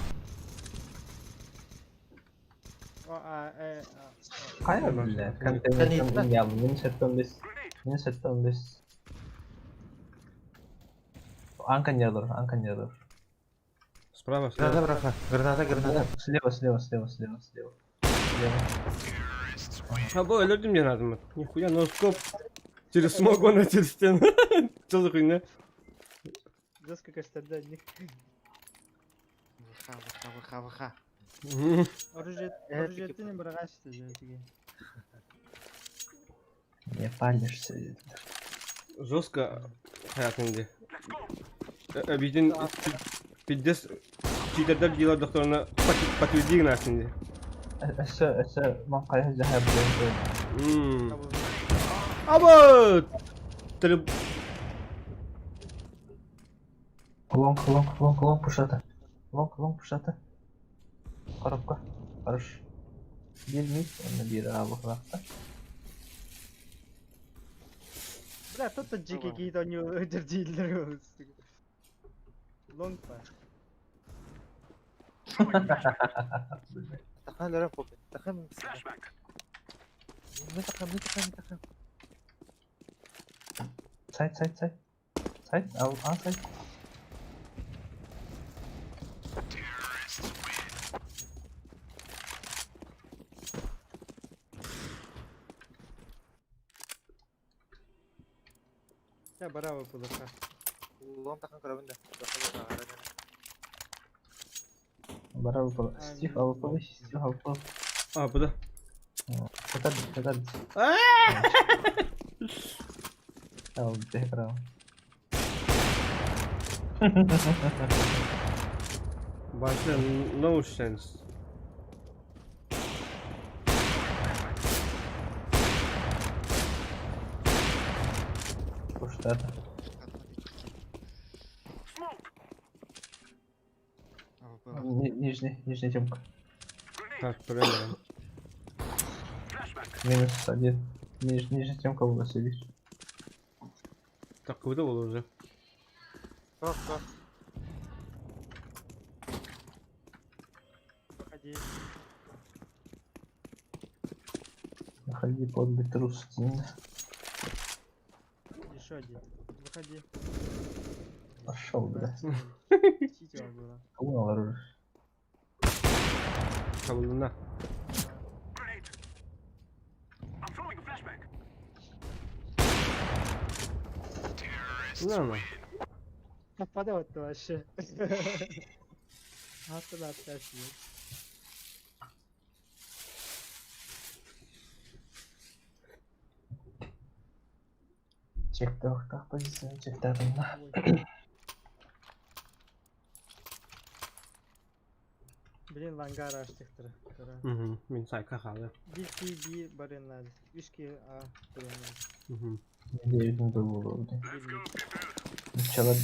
Хайа бля, контейнер я минус 15. Минус 15. Анканьядор, анканьядор. Справа, слева. Граната браха. Граната, граната. Слева, слева, слева, слева, слева. Слева. А бу өлөрдүм диэн аатым. Нихуя носкоп. Через смог он через стену. Что за хуйня? Жестко кастарда них. ВХ, ВХ, ВХ, ВХ. Оружие, оружие ты не брагаешься же. Не палишься. Жестко хаятын Обиден пиздец читердер дела докторына подтверди гынасың ди. Өссө, өссө ман хайа жаһа билен. Аба! Теле Лонг, лонг, лонг, лонг пушата. Лонг, лонг пушата. Коробка. Хорош. Бир мид, онно бир а бухлахта. Бля, тут таджики какие-то они дердилеры. Лонг па. Тахан лара попе. Тахан. Не тахан, не тахан, не тахан. Сайт, сайт, сайт. Сайт, ал, а, сайт. Я барава пулаха. Лом тахан көрөбүн да. Бара выпал. Стив, АВП, Стив, АВП. А, бу да. Катар, катар. Ал, бехрау. Баша, no sense. Пуштата. АВП. Нижний, нижняя темка. Так, правильно. Минус один. Ниж, нижняя темка у нас сидит. Так, куда было уже? Стоп, стоп. Проходи. Выходи, подлый трус. Еще один. Выходи. Пошел, бля. Сити было. Кого оружие? Табылына. На, Попадал это вообще. Аттан аттас. Чектах позиция, чектарына. Блин, лангар аштыктыр. Угу, мин сайка халы. BTB барыннар. Үшки А туруннар. Угу. Девять было. Начало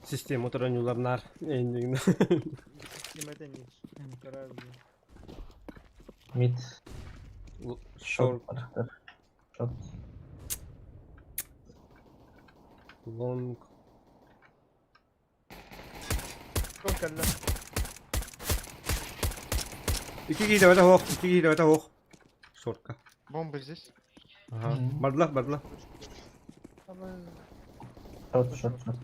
Система туранюларнар. Эндигин. Мид. Шорт. Шорт. Лонг. Ики киһи это хох, ики киһи это хох. Шортка. Бомба здесь. Ага. Бардла, бардла. Шорт, шорт, шорт.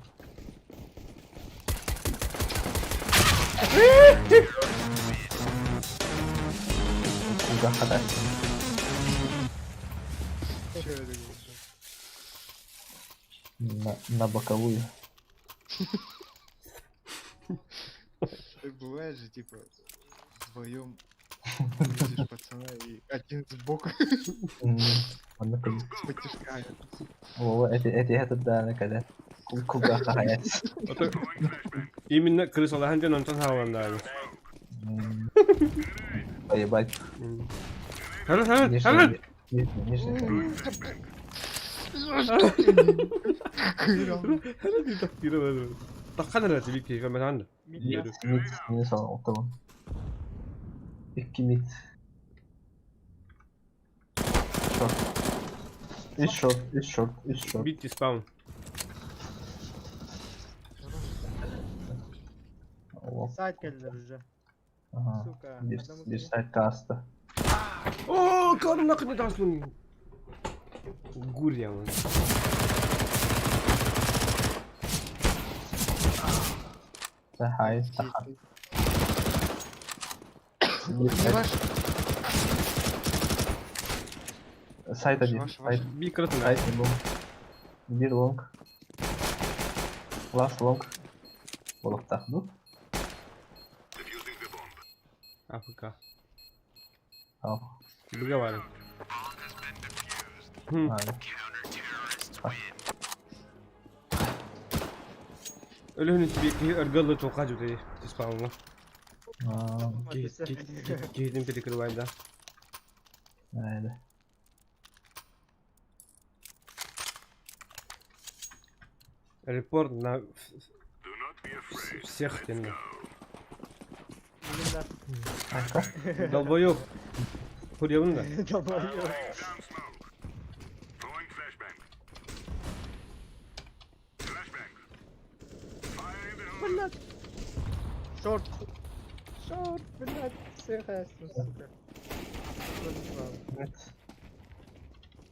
Куда ходать? На боковую. Так бывает же, типа, вдвоем видишь пацана и один сбоку. О, это да, когда куда хаять. Именно крысалахан ден онтон хаалан Поебать. Хорош, хорош, хорош. Нижний. Таххана тебе кайфа мен Мид, мид, минус алтылым. Икки мид. Шорт. Үс шорт, үс шорт, үс шорт. Битти спаун. Сайт келдер уже. Ага. Сука. Bir сайт каста. О, кар нахуй не Гурья он. Хай, саха. Сайт один. Сайт. Би Сайт лонг. Bir long. Last long. Болохтах, ну? АФК. Ау. Договаривай. Өлүһүн тебе ыргылы тоқа жүдей диспауңа. Кейдин перекрывай, да. Да. Репорт на всех тем. Долбоёб. Хуёвын да. Долбоёб. Блядь. Шорт. Шорт, блядь. Всех сука.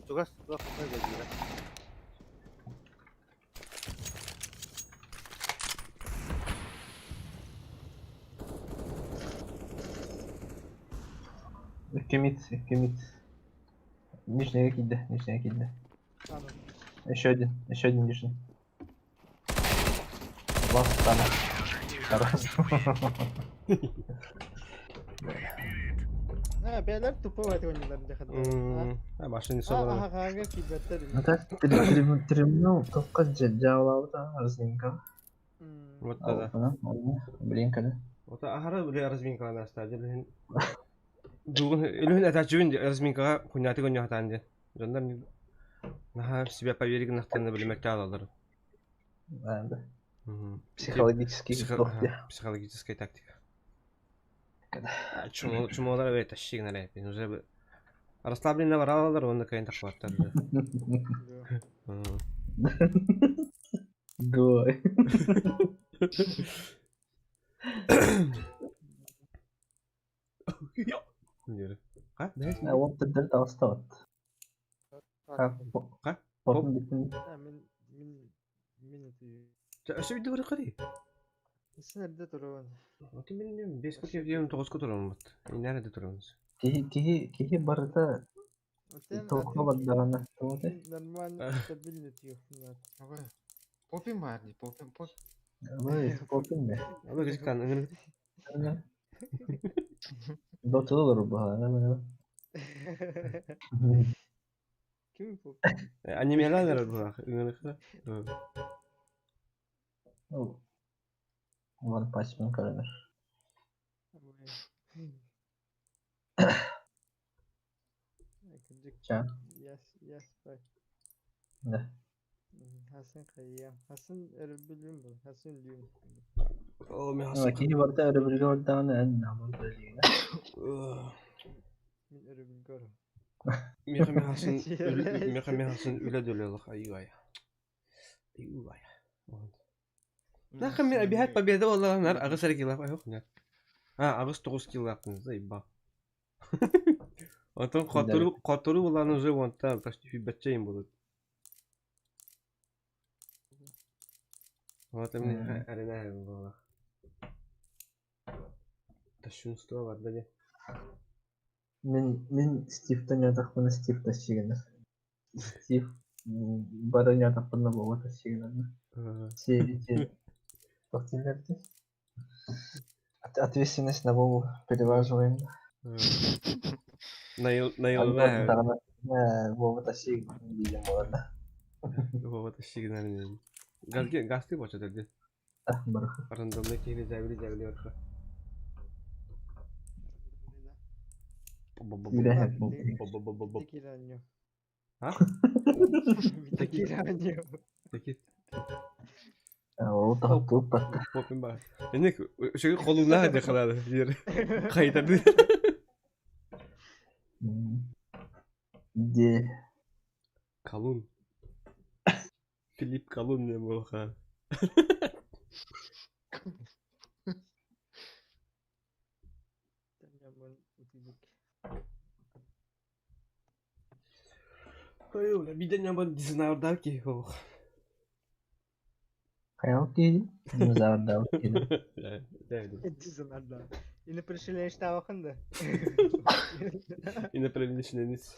Тугас, тугас, тугас, Икки мид, икки мид. Нижний кидде, нижний кидде. Еще один нижний. Ласт там. Хорош. А, бәлер тупой этого не надо. А машина собрана. Ага, ага, кибеттер. Ну так, тримнул, только джалаута, разминка. Вот тогда. Блин, когда. Вот ахара бля разминка на стадии. Дугун үлүһүн этачыбын разминкага куньяты куньяхатаан диэн. Дьоннор наһаа себя поверить гынахтарына билимэккэ аалалар. Да. Психологический Психологическая тактика. Чумолар эбит тащигнер эпин уже расслабленно баралалар онна кайын тахбаттар. Гой. Ха? Бэһис Уон төрдөрү таҕыстабыт. Ха? Попун бүтүн. Мин мин мин Өссө биирдэ көрүөххэ дии. Син эрдэ турабын. Аты мин бес тоҕуска тураммыт. Иннэр эрдэ турабын. Киһи киһи киһи барыта толкуна бардаҕына тоҕо Нормально стабильно тиэхтинэр. Попим баар дии, попим поп. Ой, попим бе. Aba кызыктан ыҥырык. Дотулар баһана. Ким поп? Анимелар эрэр булах ыҥырыкта. One Punch Man көрөнөр. Ча. Yes, yes, bye. Да. Хасан хайя. Хасан өрөбүлүм бу. Хасан лүм. О, мен хасан. Киһи барыта өрөбүлгэ бардаҕына эн наоборот үлэлиигин. Мин өрөбүлгэ ором. Миэхэ мен хасан миэхэ мен хасан үлэ дөлөлөх айуай. Айуай. Нахам мен обиһат победа боллаҕынар аҕыс эрэ килаах айох нет. А, аҕыс тоҕус килаахпын заебал. Онтон хотуру хотуру булан уже уонтан почти сүүрбэччэ им будут. Вот эмне эрэнэ буолла. Кощунство барда дии. Мин мин Стивтэн ятахпына Стив тащигынар. Стив бары ятахпына Вова тащигынар. Все эти Ответственность на Вову переваживаем. Наилна. Вова тащигын диэн буолар. Вова тащигынар. Газге газты боча деді. Барха. Рандомный киһини зәбили зәбили барха. Текираньо. А? Текираньо. Таки. Ол таһыттыбыт Попин бар. Эне шеге колуна де халады бир. Кайтарды. Де. Колун. Филипп Колун не болха. Ой, биден ябан дизайнердар ки ох. Хайал киһи динозаврдаабыт киһи. Дизайнердар. Иноплеменщиктаабакын да. Иноплеменщиненис.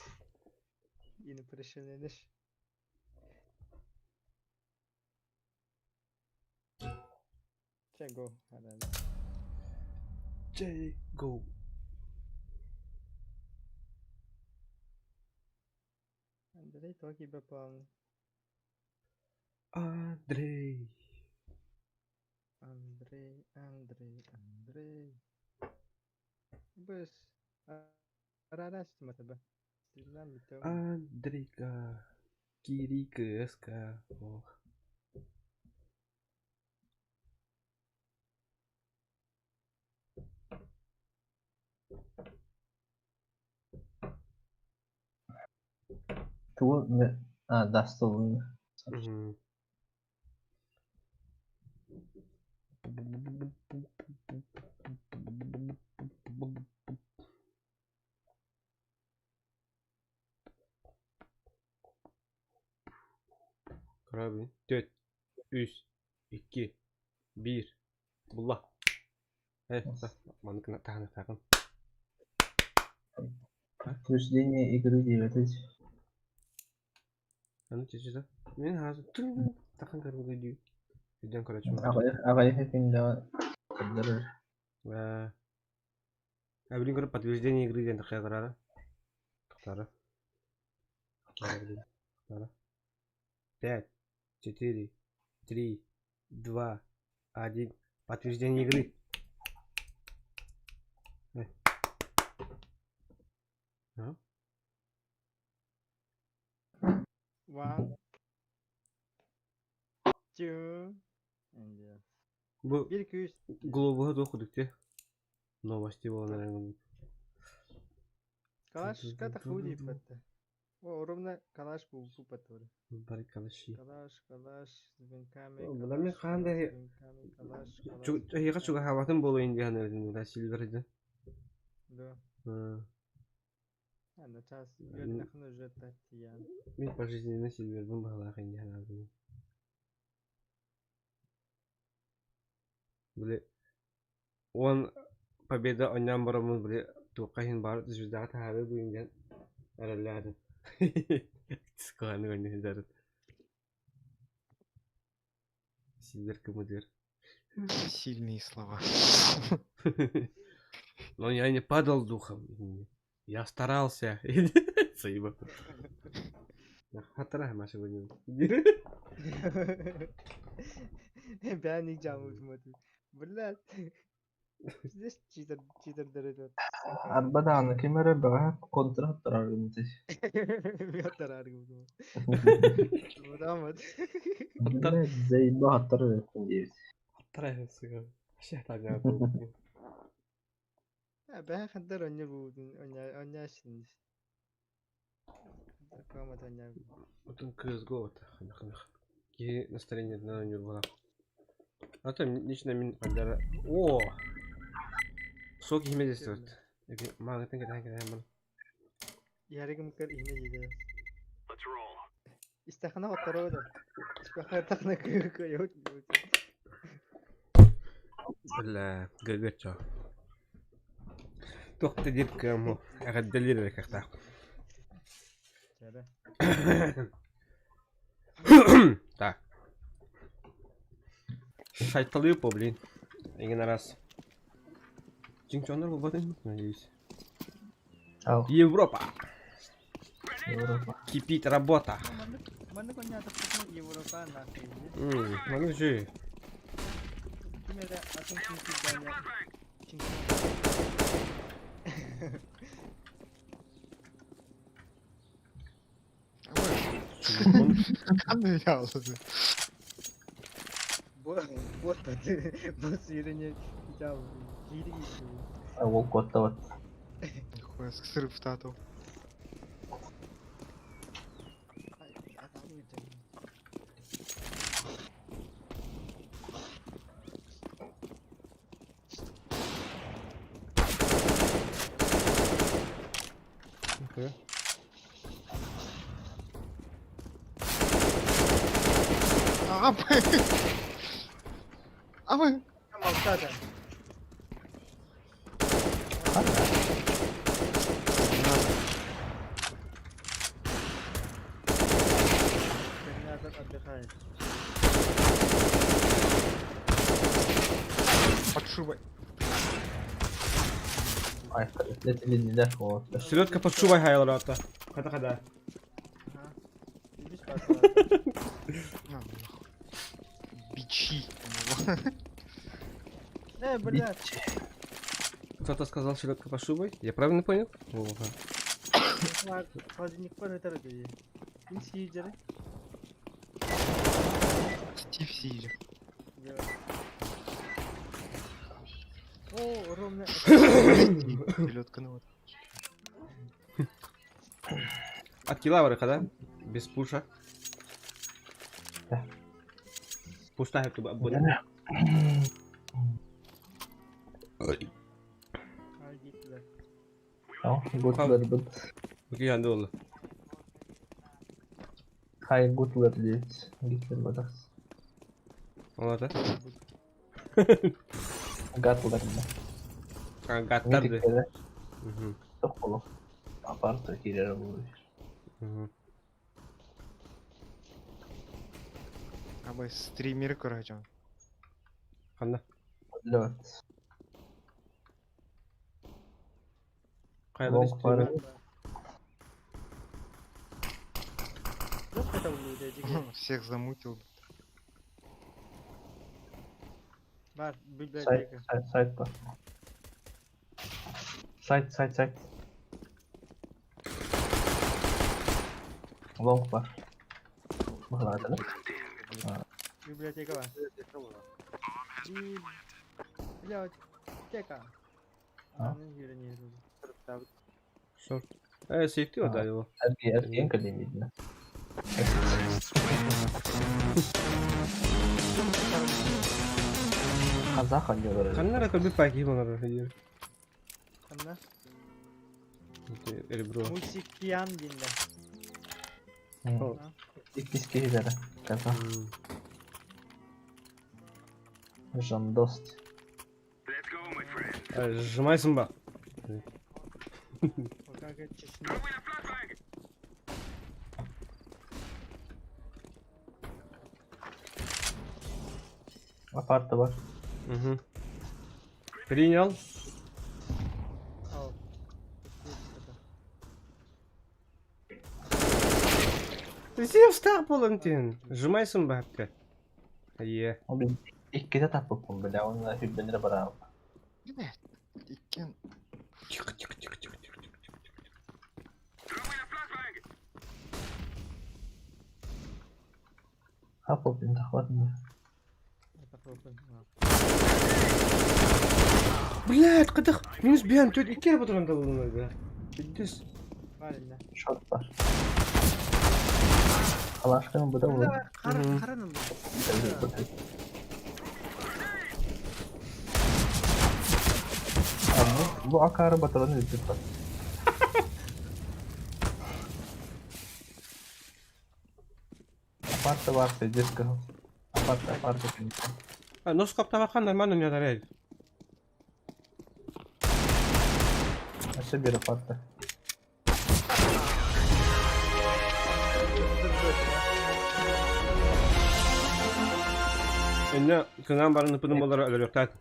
Иноплеменщинениш. Чэ, go. Чэ, go. Андрей токи бапан. Андрей. Андрей, Андрей, Андрей. Быс. Арарас тима Андрейка. Кирикеска. Ох. Тугу а да столун. Карабин. Төрт, үс, икки, биир. Булла. Э, маннык таһыныктаахын. Подтверждение игры 9. Аны чече Мен хазыр тахан көрбүгө дүү. Үйдөн короче. Аҕыйах күннэҕэ көрдөрөр. А билин көрө подтверждение игры диэн тахая карара. Тахтара. Тахтара. Пять, четыре, три, два, один. Подтверждение игры. А? One, two, and yes. Бу Бир күүс. глобуга туох курдук те. Новости буолан эрэн. Калаш ката худи патта. О, ровно калаш бу паттары. Бары калаши. Калаш, калаш, звонками, Була мен калаш, хаан да звонками, калаш, калаш. эһиэхэ чугаһаабатын буолуо диэн эбитин да Сильверден. Да. Аны час үөрнэхин уже тиийэн. Мин пожизненно сильвербин баһылаах инни санаабытым. Били уон победа онньоон бараммын били туохха иһин баар звездаҕа таһаарыы дуу диэн эрэллээтим. Сканы онньо сылдьарын. Сильвер кымыдыр. Сильные слова. Но я не падал духом. Я старался. Заебал. Хатара Маша сегодня. Бэни жамут Блядь. Здесь читер читер дэрэ. Арба даҕаны ким эрэ бэҕэһээ контра аттарар гыммытый. Аттарар гыммыт. Мутамат. Блядь, заебал аттарар эбиппин диэбит. Аттара сука. Вообще так Бэһэ хандар онньо буутун онньаашын. Камат онньа. Отон CSGO вот. Киһи настроениетынан оонньуур буолар. А то лично мин хандара О! Сок иһимэ действует. Мааҕытын кэтээн кэтээн баран. Ярыгым көр иһимэ диде. Истахана оттороо да. Испахатахна кыйот. Бля, гөгөт чо. Туох да диир кыаммы эҕэрдэлиир эрэ кыахтаах. Так. Шайталыы по, блин. Эҥин араас. Чиҥчоннор буолбатын, надеюсь. Ау. Европа! Европа. Кипит работа! Маннык онньаатахпытына Европа нахуй. Маны үчүгэй. Ким эрэ атын чинчийдээнэ Ханна Бу бу бу сирине жау киири Ол куоттабат. Нихуя, срыв тату. Окей. А, А мы... Малтада. Терминатор отдыхает. Подшивай. Ай, летели вот. Селедка под шубой хайалрата. Хата хада. Видишь, пошла. На, нахуй. Бичи. Э, блядь. Кто-то сказал селедка под шубой? Я правильно понял? О, Холодильник бар өтөр өтөр. Ким сиижери? Стив Сири. О, ровно. Селедка ну вот. От килавры, когда? Без пуша. Да. Пуста это будет. Ай, гитлер. Ау, Гутлер бит. Окей, анды oldu. Хай Гутлер диэбит. Гитлер батас. Олата. Гатлер да. А, гаттарды. Митиктере. Мгм. Тохоло. Апарта киирэр буолуо. Мгм. Абай стример, короче. Ханна. Лёт. Кайда Лонг баар. Жок это улуу жиги. Всех замутил. Бар, Сайт, библиотека. сайт, сайт бар. Сайт, сайт, сайт. Лонг бар. Баһылаатылар. Библиотека бар. Библиотека. А? Анын үйрөнө Шорт. Э, сейфти А. отдали его. Эргиэн кэлин видно. Казах анньыылар. Ханна ракы паки онор. Ханна? Ребро. Мусикиян дииллэр. Иккис киһилэрэ казах. Жандост. Сжимайсың ба? Апарта бар. Угу. Принял. Зевстаах буолан тиһин. Сжимайсың ба хапка? Айе. Ол иккитэ таппыппын бля, уонна сүүрбэннэрэ бараабыт. Иккиэн Тихо, тихо, тихо, тихо, тихо, тихо, тихо. Хаппыппын захватно. Блядь, кытых минус биэн төрт икки эрэ батыран талылынар бля. Пиздец. Шот бар. Алашканы быда ол. Бу акары батыран үлтүп бар. Апарта бар, пиздец кыһыл. Апарта, апарта пиздец. А, нос каптабахан нормально не ударяет. Өссө биир апарта. Инне кыҥаан баран ыппытым буоллар өлөрүөхтээх.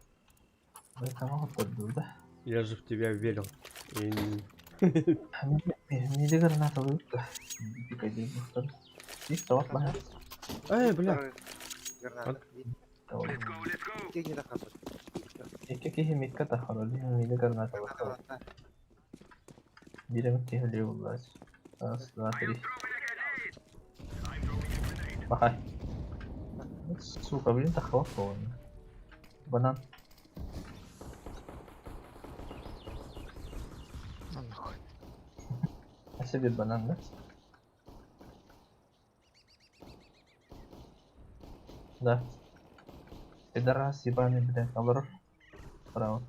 Таҥа хоттордуу да. Я же в тебя верил. И... Миди граната да. Эй, бля. Икки киһи микка таххар, миди граната Биир киһи өлүү буллаач. Раз, два, три. Махай. Сука, блин, таххабат буолан. Банан. На нахуй. А себе банан, да? Да. Пидорас ебаный, блядь, алыр. Право.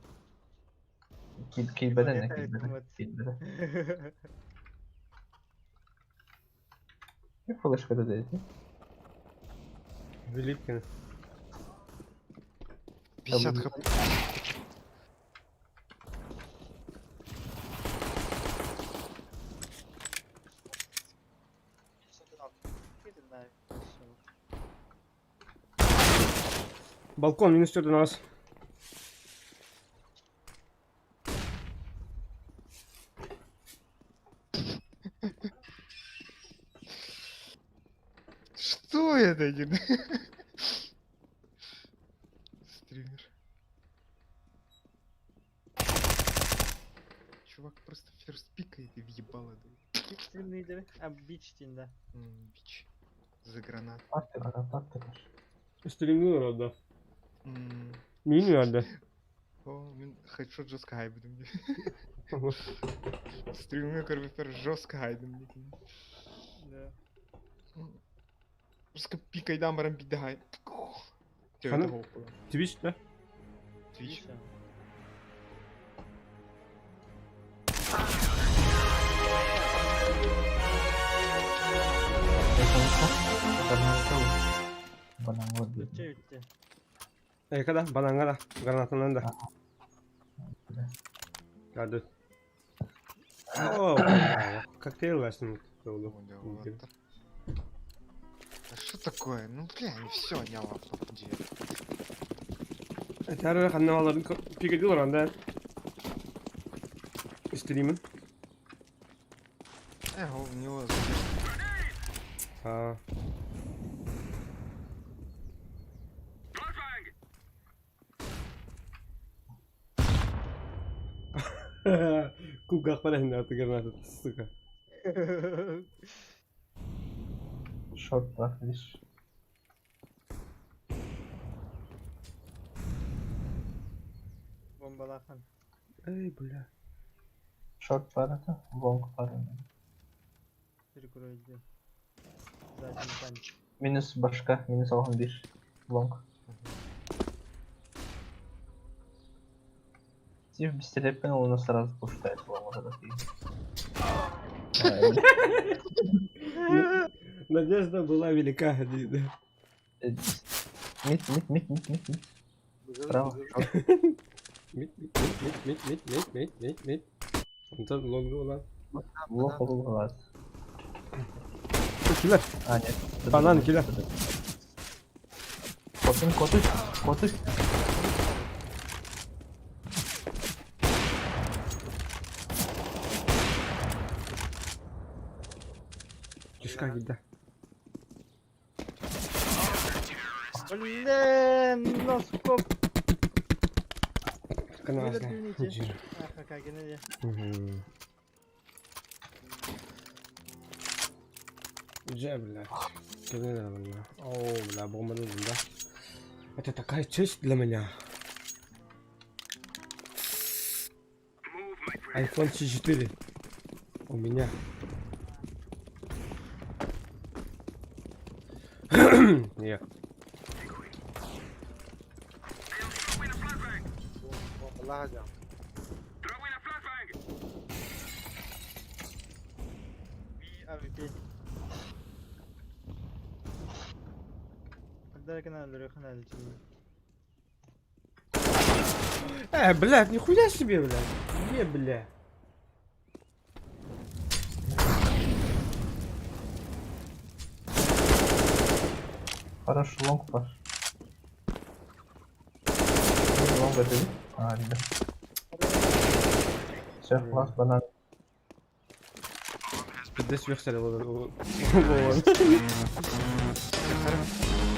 Килбеден, килбеден, килбеден. Не флешка да дайте. Великин. 50 хп. Балкон минус 4 на вас. Что это, один? Стример. Чувак просто ферст пикает и въебало дает. Стримнейдер, а бич да. Бич. За гранат. Стримнул да. Мини да. О, мен хедшот жестко хайбдым. Стримнул корвипер жестко хайдым. Да. Жестко пикайдан баран биде хай. Твич, да? Твич. Когда? Бананга да. Гранатынан да. Кады. О, коктейль возьмут. А что такое? Ну, бля, все, я лапну. Этәрі қанналарын пикадилар анда. Стримін. У него А. Кугах парахын гранаты, сука. Шорт бар, видишь? Бомбалахан. Эй, бля. Шорт бар это, лонг бар. Перекройди. Задний танч. Минус башка, минус алған бир. Лонг. Тип бистереппен оны сразу пуштает лонг. Надежда была велика. Мид, мид, мид, мид, мид, мид. Справа. Мид, мид, мид, мид, мид, мид, мид, мид, мид. Онтон лонга улан. Лох глаз. Киллер. А, нет. Банан киллер. Котун, котуй, котуй. Кишка киирдэ. Блин, носкоп. Канал. Ах, как генерия. Дьэ, блядь. О, бля, бомбану, да. Это такая честь для меня. iPhone C4 у меня. Нет. Бомбалаах дьон. AWP. Когда канал Э, блядь, нихуя себе, блядь. Не, бля. Хорош, лонг паш. Лонг это А, да. Все, класс, банан. Пиздец версия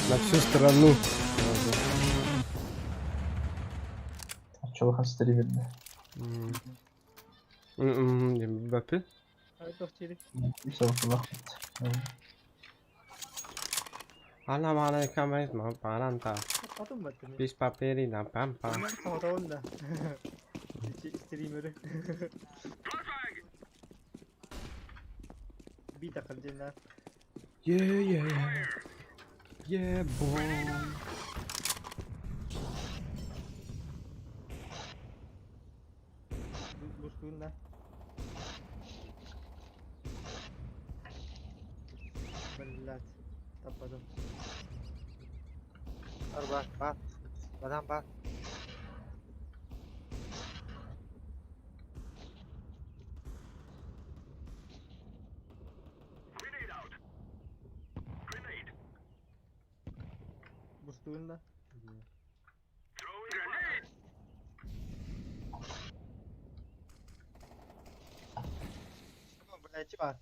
На всю страну. Чулахан стример. Мбаппе. Все, класс. Ана мана камайт ма паранта. Пис папери на пампа. Стримеры. Бита хардина. Yeah, yeah. Yeah, boy. Бустуна. Блять. Таппадым. Арба, бар. Банан бар. Бустуна. Блять, бар.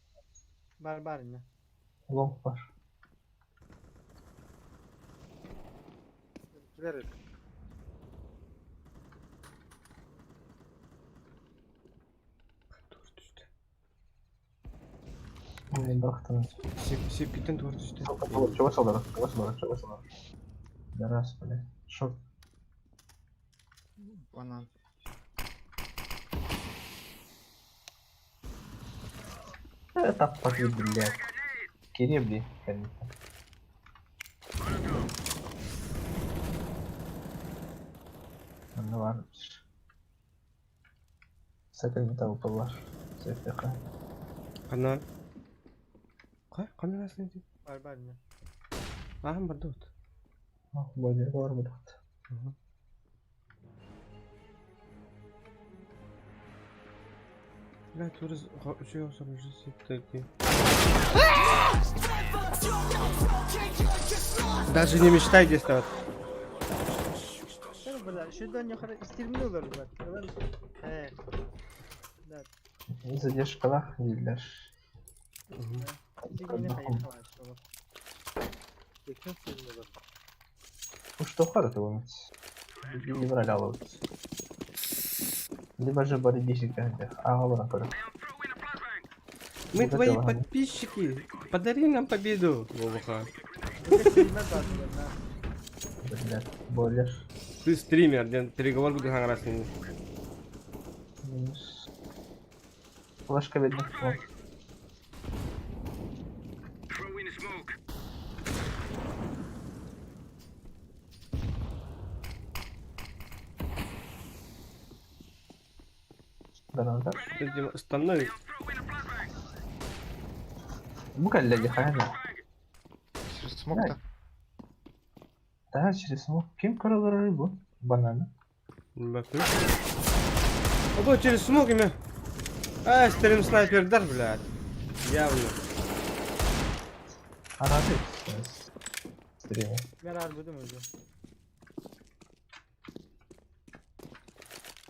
Бар бар не. Лонг паш. Киллер. Мен бахтан. Сепкитен туар түстэ. Чего солдат? Чего солдат? Чего солдат? Да раз, бля. Шок. Банан. Это пошли, блядь. Киребли, конечно. Ну ладно. Сәкін тауып алар. Сәкін. Канал. Кай, канал асын ди. Бар бар не. Ахым бар дут. Более бар будет. Бля, турыз үшеу септеки. Даже не мечтай действовать. Бля, шудан юқары стримнулар, блядь. Э. Да. Задержкалар дииллэр. Сигини хайхалар. Кекин стримнулар. Уштохар это вот. Не брали вот. Либо же бары 10 гандер. А, ладно, короче. Мы твои подписчики. Подари нам победу. Вовуха. Блядь, более. Ты стример, ден переговор буду ханграсный. Минус. Флешка видно. Вот. Барандар. Видимо, ыстанна Бу кэллэ дии хайа да. Через смог-то. Да, через смог. Ким көрөлөрүй бу? Бананы. Бакы. Ото через смог ими. А, стрим снайпердар, блядь. Явно. Арады. Стрим. Мен арбыдым өзі.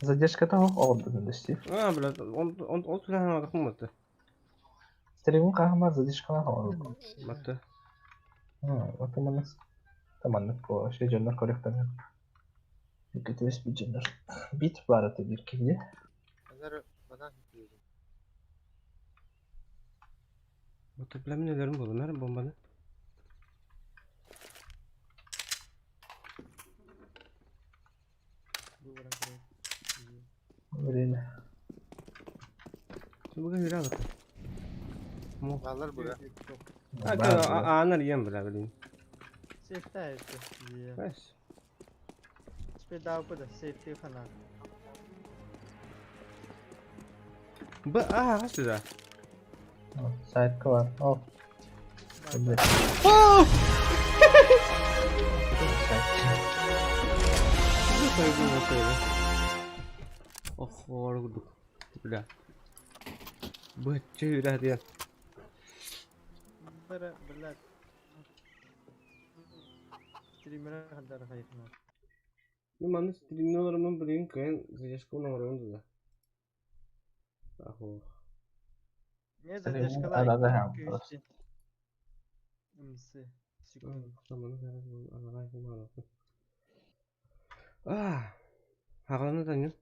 Задержка того олордун дэсти. А, блядь, он он он туда надо хуматы. Стримин хаһамар задержкалаах оҥорбут. Батты. Вот манас. Таманнык по вообще дьоннор көрүөхтэрин. Иккитибис бит дьоннор. Бит баар этэ биир киһи. Анар банан диэбин. Вот бля мен өлөрүм буолла, мэр бомбаны. Бу баран көрөйүн. Время. Буга yürü алып. Баалар буга. А, анар ем, бля, блин. Сейфта это. Бэс. Спедаупы да сейфти хана. Б, а, сюда. Сайтка бар. О. О! Охор курдук. Бля. Быччы үрэ диэн. Бара, блядь. Стримера хандар хайхна. Мен манны стримнер олороммун билигин кыайан задержка оҥоробун да. Ахо. Не Стрим задержкалар. арада просто. МС. Секунд. А, хаҕалана да ньу.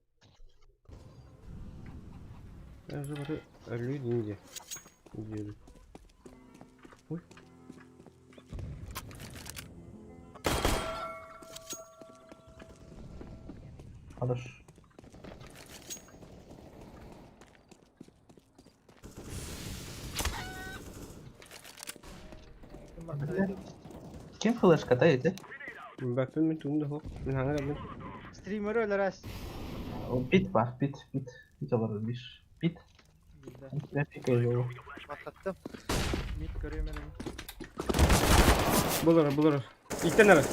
Уже бары өлүү диинде. Диэри. Ой. Хорош. Ким флешката ити? Баппын мин тугум да суох. Мин хаҥа да мин. Стример өлөрөс. Бит бар, бит, бит. Бит олорор биш. Бит. Да. Пикай Баттаттым. Мид көрүөм мен. Булар, булар. Иттен ары.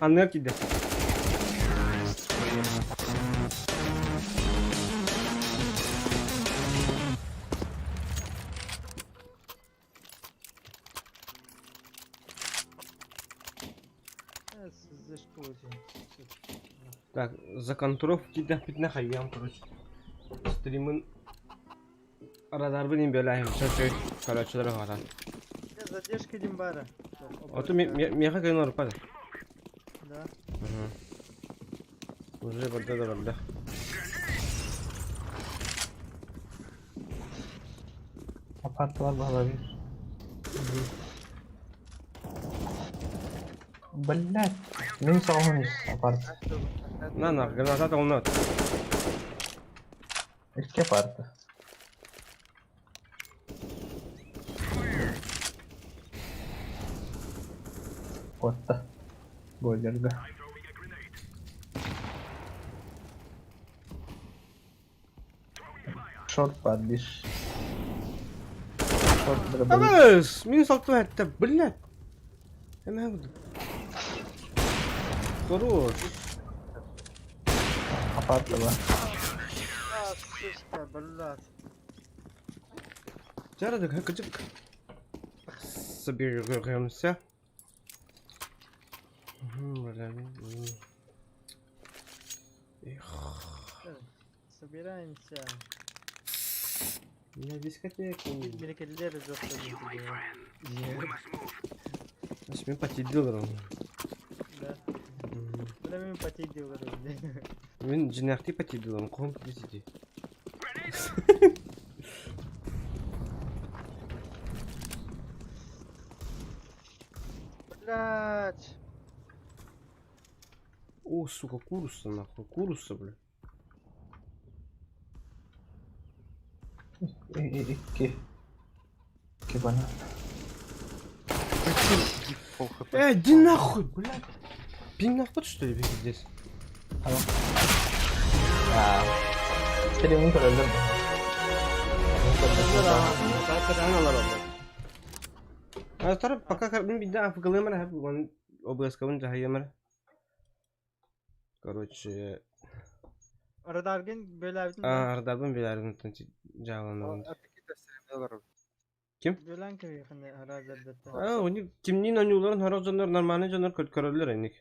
Анныгар киирдэ. Задержка очень. Так, за контров киирдэхпитинэ хайыам, короче. Стримын радарбын имбэлээһим чочой көрөөччүлэр уһатан. Не задержка дим бара. Оту миэхэ кыайан олорпат. Да. Уже барда да барда. Апарт бар баһалар Блять. Мин соҕуһун ис апарт. На на, граната толнот. Икки апарт. Куотта. Бойлерга. Шорт бар биш. Шорт дробовик. Абыс, минус алты этте, блядь. Эмэ буду. Хорош. Апарт бар. А, сучка, блядь. Жарады, кыжык. Соберемся. Бля, Эх, Собираемся. на дискотеку. Берекелер жоқ Значит, мен потедил Да. Бля, мен потедил Мен жинақти потедил, қоғам тиди. Блядь. О, сука, куруса нахуй, куруса, бля. Икки. Икки банан. Пол хп. Эй, иди нахуй, блядь. Пинг нахуй, что ли, пиздец? Стримин көрөлөр. Астар пока мин бидде афгалыам эрэ уон обыаскабын дьаһайыам эрэ. Короче, Радаргын бөләбитин аа ардарбын билэрбин дьааланабын. Ким? Бөлән кэбиэхинэ араазардаттан. Аа, они кимниин ойууларын сорох дьоннор нормальный дьоннор көрөллөр инник.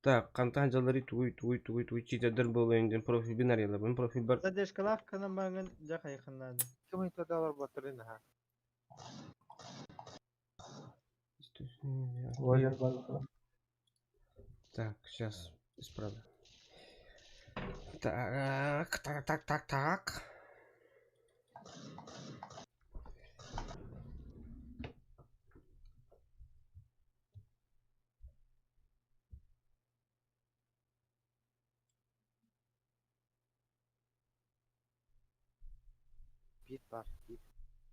Так, хантан дьаллары тугуй тугуй тугуй тугуй читердер буолуон диэн профильбин арыйалабын профильбар Задержкалаах гынан баран дьэ хайыхыннаады. Бойлер бар. Так, сейчас исправлю. Так, так, так, так, так.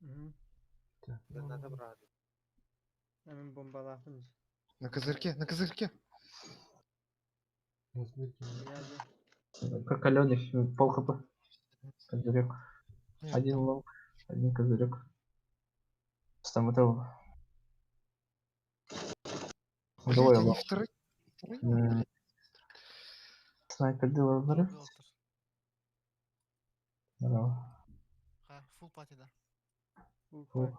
Мгм. Так, Мин бомбалаахпын. На козырьке, на козырьке. Я Калёный, пол хп. Козырек. Нет. Один лонг, один козырек. Стоматолог. Блядь, Двое они лонг. второй. втроём, М. блядь. Снайпер делал взрыв. Здорово. Фул пати да. Фу.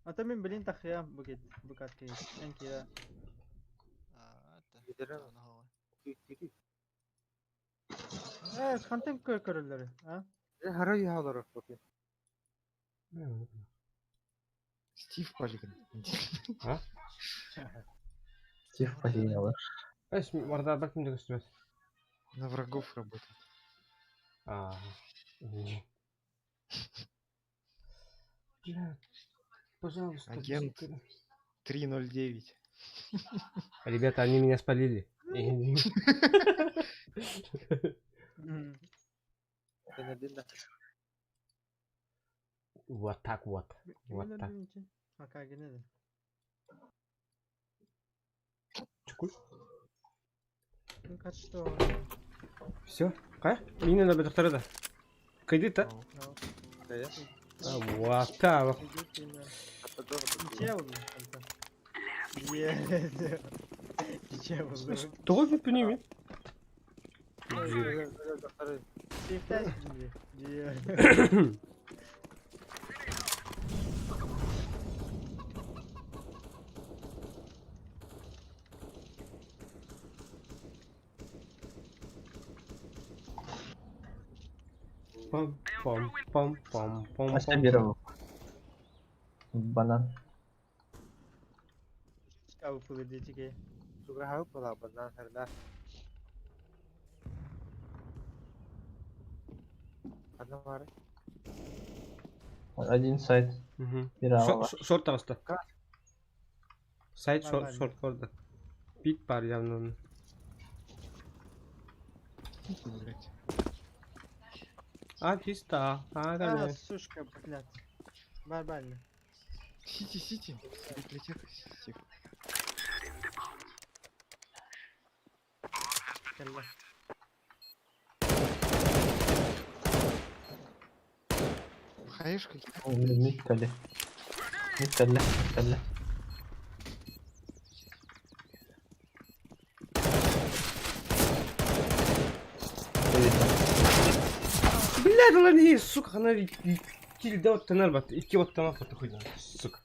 Ата мин билин тахыям букет букат кей. Эн кира. Э, хантан көр көрөллөр, а? Стив Полигон. А? Стив Полинов. Эс, морда ким дөгөстүбэт. На врагов работает. А. не. Бля, пожалуйста. Агент. читеры. 3.09. Ребята, они меня спалили. Вот так вот. Вот так. Ака генеде. Чукуй. Ну качто. Все. Кай? Мине на бедохтары да. Кайды-то? А, Вот так. Ничего булду. Ничего булду. Тоҕо бүппүнүй мин? Сейфтәс били. Пам пам пам пам пам Ася пам. Бирова. Банан. Ау пулы дичиге. Один сайт. Мгм. Бирова. Шорт таҕыста. Сайт Нормально. шорт корда. Пит бар явно. Блядь. А чисто. А, А, да. сушка, блядь. Нормально. Сити, сити. Библиотека сити. Кэллэ. Хаешка. Мид кэллэ. Мид кэллэ. Мид кэллэ. Блядь, ладно, не, сука, она киль да оттанар бат. Икки оттанар бат хуй знает, сука.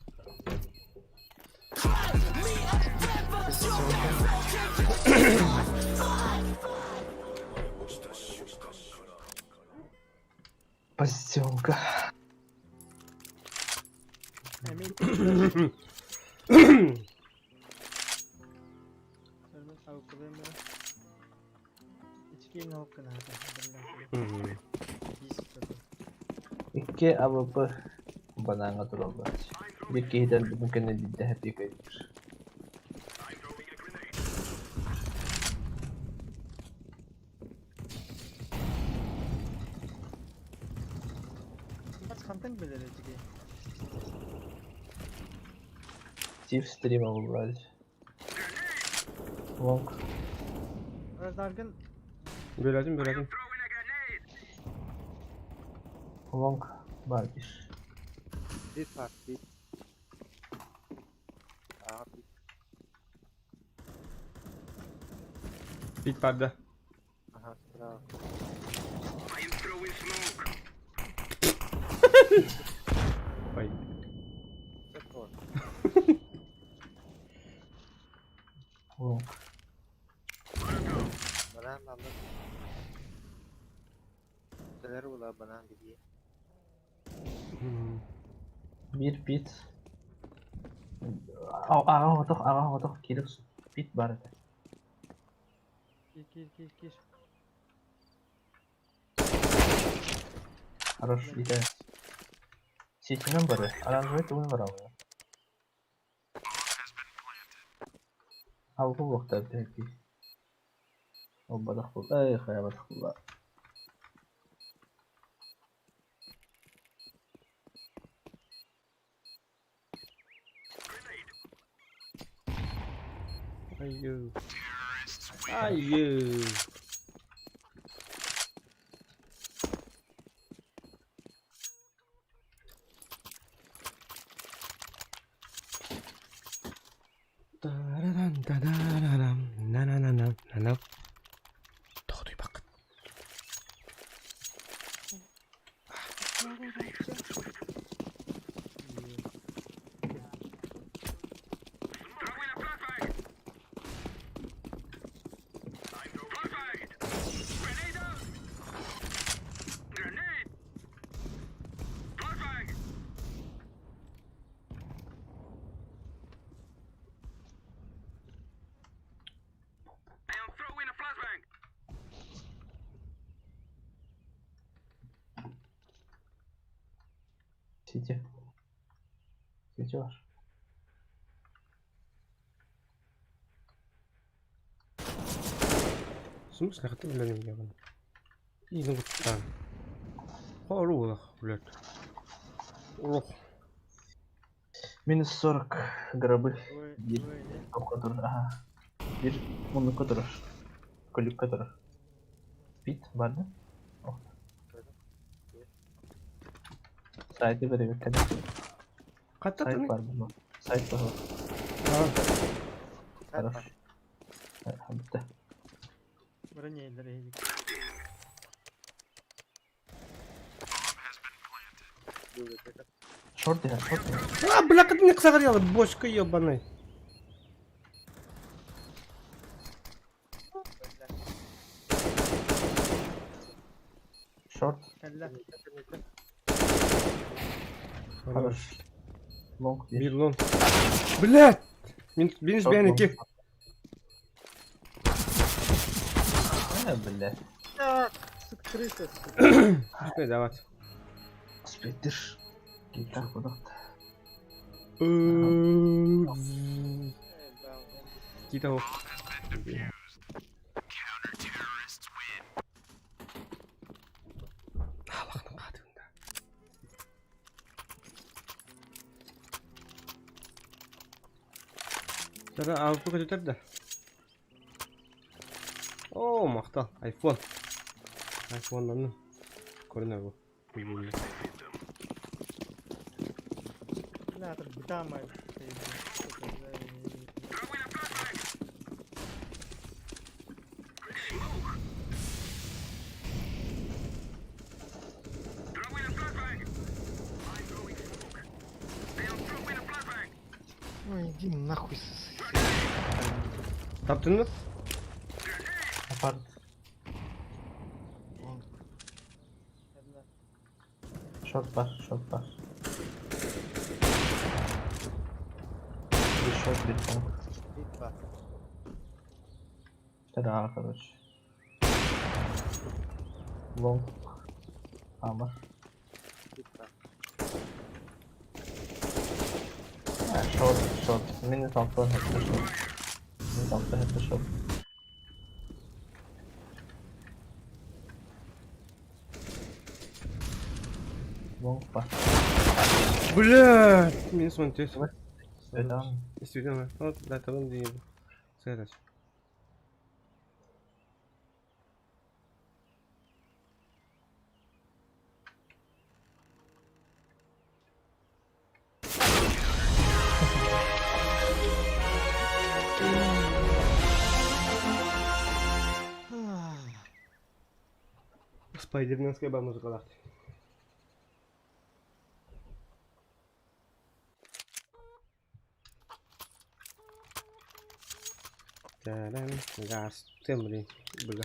Позиционка. Эмин. Сөрмөт ау пулы Ички наука на. Мгм. Икки АВП бананга тураллар. Бир киһитэ бүгүн кэннэ биирдэ хэппи көйдүр. Бас хантан билер ички. Стив стрима вылазит. Лонг. Раздаргын Бөлөтүм, бөлөтүм. Лонг. Бар биш. Бит бар, бит. Ага, бит. Пит бар да. Ага, справа. Ой. Такое. Лонг. Банан алып. Телер була банан диye. Bir pit. Аҕа отох, аҕа отох кирик пит бар этэ. Кир, кир, кир, кир. Хорош, ите. Ситинен бары. Оранжевый тугун барабы. Алгы буохта бэти. Ол бадах бул. Эй, хая бадах булла. Айыы. Айыы. Тараран, тадарарам, на-на-на-на, на-на. Тоҕо бак. Сити. Сити бар. В смысле, хаты блядь, ебаный. И ну там. Хорош, блядь. Ох. Минус 40 гробы. Ой, Bir ой, не. Тоққа Ага. Bir муннукка турар. Көлүккэ турар. Пит бар да? Ох. Сайты беребеккэ да. Хатта Сайт бар бу. Сайт бар. Сайт Хорош. бар. Хабытта. Броня элдер Шорт дыха, шорт дыха. А, бля, как не согрела, бочка ебаный. Шорт. Кэллэ. Хорош. Лонг bir. Bir лон. Блядь! Минус Шорт лонг. беники. Э, блядь. Так, сука, крыса, сука. Успей давать. Успеть Кита куда-то. Кита ол. Аллахның қадырында. Тара алып көтөр да. О, мақтал, айфон. Айфоннан көрінер бұл. На, тут бутама. Ну иди нахуй с... Таптың ба? Апарт. Вон. Шорт бар, шорт бар. Bir short, bir long. Бит бар. Да, короче. Лонг. Амар. Бит бар. А, шорт, шорт. Минус алты хәтта шорт. Минус алты хәтта шорт. Лонг бар. Блядь! Минус он тез. Свидан. Действительно. Вот, да, табын дейді. Сэрәс. Спайдерменская ба музыкалаах. Таран, газ, темри, быга.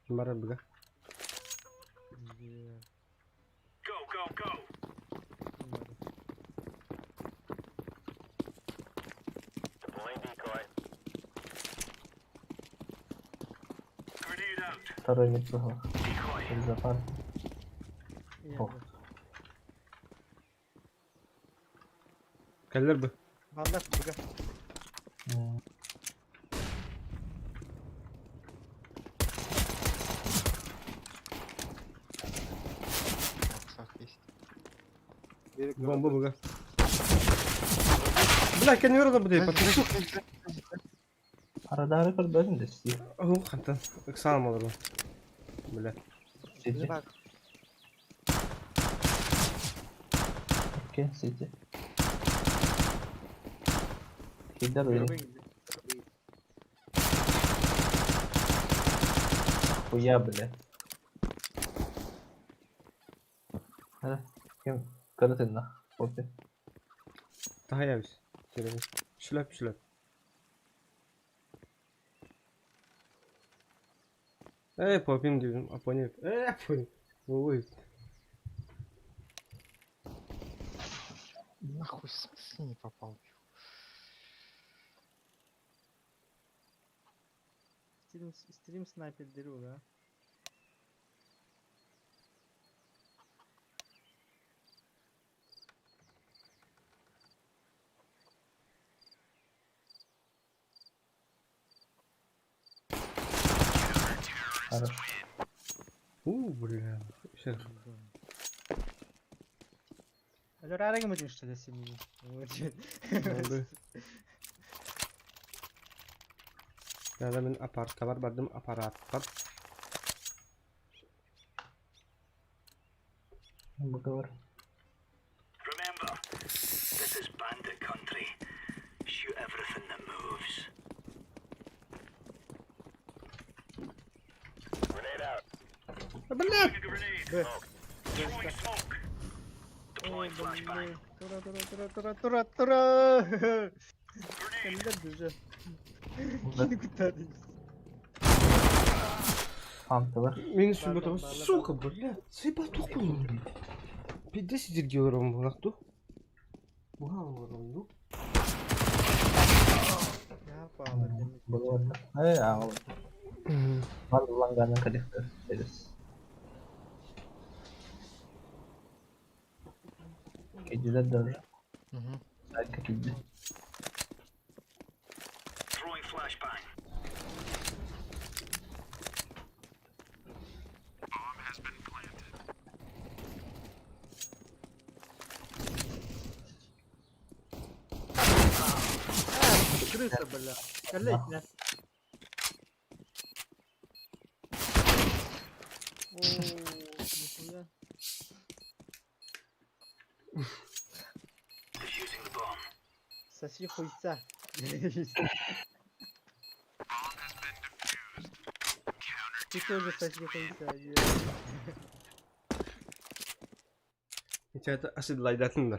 Барар быга. Go, go, go. Grenade out. Второй мид быһылах. Запар. Ох. Кэллэр бы. Баллар быга. Сах есть. Бомба быга. Бля, кэннигэр олорбут Сзади, эбит. сзади, сзади, сзади. Арадаары көрбөтүн дэсти. Оһ, хантан. Ыксаам олорбун. Бля. Сити. Окей, сити. Кидар уйру. Хуя, бля. Hadi. Kim? Каратынна. Опи. Таһайабыс. Сирэбин. Шлөп, шлөп. Ээ, попим диибин, апони. Ээ, апони. Ой. Нахуй, в смысле не попал? Стрим, стрим снайпер деру, да? Хорош. У, бля. Сейчас. Allora raga ma giusto adesso mi. Надо мин аппараттабар бардым аппараттар. Быгар. Remember, this is bandit country. Shoot everything that moves. Grenade out. Бля! Grenade. Throwing smoke. Deploying flashbang. Тура тура тура тура тура тура. Кэллэр даже. Кини куттаады. Хамтылар. Минус сүбэтэ. Сука, бля. Сайба тухпун. Пиздец сидирги олорон булак ду. Буха олорон ду. Я паалар демек. Быгар. Э, ағыл. Бар ланганын коллектор. Через. Кедилер даже. Угу. Сайка киди. Throwing flashbang. Крыса, бля. Коллег, нас. О, нихуя. Defusing the bomb. Соси хуйца. Ты тоже соси хуйца. Это оседлайдатын да.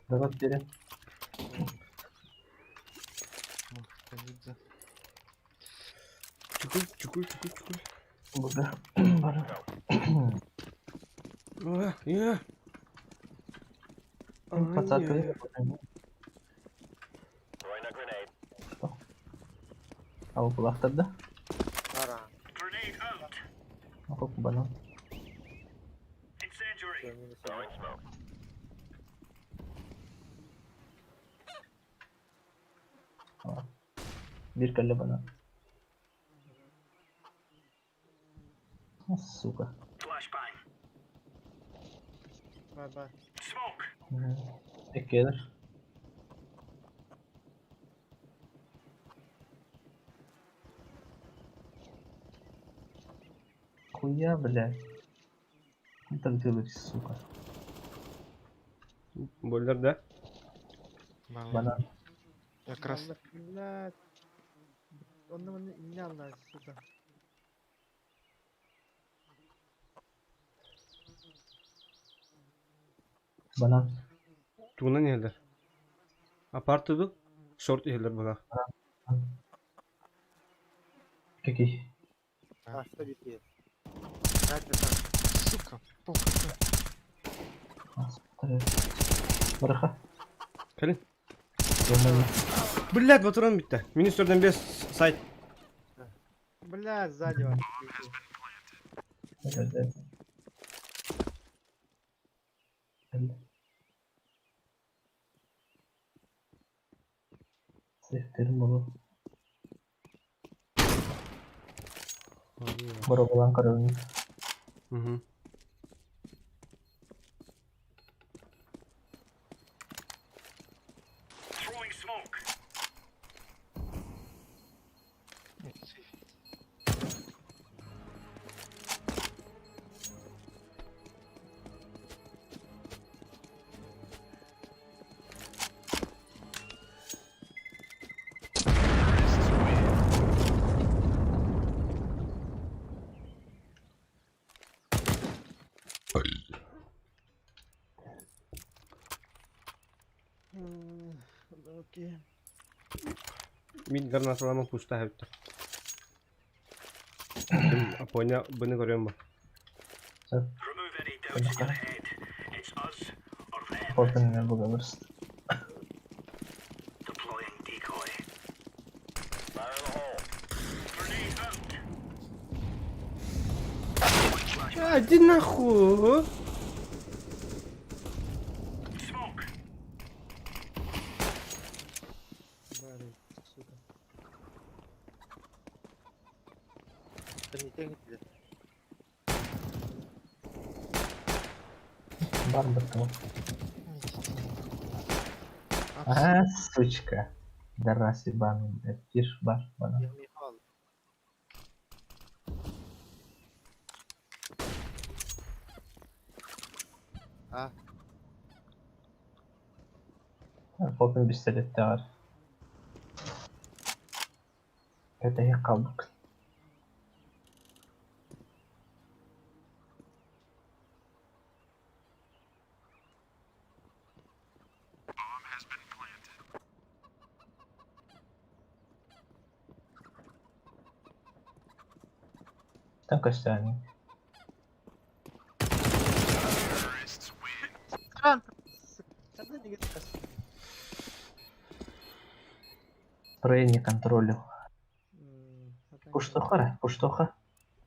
Давай бери. Ох, Калидзе. Чукуй, чукуй, чукуй, чукуй. Быгар. Бар. А, я. Пацаты. Ал булахтар да. Grenade out. Ako банан. Incendiary. Throwing smoke. Бир кэллэ банан. Сука. Flashbang. Бай бай. Smoke. Эккелер. Хуя, блядь. Ну так делать, сука. Бойлер, да? Банан. Банан. Я красный. Блядь. Онно манна инне алла, сука. Банан. Тугунан иһэллэр? Апарты ду? Шорт иһэллэр буолар. Какие? Аста битиэ. Сука, пол хп. Бараха. Кэлин. Блядь, батуран бүттэ. Минус 4-5 сайт. Блядь, сзади вас. Сехтерим болу. Боробалан көрөбүн. Угу. Throwing smoke. Нет, сейф. Окей. Мин гранаталама пуста хэбиттэр. Апоня быны көрүөм ба. Remove any doubts in your head. It's us or them. Хотын бугабырс. Deploying decoy. Fire in the hole. Grenade out. А, иди нахуй! Smoke. Бары, сука. Тэнитэн иттилэр. Бар баттым. Идите. А, сучка. Дарас ебаный, блядь. Тишь, бар, банан. Я Михал. А, Хотын пистолетте бар. Это я калбык. Там костями. Спрей не контролю. Пуштоха, пуштоха.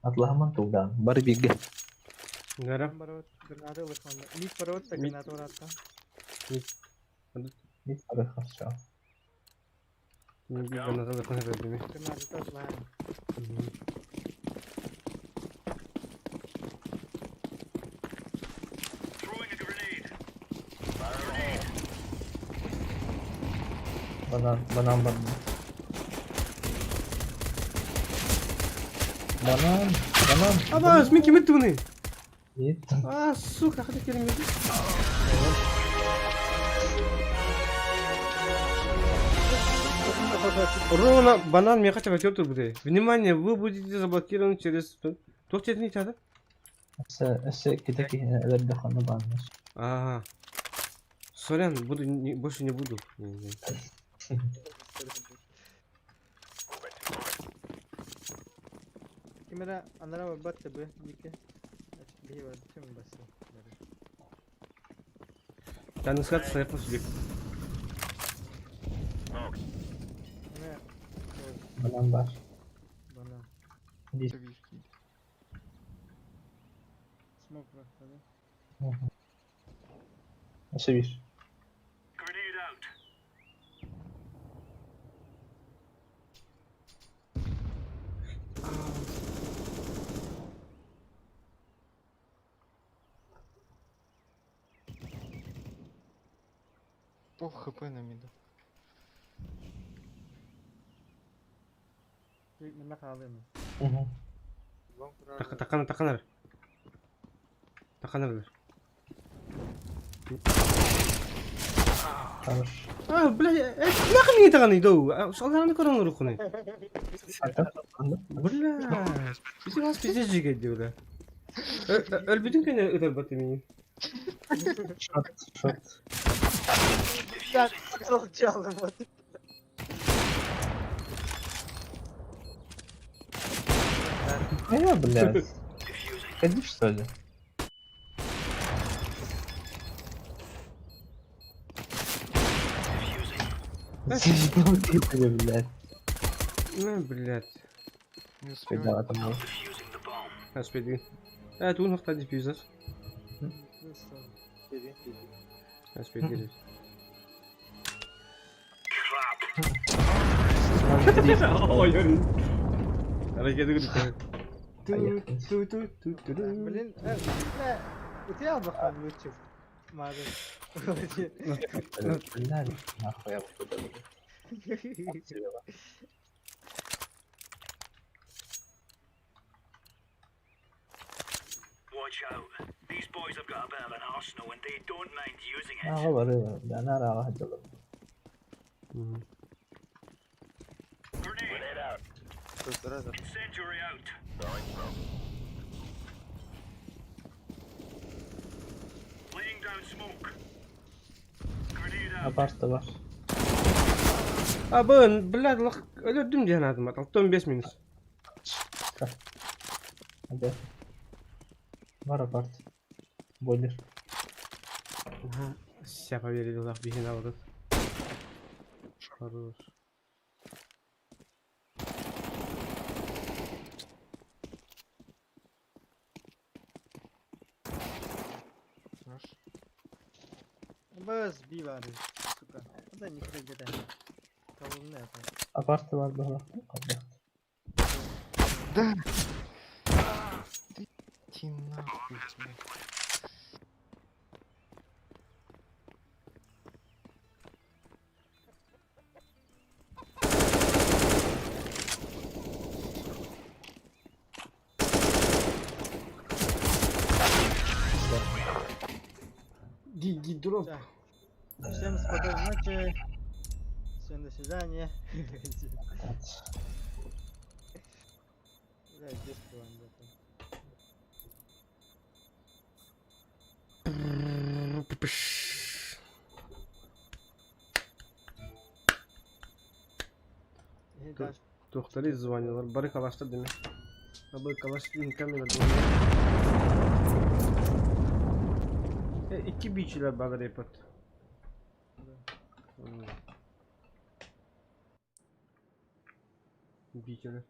Атлагаман тугдан. Барбиге. Гара. Барот, граната ылыхманна. Мид барот, Мид. граната уратта. Мид барыха, все. Граната лыхман хэбиттэр. Граната атлаһан. Throwing a grenade. Fire in the hole. Банан, банан, банан. Банан, банан. Абаас, мин кимит тугуный? Мид. А, сука, хата келин. Ровно банан мне хотя бы тут будет. Внимание, вы будете заблокированы через... Туох диэтин итада? Эссе, эссе, китаки, элэрдэхана банан. Ага. Сорян, буду не, больше не буду. Не, не. Кимера анара барбат табы, дике. Биһи бар, түм басы. Таныскат сайпа сүлек. Эме, Банан бар. банан. Дис. Смок бырахта, Эссе бир. Grenade out. Пол хп на миду. Манна хаалыам. Угу. Такана, таканар. Таканар. Хорош. А, бля, нахуй мне это иду? Саланы көрөн урукуну. Бля. Бизи вас пиздец жигет бля. Өлбүтүн күнү ытырбат мени. Шорт, шорт. Блядь, молчал вот. А я, блядь. Ходи, что ли? Заебал ты, блядь. Ну, блядь. Не успеваю. Когда там Успейдин. Э, туун хохта диффьюзер. Успейдин. Ой, ой. Аракеты күтү. Ту ту ту ту ту. Блин, бля, у тебя бахан лучше. Мазы. Блядь, нахуй я выходил. Watch out. These boys have got a bit of an arsenal and they don't mind using it. А, говорю, да, на рала хотел. Grenade out. Incendiary out. Laying down smoke. Grenade out. Апарта бар. А, бын, блядь, лох, өлөрдүм диэн аатым, 65 минус. Ага. Бар апарт. Бойлер. Ага, ся поверили, лох, бихин алды. Хорош. Хорош. Бс, бивары, сука. Да не где-то. Колонна это. Апарта бар было. Да! Ты, ты нахуй, блядь. Гиги дроп. Всем спокойной ночи. Всем до свидания. Бля, здесь план где-то. Тухтары звонилар. Бары калашта деме. Абы калаш камера звонил. Икки бичилер бар репорт. Бичилер.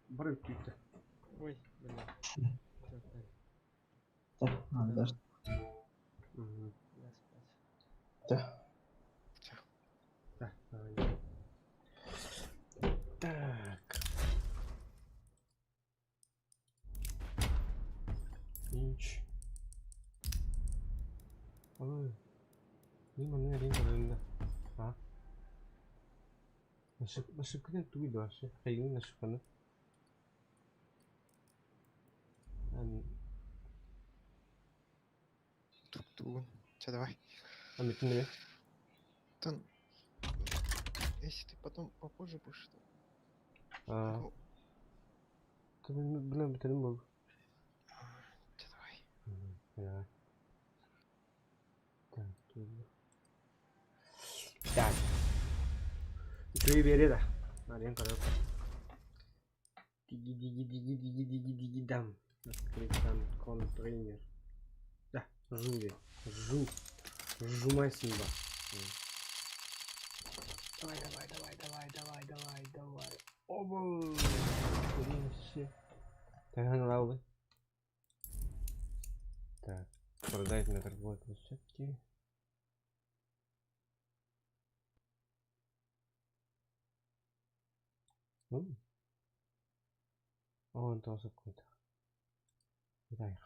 Бары үттү. Ой, бля. Так, надо. Я спать. Да. Так, давай. Так. Инч. Ой. Не манна рин көрүндө. А? Насыпканы туй башы. Хайгын насыпканы. Ан Тук-тук. Че, давай. А метнеме. Тон. Если ты потом попозже будешь, то... А. Ты, блин, битәрем булды. Че, давай. Давай. Так, туй. Так. Туй бери да. Марин карап. Диги диги диги диги диги диги дам. Открыть там контейнер. Да, жули. Жу. Жумай симба. Давай, давай, давай, давай, давай, давай, давай. Оба. Так, лаулы. Так, продать на торговой площадке. Ну. Он тоже какой-то. Дай.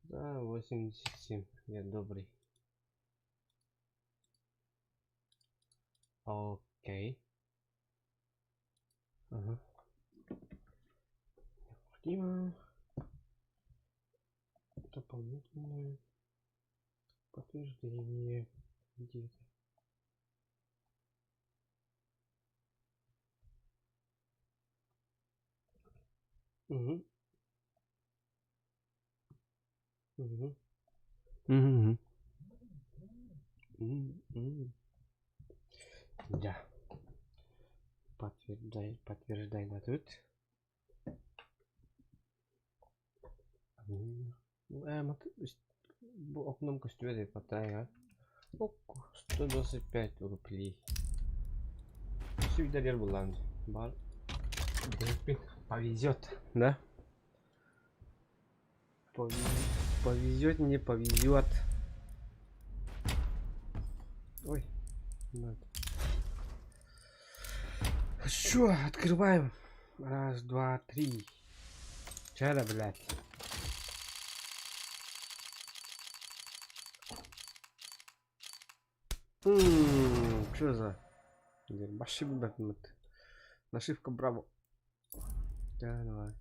Да, 87. Я добрый. Окей. Ага. Необходимо дополнительное подтверждение. Где это? Угу. Угу. Угу. Угу. Да. Подтверждай, подтверждай на тут. Ээ, бу окном көстүбэт эбит батарейка. 125 рублей. Сүйдәргер буллаҕым дии. Баар дэһиппин повезет, да? Повезет, не повезет. Ой, надо. Хорошо, открываем. Раз, два, три. Чара, блядь. Что за? Вообще Нашивка браво. Да, давай.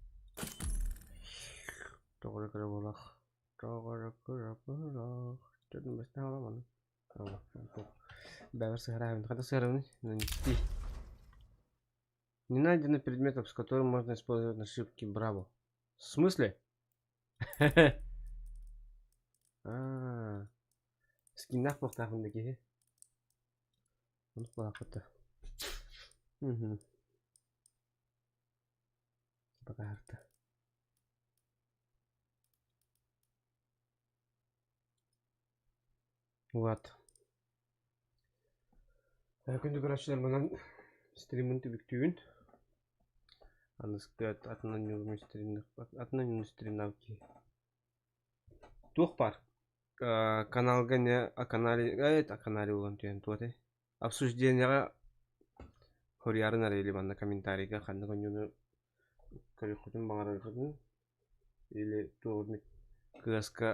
Тоҕо эрэ кыра буолах. Тоҕо эрэ кыра буолах. Бэбэр сыһараабын. Хата сыһарабыный? Нанести. Не найдено предметов, с которым можно использовать нашивки Браво. В смысле? Аа. Скиннээх буолуохтаахпын да киһи. Оннук буолаахпыт да. Мгм. Бакаарта. Вот. Күндү көрөөччүлэр манан стриммин түбүктүүбүн. Аныскы атынан атынан стримнаабыт киһи. Туох баар? Каналга не о канале э о канале буолан түһэн туох этэй? Обсуждениеҕа хоруйарын арыйли манна комментарийга ханнык оонньууну көрүөххүтүн баҕараргытын или туох эмит кыаска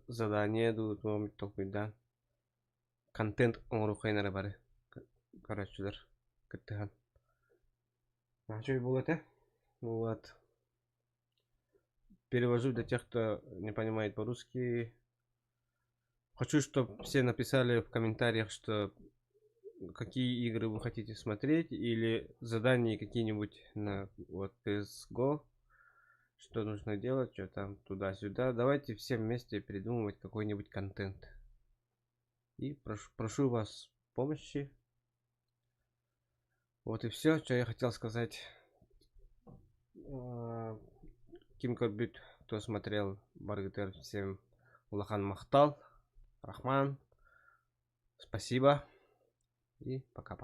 задание дуу туох эмит толкуйдаан контент оҥоруоххайын эрэ бары көрөөччүлэр кыттыһан. Үчүгэй буолуо этэ. Вот. Перевожу для тех, кто не понимает по-русски. Хочу, чтобы все написали в комментариях, что какие игры вы хотите смотреть или задания какие-нибудь на вот CSGO, что нужно делать, что там туда-сюда. Давайте все вместе придумывать какой-нибудь контент. И прошу, прошу вас помощи. Вот и все, что я хотел сказать. Ким көрбүт, кто смотрел барыгытыгар всем улахан махтал, Рахман, спасибо и пока-пока.